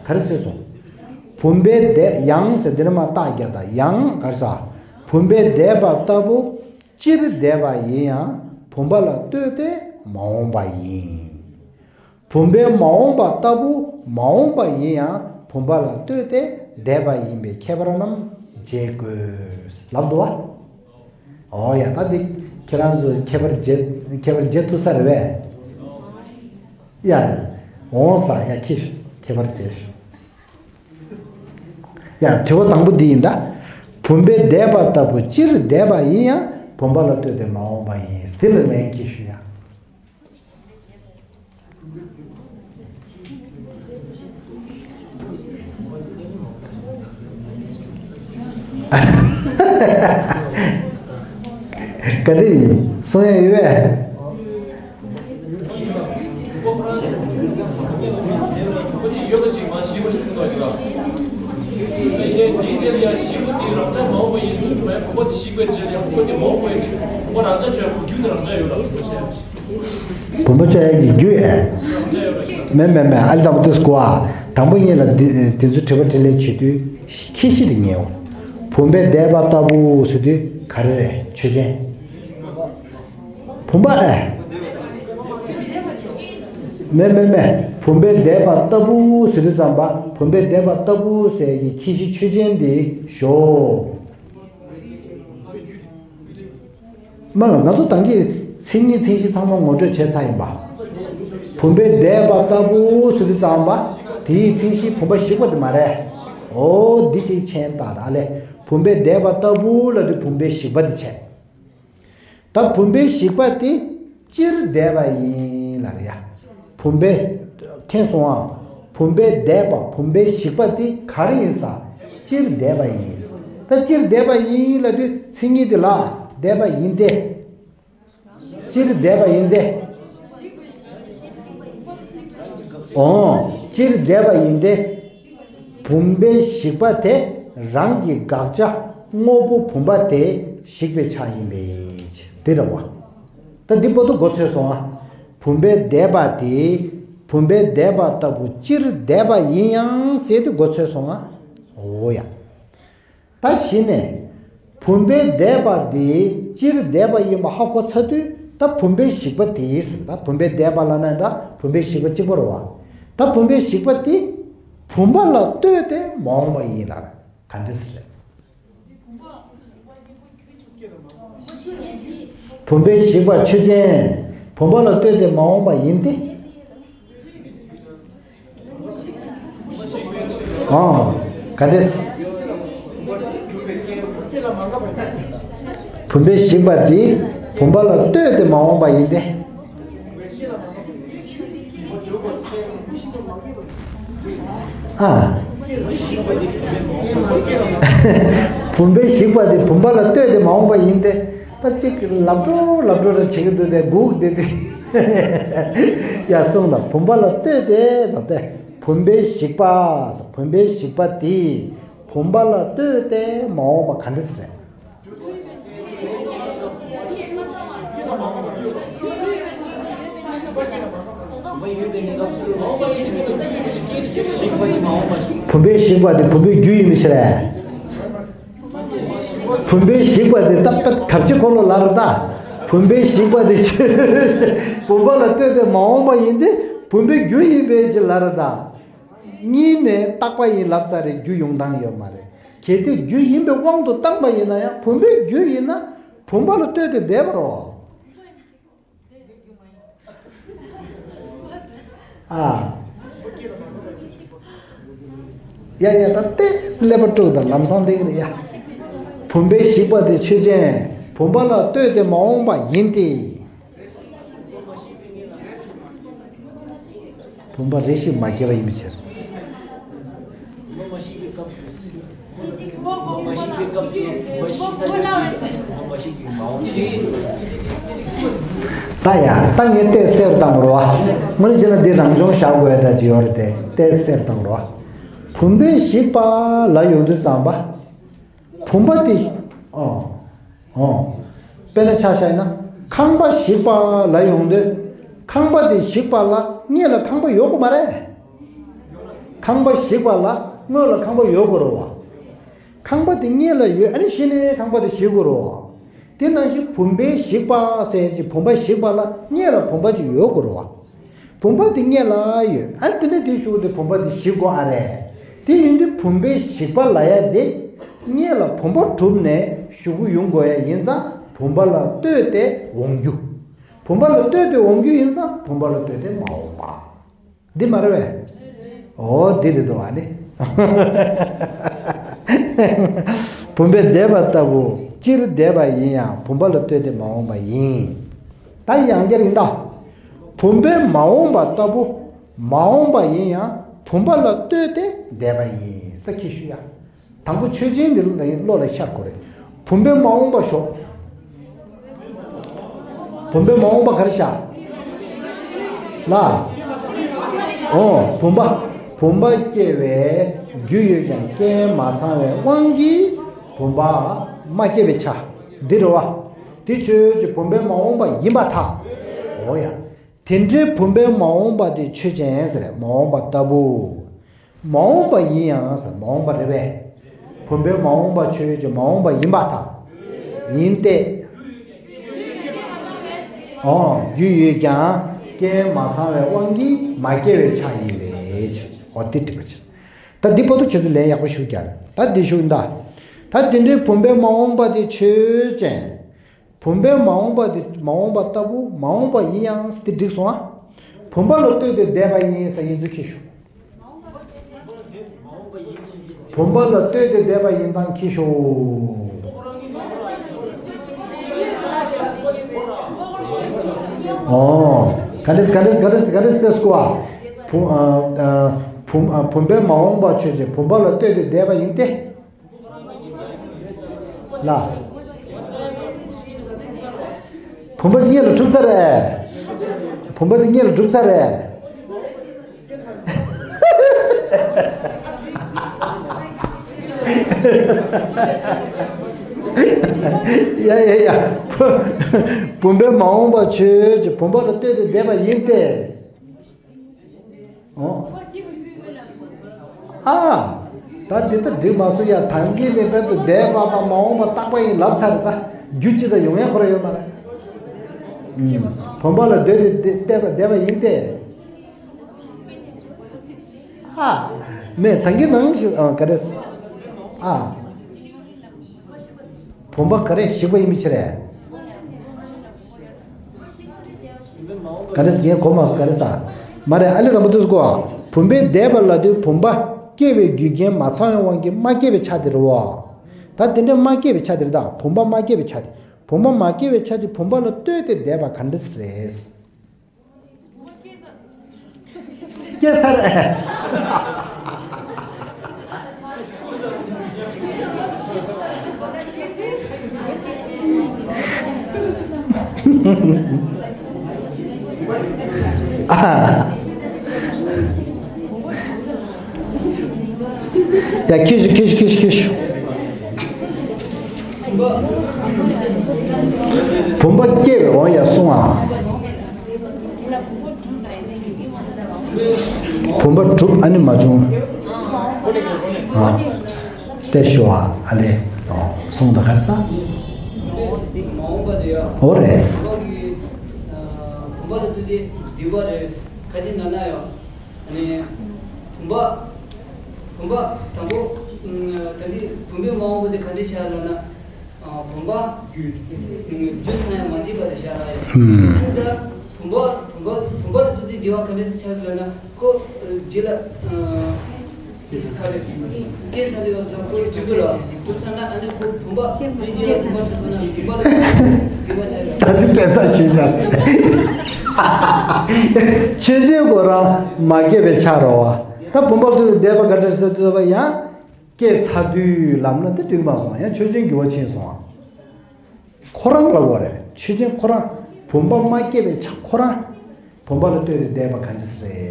ག་རེ་ཟེར་སོང་། བུམ་པའི་འདས་ཡང་ཟེར་འདི་ནས་མ་རྟགས་རྒྱག་ད་ཡང་ག་རེ་ཟ། བུམ་པའི་འདས་པ་ལྟ་བུ་སྤྱིར་འདས་པ་ཡིན་ཡང་བུམ་པ་ལ་ལྟོས་ཏེ་མ་འོངས་པ་ཡིན། བུམ་པའི་མ་འོངས་པ་ལྟ་བུ་མ་འོངས་པ་ཡིན་ཡང་བུམ་པ་ལ་ལྟོས་ཏེ་འདས་པ་ཡིན་པའི་ཁྱད་པར་རྣམས་འབྱེད་དགོས་ལབ་འདུག་བ། ཨོ་ཡ་ད་འདི་ཁྱེད་རང་ཚོ་ཁྱད་པར་འབྱེད་ཁྱད་པར་འབྱེད་ཐུབ་ས་རེད་པས། ཡ། འོང་ས་ཡ་ཁྱེད་ཁྱད་པར་འབྱེད། ཡ་དྲི་བ་དང་པོ་འདི་ཡིན་ད། བུམ་པའི་འདས་པ་ལྟ་བུ་སྤྱིར་འདས་པ་ཡིན་ཡང་བུམ་པ་ལ་ལྟོས་ཏེ་མ་འོངས་པ་ཡིན། འདི་ལ་ལན་གྱིས་ཞུ་ཡ། ག་འདྲ་ཡིན་གསུང་ཡ་ཡོད་པས། བུམ་པ་བཅོ་ཡ་གི་རྒྱུ་ཨེ། མེད་མེད་མེད་ཨ་ལི་དང་པོ་དེ་སྐོར་ཨ། དང་པོ་ཉིད་ལ་འདི་འདི་ཚོ་དྲི་བ་དྲིས་ལན་བྱེད་དུས་ཁྱད་གཞི་དེ་ངེས་འོང་། བུམ་པའི་འདས་པ་ལྟ་བུ་ཟེར་དུས་ག་རེ་རེད་ཆོས་ཅན། བུམ་པ་ཨེ། མེད་མེད་མེད། བུམ་པའི་འདས་པ་ལྟ་བུ་ཟེར་དུས་ཙམ་པ་བུམ་པའི་འདས་པ་ལྟ་བུ་ཟེར་གྱི་ཁྱད་གཞི་ཆོས་ཅན་འདི་ཞོག་མ་ལ་ང་ཚོ་ད་གིན་མཚན་ཉིད་མཚན་གཞི་ཚང་མ་ངོ་སྤྲོད་བྱས་ཚར་ཡིན་པ། བུམ་པའི་འདས་པ་ལྟ་བུ་ཟེར་དུས་ཙམ་པ་དེའི་མཚན་གཞི་བུམ་པ་ཞིག་པ་དེ་མ་རེད། འོ་འདི་ཅིག་མཁྱེན་ད་ད་ལས་བུམ་པའི་འདས་པ་ལྟ་བུ་ལབ་དུས་བུམ་པའི་ཞིག་པ་དེ་བྱས། ད་བུམ་པའི་ཞིག་པ་དེ་སྤྱིར་འདས་པ་ཡིན་ལབ་རེད་ཡ། བུམ་པའི་མཁྱེན་སོང་ཨ། བུམ་པའི་འདས་པ་བུམ་པའི་ཞིག་པ་དེ་ག་རེ་ཡིན་ས། སྤྱིར་འདས་པ་ཡིན། ད་སྤྱིར་འདས་པ་ཡིན་ལབ་དུས་མཚན་ཉིད་དེ་ལ་འདས་པ་ཡིན་ཏེ། སྤྱིར་འདས་པ་ཡིན་ཏེ། འོང་སྤྱིར་འདས་པ་ཡིན་ཏེ། བུམ་པའི་ཞིག་པ་དེ། རང་གི་དགག་བྱ་དངོས་པོ་བུམ་པ་དེ་ཞིག་པའི་ཆ་ཡིན་པས། དེ་རེད་བ། ད་འདི་བར་དུ་མགོ་ཚོས་སོང་ཨ། བུམ་པའི་འདས་པ་དེ། བུམ་པའི་འདས་པ་ལྟ་བུ་སྤྱིར་འདས་པ་ཡིན་ཡང་ཟེར་དུས་མགོ་ཚོས་སོང་ཨ། འོ་ཡ། ད་གཞི་ནས། བུམ་པའི་འདས་པ་འདི་སྤྱིར་འདས་པ་ཡིན་པ་ཧ་གོ་ཚར་དུས་ད་བུམ་པའི་ཞིག་པ་དེ་ཟེར། ད་བུམ་པའི་འདས་པ་ལབ་ན་འདྲ་བུམ་པའི་ཞིག་པ་གཅིག་པ་རེད་བ། ད་བུམ་པའི་ཞིག་པ་དེ་བུམ་པ་ལ་ལྟོས་ཏེ་མ་འོངས་པ་ཡིན་ལ། ག་འདྲ་ཟེར། བུམ་པའི་ཞིག་པ་ཆོས་ཅན། བུམ་པ་ལ་ལྟོས་ཏེ་མ་འོངས་པ་ཡིན་ཏེ། ཨོ། ག་འདྲས། བུམ་པའི་ཞིག་པ་འདི་བུམ་པ་ལ་ལྟོས་ཏེ་མ་འོངས་པ་ཡིན་ཏེ། ཨ། བུམ་པའི་ཞིག་པ་འདི་བུམ་པ་ལ་ལྟོས་ཏེ་མ་འོངས་པ་ཡིན་ཏེ། ད་ཅིག་ལབ་འགྲོ་ལབ་འགྲོ་ར་བྱེད་ཀྱི་འདུག་སྟེ་སྒུག་བསྡད་དེ། ཡ་གསུངས་ལ་བུམ་པ་ལ་ལྟོས་ཏེ་ད་ལྟ་བུམ་པའི་ཞིག་པ། བུམ་པའི་ཞིག་པ་འདི་བུམ་པ་ལ་ལྟོས་ཏེ་མ་འོངས་པ་ག་འདྲ་ཟེར། བུམ་པའི་ཞིག་པ་དེ་བུམ་པའི་རྒྱུ་ཡིན་པའི་ཕྱིར། བུམ་པའི་ཞིག་པ་དེ་ད་གབ་ཅི་འཁོར་ལོ་ལ་རེད་ད། བུམ་པའི་ཞིག་པ་དེ་ཆོས་བུམ་པ་ལ་ལྟོས་ཏེ་མ་འོངས་པ་ཡིན་ཏེ། བུམ་པའི་རྒྱུ་ཡིན་པའི་ཕྱིར་ལ་རེད་ད། གཉིས་ནས་རྟག་པ་ཡིན་ལབ་ས་རེད། རྒྱུ་ཡོང་སྟངས་ཡོད་མ་རེད། གལ་ཏེ་རྒྱུ་ཡིན་པའི་དབང་དུ་བཏང་པ་ཡིན་ན་ཡང་བུམ་པའི་རྒྱུ་ཡིན་ན་བུམ་པ་ལ་ལྟོས་ཏེ་བསྡད་པ་རེད། ཨ། ཡ་ཡ་ད་ལྟས་ཀླད་པ་དཀྲུགས་དང་ལམ་སང་ལེགས་རེད་ཡ། བུམ་པའི་ཞིག་པ་དེ་ཆོས་ཅན། བུམ་པ་ལ་ལྟོས་ཏེ་མ་འོངས་པ་ཡིན་ཏེ། བུམ་པ་རེ་ཞིག་མ་སྐྱེས་པ་ཡིན་པའི་ཕྱིར། ད་ཡ་ད་ངས་ལྟས་གསལ་བཏང་རོགས། དངོས་གནས་བྱས་ན་འདི་རང་སྦྱོང་བཞག་དགོས་ཡ་འདྲ་ཅིག་ཡོད་རེད་དེ་ལྟས་གསལ་བཏང་རོགས། བུམ་པའི་ཞིག་པ་ལ་ཡོང་དུས་ཙམ་པ། བུམ་པ་དེ། ཨོ། ཨོ། དཔེར་ན་ཆ་བཞག་ན་ཁང་པ་ཞིག་པ་ལ་ཡོང་དུས། ཁང་པ་དེ་ཞིག་པ་ལ་སྔོན་ལ་ཁང་པ་ཡོད་དགོས་མ་རེད། ཁང་པ་ཞིག་པ་ལ་སྔོན་ལ་ཁང་པ་ཡོད་དགོས་རེད་བ། ཁང་པ་དེ་སྔོན་ལ་ཡོད། ཨ་ནི་གཞི་ནས་ཁང་པ་དེ་ཞིག་དགོས་རེད་བ། དེ་ནང་བཞིན་བུམ་པའི་ཞིག་པ་ཟེར་ཅིག་བུམ་པ་ཞིག་པ་ལ་སྔོན་ལ་བུམ་པ་ཅིག་ཡོད་དགོས་རེད་བ། བུམ་པ་དེ་སྔོན་ལ་ཡོད། ཨ་དེ་ནས་དེ་ཞུགས་དེ་བུམ་པ་དེ་ཞིག་དགོས་ཨ་རེད། དེ་ཡིན་དུས་བུམ་པའི་ཞིག་པ་ལ་ཡ་དེ། སྔོན་ལ་བུམ་པ་གྲུབ་ནས་ཞུགས་ཡོང་དགོས་ཡ་ཡིན་ཙང་བུམ་པ་ལ་ལྟོས་ཏེ་འོང་རྒྱུ། བུམ་པ་ལ་ལྟོས་ཏེ་འོང་རྒྱུ་ཡིན་ཙང་བུམ་པ་ལ་ལྟོས་ཏེ་མ་འོངས་པ། འདི་མ་རེད་པས། འོ་འདི་རེད་འདུག་ཨ་ནི། བུམ་པའི་འདས་པ་ལྟ་བུ་སྤྱིར་འདས་པ་ཡིན་ཡང་བུམ་པ་ལ་ལྟོས་ཏེ་མ་འོངས་པ་ཡིན། ད་ཡང་བསྐྱར་ཡིན་ད། བུམ་པའི་མ་འོངས་པ་ལྟ་བུ། མ་འོངས་པ་ཡིན་ཡང་བུམ་པ་ལ་ལྟོས་ཏེ་འདས་པ་ཡིན་ས་ཁྱེར་ཞུ་ཡ། དང་པོ་ཆོས་ཅན་འདི་བློ་ལ་ཤར་དགོས་རེད། བུམ་པའི་མ་འོངས་པ་ཞོག་བུམ་པའི་མ་འོངས་པ་ག་རེ་བཞག་ལ། འོ་བུམ་པ། བུམ་པ་སྐྱེ་བའི་རྒྱུ་ཡོད་ཀྱང་རྐྱེན་མ་ཚང་བའི་དབང་གིས་བུམ་པ་མ་སྐྱེས་པའི་ཆ། འདི་རེད་བ། འདི་ཆོས་ཅན་བུམ་པའི་མ་འོངས་པ་ཡིན་པར་ཐལ། འོ་ཡ། དེ་འདྲའི་བུམ་པའི་མ་འོངས་པ་དེ་ཆོས་ཅན་ཟེར་མ་འོངས་པ་ལྟ་བུ། མ་འོངས་པ་ཡིན་ཡང་ཟེར་མ་འོངས་པ་རེད་པས། བུམ་པའི་མ་འོངས་པ་ཆོས་ཅན་མ་འོངས་པ་ཡིན་པར་ཐལ། ཡིན་ཏེ། འོ་རྒྱུ་ཡོད་ཀྱང་རྐྱེན་མ་ཚང་བའི་དབང་གིས་མ་སྐྱེས་པའི་ཆ་ཡིན་པས། འོ་དེ་འགྲིག་པ་ཆེ། ད་འདི་བར་དུ་ཁྱེད་ཚོ་ལན་ཡག་པོ་ཞུ་རྒྱུ་རེད། ད་འདི་ཞུ་ཡིན་ད། ད་དེ་འདྲའི་བུམ་པའི་མ་འོངས་པ་དེ་ཆོས་ཅན། བུམ་པའི་མ་འོངས་པ་དེ་མ་འོངས་པ་ལྟ་བུ་མ་འོངས་པ་ཡིན་ཡང་དེ་འགྲིག་སོང་ཨ། བུམ་པ་ལ་ལྟོས་ཏེ་འདས་པ་ཡིན་ས་ཡིན་ཚུལ་ཁྱེར་ཞུ། བུམ་པ་ལ་ལྟོས་ཏེ་འདས་པ་ཡིན་སྟངས་ཁྱེར་ཞུ། ཨོ། ག་འདྲས་ག་འདྲས་ག་འདྲས་ག་འདྲས་ཏེ་སྐུ་ཨ། བུ་ཨ་ཨ་བུམ་ཨ་བུམ་པའི་མ་འོངས་པ་ཆོས་ཅན་བུམ་པ་ལ་ལྟོས་ཏེ་འདས་པ་ཡིན་ཏེ། ལ། བུམ་པ་དེ་སྔོན་ལ་གྲུབ་ཚར་རེད། བུམ་པ་དེ་སྔོན་ལ་གྲུབ་ཚར་རེད། ཡ་ཡ་ཡ། བུམ་པས་མ་འོངས་པ་ཆོས་ཅན། བུམ་པ་ལ་ལྟོས་ཏེ་འདས་པ་ཡིན་ཏེ། ཨོ། ཨ། ད་འདི་ལྟར་འགྲིག་མ་སོང་ཡ། ད་གིན་ནས་བར་དུ་འདས་པ་དང་མ་འོངས་པ་རྟག་པ་ཡིན་ལབ་ཚར། ད་རྒྱུ་ཅི་ལ་ཡོང་ཡ་ཁོ་ར་ཡོད་མ་རེད། ཨུམ། བུམ་པ་ལ་ལྟོས་ཏེ་བལྟས་པ་འདས་པ་ཡིན་ཏེ། ཨ། མེད། ད་གིན་ནང་བཞིན། ཨ། ག་རེ། ཨ། བུམ་པ་ག་རེ་ཞིག་པ་ཡིན་མི་ཕྱིར་རེད། ག་རེ་ཟེར། ངས་གོ་མ་སོང་། ག་རེ་ཟེར། མ་རེད། ཨ་ལེ། དང་པོ་དུས་གོ། བུམ་པས་འདས་པ་ལ་ལྟོས། བུམ་པ་སྐྱེ་བའི་རྒྱུ་རྐྱེན་མ་ཚང་བའི་དབང་གིས་མ་སྐྱེས་པའི་ཆ་དེ་རེད་བ། ད་དེ་འདྲ་མ་སྐྱེས་པའི་ཆ་དེ་རེད། ད་བུམ་པ་མ་སྐྱེས་པའི་ཆ་དེ། བུམ་པ་མ་སྐྱེས་པའི་ཆ་དེ་བུམ་པ་ལ་ལྟོས་ཏེ་འདས་པ་ག་འདྲ་རེད། སྐྱེས་ཚར། ཡ། ཁྱེར་ཤོག་ཁྱེར་ཤོག་ཁྱེར་ཤོག་ཁྱེར་ཤོག་བུམ་པ་སྐྱེ་བའི། འོ་ཡ། གསུང་ཨ། བུམ་པ་གྲུབ། ཨ་ནི་མ་བྱུང་། ཨ། ཏེ་ཤོ་ཨ། ཨ་ལེ། ཨོ། གསུང་དང་ཁར་ས། འོ་རེད། ཨ་ནི། བུམ་པ། བུམ་པ་དང་པོ། ཨ། ད་འདི་བུམ་པའི་མ་འོངས་པ་དེ་ག་འདྲ་བྱ་ལབ་ན། ཨ། བུམ་པ། རྒྱུ། རྒྱུ་ཚང་ཡང་མ་སྐྱེས་པ་དེ་བྱ་ལ་ཡ། ཨུམ། ད་བུམ་པ། བུམ་པ། བུམ་པ་ལ་ལྟོས་ཏེ་འདས་པ་ག་འདྲ་ཆ་ལབ་ན། ཁོ་རྗེས་ལ། ཨ། སྐྱེས་ཚར་རེད། སྐྱེས་ཚར་རེད་བ་ཟེར་ན་ཁོ་གྲུབ་ཚར་རེད། གྲུབ་ཚར་ན་ཨ་ནི་ཁོ་བུམ་པ། ཨ་ནི་བུམ་པ་གྲུབ་ཚར་ན་བུམ་པ་ལ་ལྟོས་ཏེ་འདས་པ་ཆ་རེད། ད་འདི་སྐད་ཆ་ཞུས་ཀྱང་། ཆོས་ཅན་ཁོ་རང་མ་སྐྱེས་པའི་ཆ་རེད་བ། ད་བུམ་པ་ལ་ལྟོས་ཏེ་འདས་པ་ག་འདྲ་ཟེར་ཟེར་བ་ཡང་སྐྱེས་ཚར་དུས་ལབ་ན་དེ་འགྲིག་མ་སོང་། ཡང་ཆོས་ཅན་འགྱུར་བ་ཕྱིན་སོང་། ཁོ་རང་ལབ་དགོས་རེད། ཆོས་ཅན་ཁོ་རང་། བུམ་པ་མ་སྐྱེས་པའི་ཆ་ཁོ་རང་། བུམ་པ་ལ་ལྟོས་ཏེ་འདས་པ་ག་འདྲ་རེད།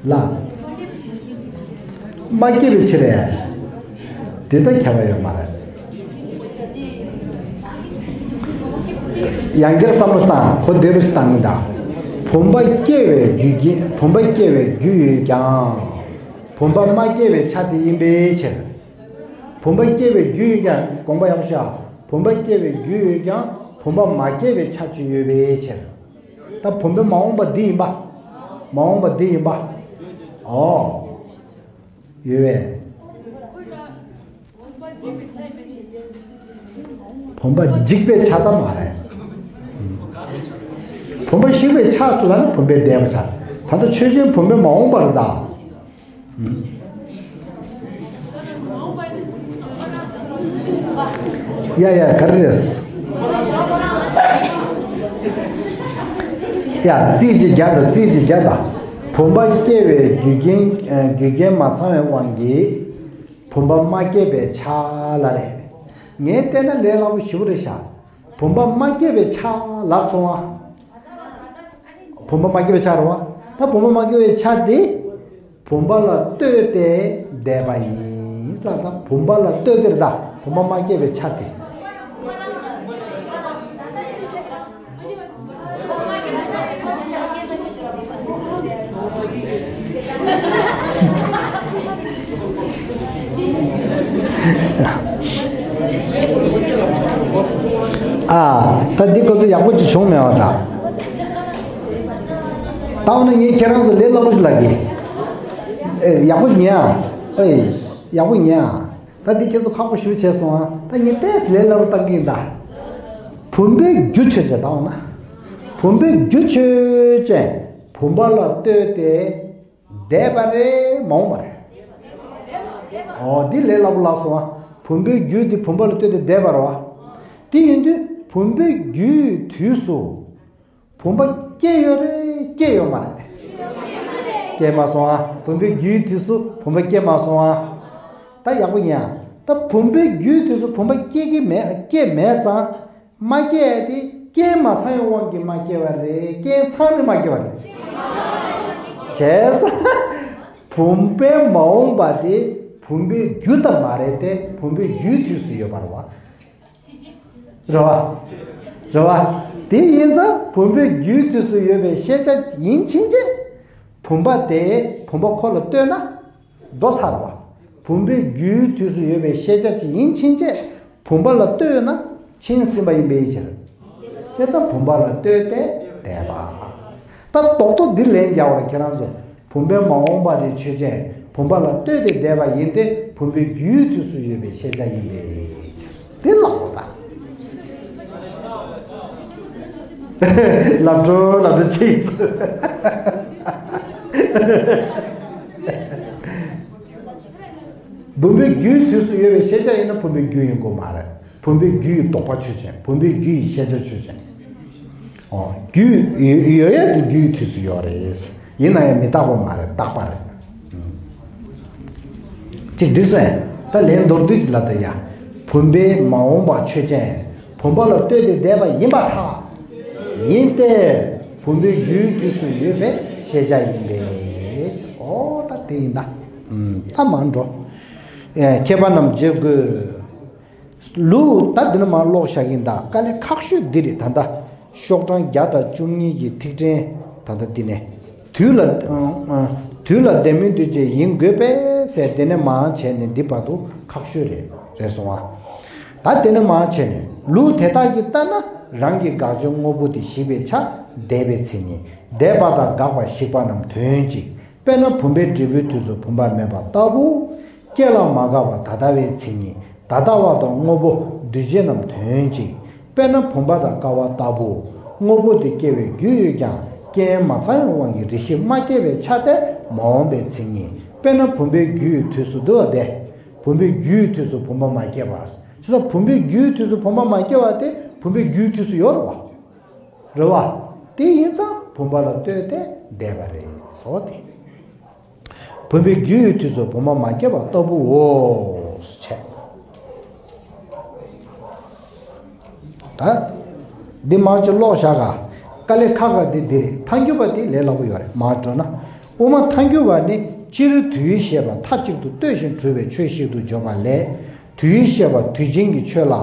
ལ། མ་སྐྱེས་པའི་ཕྱིར་རེད། དེ་ལྟར་ཁྱབ་པ་ཡོད་མ་རེད། ཡང་བསྐྱར་བསམ་བློ་བཏང་། ཁོ་འདི་རུ་བཏང་གི་འདུག་བུམ་པ་སྐྱེ་བའི་རྒྱུ་རྐྱེན། བུམ་པ་སྐྱེ་བའི་རྒྱུ་ཡོད་ཀྱང་། བུམ་པ་མ་སྐྱེས་པའི་ཆ་དེ་ཡིན་པའི་ཕྱིར། བུམ་པ་སྐྱེ་བའི་རྒྱུ་ཡོད་ཀྱང་། དགོངས་པ་ཡག་པོ་བཞག་བུམ་པ་སྐྱེ་བའི་རྒྱུ་ཡོད་ཀྱང་། བུམ་པ་མ་སྐྱེས་པའི་ཆ་ཅིག་ཡོད་པའི་ཕྱིར། ད་བུམ་པའི་མ་འོངས་པ་འདི་ཡིན་པ། མ་འོངས་པ་འདི་ཡིན་པ། ཨོ། ཡོད་པས། བུམ་པ་འཇིག་པའི་ཆ་ད་མ་རེད། བུམ་པ་ཞིག་པའི་ཆ་ཟེར་ལབ་ན་བུམ་པའི་འདས་པ་ཆ། ད་ལྟ་ཆོས་ཅན་བུམ་པའི་མ་འོངས་པ་རེད་ད། ཡ་ཡ། ག་རེ་རེད། ཡ། རྩིས་ཅིག་རྒྱག་དང་། རྩིས་ཅིག་རྒྱག་དང་། བུམ་པ་སྐྱེ་བའི་རྒྱུ་རྐྱེན། རྒྱུ་རྐྱེན་མ་ཚང་བའི་དབང་གིས་བུམ་པ་མ་སྐྱེས་པའི་ཆ་ལ་རེད། ངས་བལྟས་ན་ལས་སླ་པོ་ཞེ་པོ་རེད་ཤག་བུམ་པ་མ་སྐྱེས་པའི་ཆ་ལ་སོང་བ། བུམ་པ་མ་སྐྱེས་པའི་ཆ་རེད་བ། ད་བུམ་པ་མ་སྐྱེས་པའི་ཆ་དེ། བུམ་པ་ལ་ལྟོས་ཏེ་འདས་པ་ཡིན་ལབ་ན། བུམ་པ་ལ་ལྟོས་ཏེ་རེད་ད། བུམ་པ་མ་སྐྱེས་པའི་ཆ་དེ། ཨ། ད་འདི་ཁོ་ཚོ་ཡག་པོ་ཅིག་བྱུང་མེད་པ་འདྲ། ད་འོ་ན་ངས་ཁྱེད་རང་ཚོ་ལས་སླ་པོ་ཞིག་ལབ་གི། ཨེ། ཡག་པོ་ཞིག་ཉན་ཨ། ཨེ། ཡག་པོ་ཉན་ཨ། ད་འདི་ཁྱེད་ཚོ་ཁག་པོ་ཞེ་པོ་བྱས་སོང་ཨ། ད་ངས་ཏོག་ཙམ་ལས་སླ་པོ་བཏང་གི་ཡིན་ད། བུམ་པའི་རྒྱུ་ཆོས་ཅན། ད་འོ་ན། བུམ་པའི་རྒྱུ་ཆོས་ཅན། བུམ་པ་ལ་ལྟོས་ཏེ་འདས་པ་རེད། མ་འོངས་པ་རེད། འོ། འདི་ལས་སླ་པོ་ལབ་སོང་ཨ། བུམ་པའི་རྒྱུ་དེ་བུམ་པ་ལ་ལྟོས་ཏེ་འདས་པ་རེད་བ། དེ་ཡིན་དུས་བུམ་པའི་རྒྱུའི་དུས་སུ། བུམ་པ་སྐྱེས་ཡོད་རེད། སྐྱེས་ཡོད་མ་རེད། སྐྱེས་མ་སོང་ཨ། བུམ་པའི་རྒྱུའི་དུས་སུ་བུམ་པ་སྐྱེས་མ་སོང་ཨ། ད་ཡག་པོ་ཉན་ཨ། ད་བུམ་པའི་རྒྱུའི་དུས་སུ་བུམ་པ་སྐྱེས་ཀྱི་མེད། སྐྱེས་མེད་ཙང་། མ་སྐྱེས་དེ་རྐྱེན་མ་ཚང་བའི་དབང་གིས་མ་སྐྱེས་པ་རེད། རྐྱེན་ཚང་ནས་མ་སྐྱེས་པ་རེད། བྱས་ཙང་། བུམ་པའི་མ་འོངས་པ་དེ་བུམ་པའི་རྒྱུ་དང་མ་རེད་དེ། བུམ་པའི་རྒྱུའི་དུས་སུ་ཡོད་པ་རེད་བ། རེད་བ། རེད་བ། དེ་ཡིན་ཙང་བུམ་པའི་རྒྱུའི་དུས་སུ་ཡོད་པའི་ཤེས་བྱ་ཡིན་ཕྱིན་ཆད། བུམ་པ་དེ་བུམ་པ་ཁོ་ལ་ལྟོས་ན་འགྲོ་ཚར་བ། བུམ་པའི་རྒྱུའི་དུས་སུ་ཡོད་པའི་ཤེས་བྱ་ཅིག་ཡིན་ཕྱིན་ཆད། བུམ་པ་ལ་ལྟོས་ན་ཕྱིན་ཟིན་པ་ཡིན་པའི་ཕྱིར། དེ་ལྟར་བུམ་པ་ལ་ལྟོས་ཏེ་འདས་པ། ད་རྡོག་རྡོག་འདི་ལན་རྒྱག་པར་ཁྱེད་རང་ཚོ། བུམ་པའི་མ་འོངས་པ་དེ་ཆོས་ཅན། བུམ་པ་ལ་ལྟོས་ཏེ་འདས་པ་ཡིན་ཏེ། བུམ་པའི་རྒྱུའི་དུས་སུ་ཡོད་པའི་ཤེས་བྱ་ཡིན་པས། དེ་ལབ་པ། ལབ་འགྲོ་ལབ་འགྲོ་ཅིག་བུམ་པའི་རྒྱུའི་དུས་སུ་ཡོད་པའི་ཤེས་བྱ་ཡིན་ན་བུམ་པའི་རྒྱུ་ཡིན་དགོས་མ་རེད། བུམ་པའི་རྒྱུ་ཡི་ལྡོག་པ་ཆོས་ཅན། བུམ་པའི་རྒྱུ་ཡི་ཤེས་བྱ་ཆོས་ཅན། ཨོ། རྒྱུ་ཡོད་ཡོད་ཡ་དེ་རྒྱུའི་དུས་སུ་ཡོད་རེད། ཡིན་ན་ཡང་མི་རྟག་པ་མ་རེད། རྟག་པ་རེད། ཅིག་འགྲིག་སོང་ངས། ད་ལན་མདོར་བསྡུས་ཀྱི་ལ་ད་ཡ། བུམ་པའི་མ་འོངས་པ་ཆོས་ཅན། བུམ་པ་ལ་ལྟོས་ཏེ་འདས་པ་ཡིན་པར་ཐལ། ཡིན་ཏེ། བུམ་པའི་རྒྱུའི་དུས་སུ་ཡོད་པའི་ཤེས་བྱ་ཡིན་པས། ཨོ་ད་དེ་ཡིན་ད། ད་མར་འགྲོ། ཨེ། མཁས་པ་རྣམས་བརྗོད་དགོས། ལུགས་ད་འདི་ནས་མར་ཀློག་བཞག་གིན་གདའ། དཀའ་ལས་ཁག་ཤོས་འདི་རེད། ད་ལྟ་ཤོག་གྲངས་བརྒྱ་དང་བཅུ་གཉིས་ཀྱི་ཐིག་ཕྲེང་ད་ལྟ་འདི་ནས། དུས་ལ་ཨ་ཨ་དུས་ལ་ལྡན་མིན་འདུས་བྱས་ཡིན་དགོས་པས་ཟེར། དེ་ནས་མར་བྱས་ནས་འདི་བར་དུ་ཁག་ཤོས་རེད། རེད་སོང་བ། ད་དེ་ནས་མར་བྱས་ནས་ལུགས་དེ་དག་གིས་ལྟ་ན། རང་གི་དགག་བྱའི་དངོས་པོ་དེ་ཞིག་པའི་ཆ་འདས་པའི་མཚན་ཉིད། འདས་པ་དང་དགག་པ་ཞིག་པ་རྣམས་དོན་གཅིག། དཔེར་ན་བུམ་པའི་འབྲས་བུའི་དུས་སུ་བུམ་པ་མེད་པ་ལྟ་བུ། སྐྱེ་ལ་མ་འགགས་པ་ད་ལྟ་བའི་མཚན་ཉིད། ད་ལྟ་བ་དང་དངོས་པོ་འདུས་བྱས་རྣམས་དོན་གཅིག། དཔེར་ན་བུམ་པ་དང་ཀ་བ་ལྟ་བུ། དངོས་པོ་དེ་སྐྱེ་བའི་རྒྱུ་ཡོད་ཀྱང་རྐྱེན་མ་ཚང་བའི་དབང་གིས་རེ་ཞིག་མ་སྐྱེས་པའི་ཆ་དེ་མ་འོངས་པའི་མཚན་ཉིད། དཔེར་ན་བུམ་པའི་རྒྱུའི་དུས་སུ་འདུ་བ་སྟེ། བུམ་པའི་རྒྱུའི་དུས་སུ་བུམ་པ་མ་སྐྱེས་པ། ཇི་ལྟར་བུམ་པའི་རྒྱུའི་དུས་སུ་བུམ་པ་མ་སྐྱེས་པ་དེ་བུམ་པའི་རྒྱུའི་དུས་སུ་ཡོད་རེད་བ། རེད་བ། དེ་ཡིན་ཙང་བུམ་པ་ལ་ལྟོས་ཏེ་འདས་པ་རེད་ཟེར་བ་དེ། བུམ་པའི་རྒྱུ་ཡི་དུས་སུ་བུམ་པ་མ་སྐྱེས་པ་ལྟ་བུའོ། བྱས། ད། འདི་མང་ཆེ་ཀློག་བཞག་ག། དཀའ་ལས་ཁག་ཁག་འདི་འདི་རེད། ཐལ་འགྱུར་བ་དེ་ལས་སླ་པོ་ཡོད་རེད། མར་འགྲོ་ན། དབུ་མ་ཐལ་འགྱུར་བ་ནི་སྤྱིར་དུས་ཡུལ་ཤེས་པ་མཐའ་གཅིག་ཏུ་ལྟོས་ཤིང་གྲུབ་པའི་ཆོས་ཤིག་ཏུ་འཇོག་པ་ལས། དུས་ཡུལ་ཤེས་པ་དུས་ཅན་གྱི་ཆོས་ལ་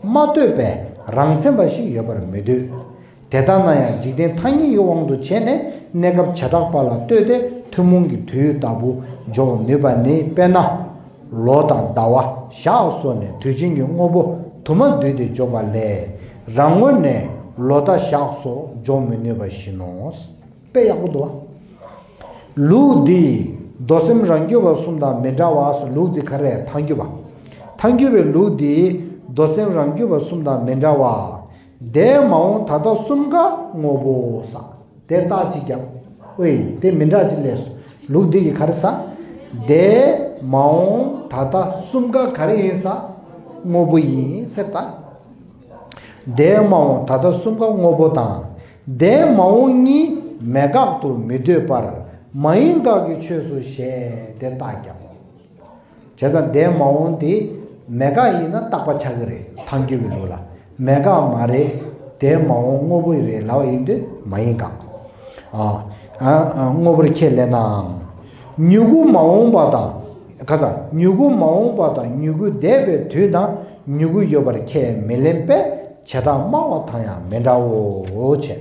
མ་ལྟོས་པའི་རང་མཚན་པ་ཞིག་ཡོད་པར་མི་འདོད། དེ་ལྟ་ན་ཡང་འཇིག་རྟེན་ཐ་སྙད་ཀྱི་དབང་དུ་བྱས་ནས་གནས་སྐབས་བྱེ་བྲག་པ་ལ་ལྟོས་ཏེ་ཐུན་མོང་གི་དུས་ཡུལ་ལྟ་བུ་འཇོག་ནུས་པ་ནི། དཔེར་ན། ལོ་དང་ཟླ་བ་ཞག་སོགས་ནི་དུས་ཅན་གྱི་དངོས་པོ་དུ་མ་བསྡུས་ཏེ་འཇོག་པ་ལས། རང་ངོས་ནས་ལོ་ཟླ་ཞག་སོགས་འཇོག་མི་ནུས་པ་བཞིན་ནོ། དཔེ་ཡག་པོ་འདུག་བ། ལུགས་འདིས་མདོ་སེམས་རང་རྒྱུད་པ་གསུམ་དང་མི་འདྲ་བ་ཟེར། ལུགས་འདི་ག་རེ། ཐལ་འགྱུར་བ། ཐལ་འགྱུར་བའི་ལུགས་འདིས་མདོ་སེམས་རང་རྒྱུད་པ་གསུམ་དང་མི་འདྲ་བ། འདས་མ་འོངས་ད་ལྟ་གསུམ་ཀ་དངོས་པོ་ཟེར། དེ་རྟགས་གཅིག་ཀྱང་། ཨོའི། དེ་མི་འདྲ་གཅིག་ལས་སོ། ལུགས་འདི་གིས་ག་རེ་ཟེར། འདས་མ་འོངས་ད་ལྟ་གསུམ་ཀ་ག་རེ་ཡིན་ཟེར། དངོས་པོ་ཡིན་ཟེར་ད། འདས་མ་འོངས་ད་ལྟ་གསུམ་ཀ་དངོས་པོ་དང་། འདས་མ་འོངས་གཉིས་མེད་དགག་ཏུ་མི་འདོད་པར་མ་ཡིན་དགག་གི་ཆོས་སུ་བཞེད་དེ་རྟགས་ཀྱང་། བྱས་ཙང་འདས་མ་འོངས་དེ་མེད་དགག་ཡིན་ན་རྟག་པ་ཆགས་ཀྱི་རེད། ཐལ་འགྱུར་བའི་ལུགས་ལ། མེད་དགག་མ་རེད། འདས་མ་འོངས་དངོས་པོ་རེད་ལབ་པ་ཡིན་དུས་མ་ཡིན་དགག་ཨ། ཨ། ཨ། དངོས་པོར་ཁས་ལེན་ནའང་། མྱུ་གུ་མ་འོངས་པ་དང་། ཁ་ཚ། མྱུ་གུ་མ་འོངས་པ་དང་མྱུ་གུ་འདས་པའི་དུས་དང་མྱུ་གུ་ཡོད་པར་ཁས་མི་ལེན་པས་བྱེ་བྲག་སྨྲ་བ་དང་ཡང་མི་འདྲའོ། བྱས།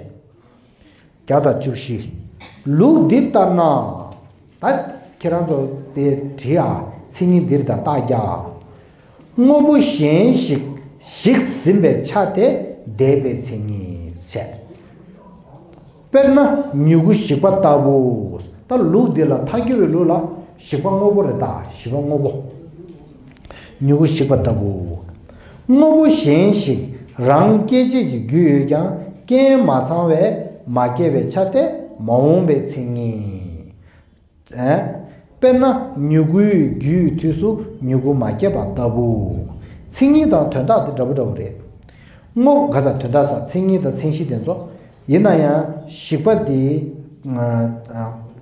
བརྒྱ་དང་བཅུ་བཞི། ལུགས་འདི་ལྟར་ན། ད་ཁྱེད་རང་ཚོ་དེ་བྲིས་ཨ། མཚན་ཉིད་འདིར་དང་རྟགས་རྒྱག་དངོས་པོ་གཞན་ཞིག་ཞིག་ཟིན་པའི་ཆ་དེ་འདས་པའི་མཚན་ཉིད་བྱས། དཔེར་ན་མྱུ་གུ་ཞིག་པ་ལྟ་བུ། ད་ལུགས་འདི་ལ་ཐལ་འགྱུར་བའི་ལུགས་ལ་ཞིག་པ་དངོས་པོ་རེད་ད། ཞིག་པ་དངོས་པོ། མྱུ་གུ་ཞིག་པ་ལྟ་བུ། དངོས་པོ་གཞན་ཞིག་རང་སྐྱེད་བྱེད་ཀྱི་རྒྱུ་ཡོད་ཀྱང་རྐྱེན་མ་ཚང་བས་མ་སྐྱེས་པའི་ཆ་དེ་མ་འོངས་པའི་མཚན་ཉིད། ཨེ། དཔེར་ན་མྱུ་གུའི་རྒྱུའི་དུས་སུ་མྱུ་གུ་མ་སྐྱེས་པ་ལྟ་བུ། མཚན་ཉིད་དང་དོན་དག་དེ་འདྲ་པོ་འདྲ་པོ་རེད། དངོས་ག་ཚ་དོན་དག་ས་མཚན་ཉིད་དང་མཚན་གཞི་དེ་ཚོ། ཡིན་ན་ཡང་ཞིག་པ་དེ།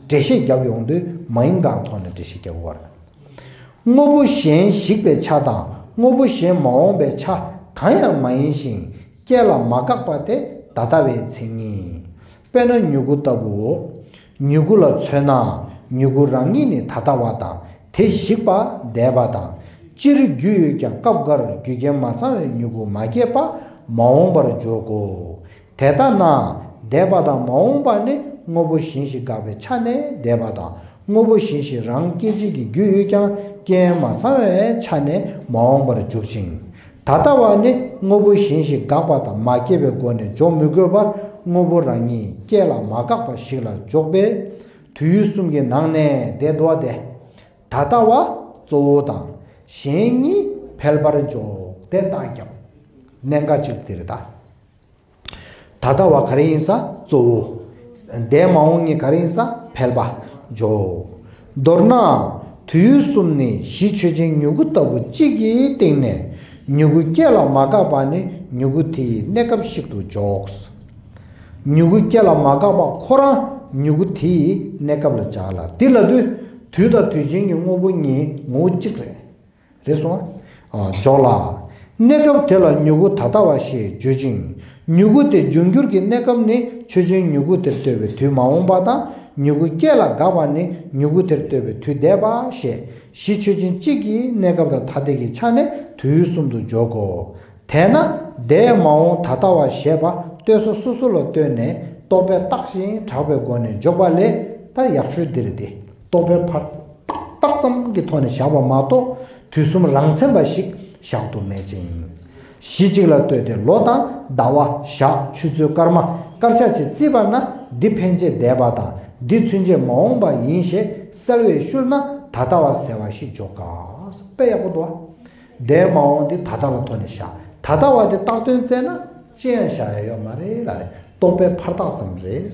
འགྲེལ་བཤད་རྒྱབ་ཡོང་དུས་མ་ཡིན་དགག་ཐོག་ནས་འགྲེལ་བཤད་རྒྱབ་དགོས་པ་རེད། དངོས་པོ་གཞན་ཞིག་པའི་ཆ་དང་དངོས་པོ་གཞན་མ་འོངས་པའི་ཆ་གང་ཡང་མ་ཡིན་ཞིང་རྐྱེན་ལ་མ་འགགས་པ་དེ་ད་ལྟ་བའི་མཚན་ཉིད། དཔེར་ན་མྱུ་གུ་ལྟ་བུའོ། མྱུ་གུ་ལ་མཚོན་ན། མྱུ་གུ་རང་ཉིད་ནི་ད་ལྟ་བ་དང་དེ་ཞིག་པ་འདས་པ་དང་། སྤྱིར་རྒྱུ་ཡོད་ཀྱང་སྐབས་འགར་རྒྱུ་རྐྱེན་མ་ཚང་བའི་མྱུ་གུ་མ་སྐྱེས་པ་མ་འོངས་པར་འཇོག་གོ། དེ་ལྟ་ན་འདས་པ་དང་མ་འོངས་པ་ནི་དངོས་པོ་གཞན་ཞིག་འགག་པའི་ཆ་ནས་འདས་པ་དང་། དངོས་པོ་གཞན་ཞིག་རང་སྐྱེད་བྱེད་ཀྱི་རྒྱུ་ཡོད་ཀྱང་རྐྱེན་མ་ཚང་བའི་ཆ་ནས་མ་འོངས་པར་འཇོག་ཅིང་། ད་ལྟ་བ་ནི་དངོས་པོ་གཞན་ཞིག་འགག་པ་དང་མ་སྐྱེས་པའི་སྒོ་ནས་འཇོག་མི་དགོས་པར་དངོས་པོ་རང་ཉིད་སྐྱེས་ལ་མ་འགགས་པ་ཞིག་ལ་འཇོག་པས། དུས་ཡུན་གསུམ་གྱི་ནང་ནས་དེ་འདུག་སྟེ། ད་ལྟ་བ་གཙོ་བོ་དང་གཞན་གཉིས་འཕེལ་པར་འཇོག་དེ་རྟགས་རྒྱབ། གནད་འགག་ཅིག་དེ་རེད་ད། ད་ལྟ་བ་ག་རེ་ཡིན་ས་གཙོ་བོ། འདས་མ་འོངས་གཉིས་ག་རེ་ཡིན་ས་འཕེལ་པ་འཇོག། མདོར་ན། དུས་ཡུན་གསུམ་ནི་གཞི་ཆོས་ཅན་མྱུ་གུ་ལྟ་བུ་གཅིག་གི་སྟེང་ནས་མྱུ་གུ་སྐྱེ་ལ་མ་འགགས་པ་ནི་མྱུ་གུ་དེའི་གནས་སྐབས་ཤིག་ཏུ་འཇོག། མྱུ་གུ་སྐྱེ་ལ་མ་འགགས་པ་ཁོ་རང་མྱུ་གུ་དེའི་གནས་སྐབས་ལ་བཞག་ལ། འདི་ལ་དུས་དུས་དང་དུས་ཅན་གྱི་དངོས་པོ་གཉིས་ངོ་བོ་གཅིག་རེད། རེད་སོང་ཨ། འཇོག་ལ། གནས་སྐབས་དེ་ལ་མྱུ་གུ་ད་ལྟ་བ་ཞེས་བརྗོད་ཅིང་། མྱུ་གུ་དེ་འབྱུང་འགྱུར་གྱི་གནས་སྐབས་ནི་ཆོས་ཅན་མྱུ་གུ་དེར་ལྟོས་པའི་དུས་མ་འོངས་པ་དང་། མྱུ་གུ་སྐྱེ་ལ་འགགས་པ་ནི་མྱུ་གུ་དེར་ལྟོས་པའི་དུས་འདས་པ་ཞེས་གཞི་ཆོས་ཅན་གཅིག་གི་གནས་སྐབས་དང་ཐ་དད་ཀྱི་ཆ་ནས་དུས་གསུམ་དུ་འཇོག་གོ། དེས་ན་འདས་མ་འོངས་ད་ལྟ་བ་ཞེས་པ་ལྟོས་ས་སོ་སོ་ལ་ལྟོས་ནས་རྟོག་པས་བརྟགས་ཤིང་གྲགས་པའི་སྒོ་ནས་འཇོག་པ་ལས་ད་ཡག་ཤོས་འདི་རེད་དེ། རྟོག་པའི་ཕར་བརྟགས་ཙམ་གྱི་ཐོག་ནས་བཞག་པ་མ་གཏོགས་དུས་གསུམ་རང་མཚན་པ་ཞིག་བཞག་ཏུ་མེད་ཅིང་། གཞི་གཅིག་ལ་ལྟོས་ཏེ་ལོ་དང་ཟླ་བ་ཞག་ཆུ་ཚོད་སྐར་མ་སྐར་ཆ་བཅས་བརྩིས་པ་ན་འདི་ཕན་ཆད་འདས་པ་དང་འདི་ཚུན་ཆད་མ་འོངས་པ་ཡིན་ཞེས་གསལ་བའི་ཤུལ་ན་ད་ལྟ་བ་ཟེར་བ་ཞིག་འཇོག་དཀའ། དཔེ་ཡག་པོ་འདུག་བ། འདས་མ་འོངས་འདི་ད་ལྟ་ལ་ཐོག་ནས་བཞག། ད་ལྟ་བ་འདི་བཏགས་དོན་བཙལ་ན་ཅི་ཡང་བཞག་ཡ་ཡོད་མ་རེད་ལ་རེད། རྟོག་པའི་ཕར་བཏགས་ཙམ་རེད།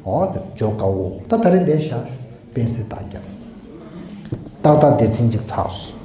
འོ་དེ་འཇོག་དཀའ་བོ། ད་ད་རེས་འདས་བཞག་པས་ཟེར་ད་རྒྱབ། ཏག་ཏག་སྡེ་ཚན་གཅིག་ཚར་སོང་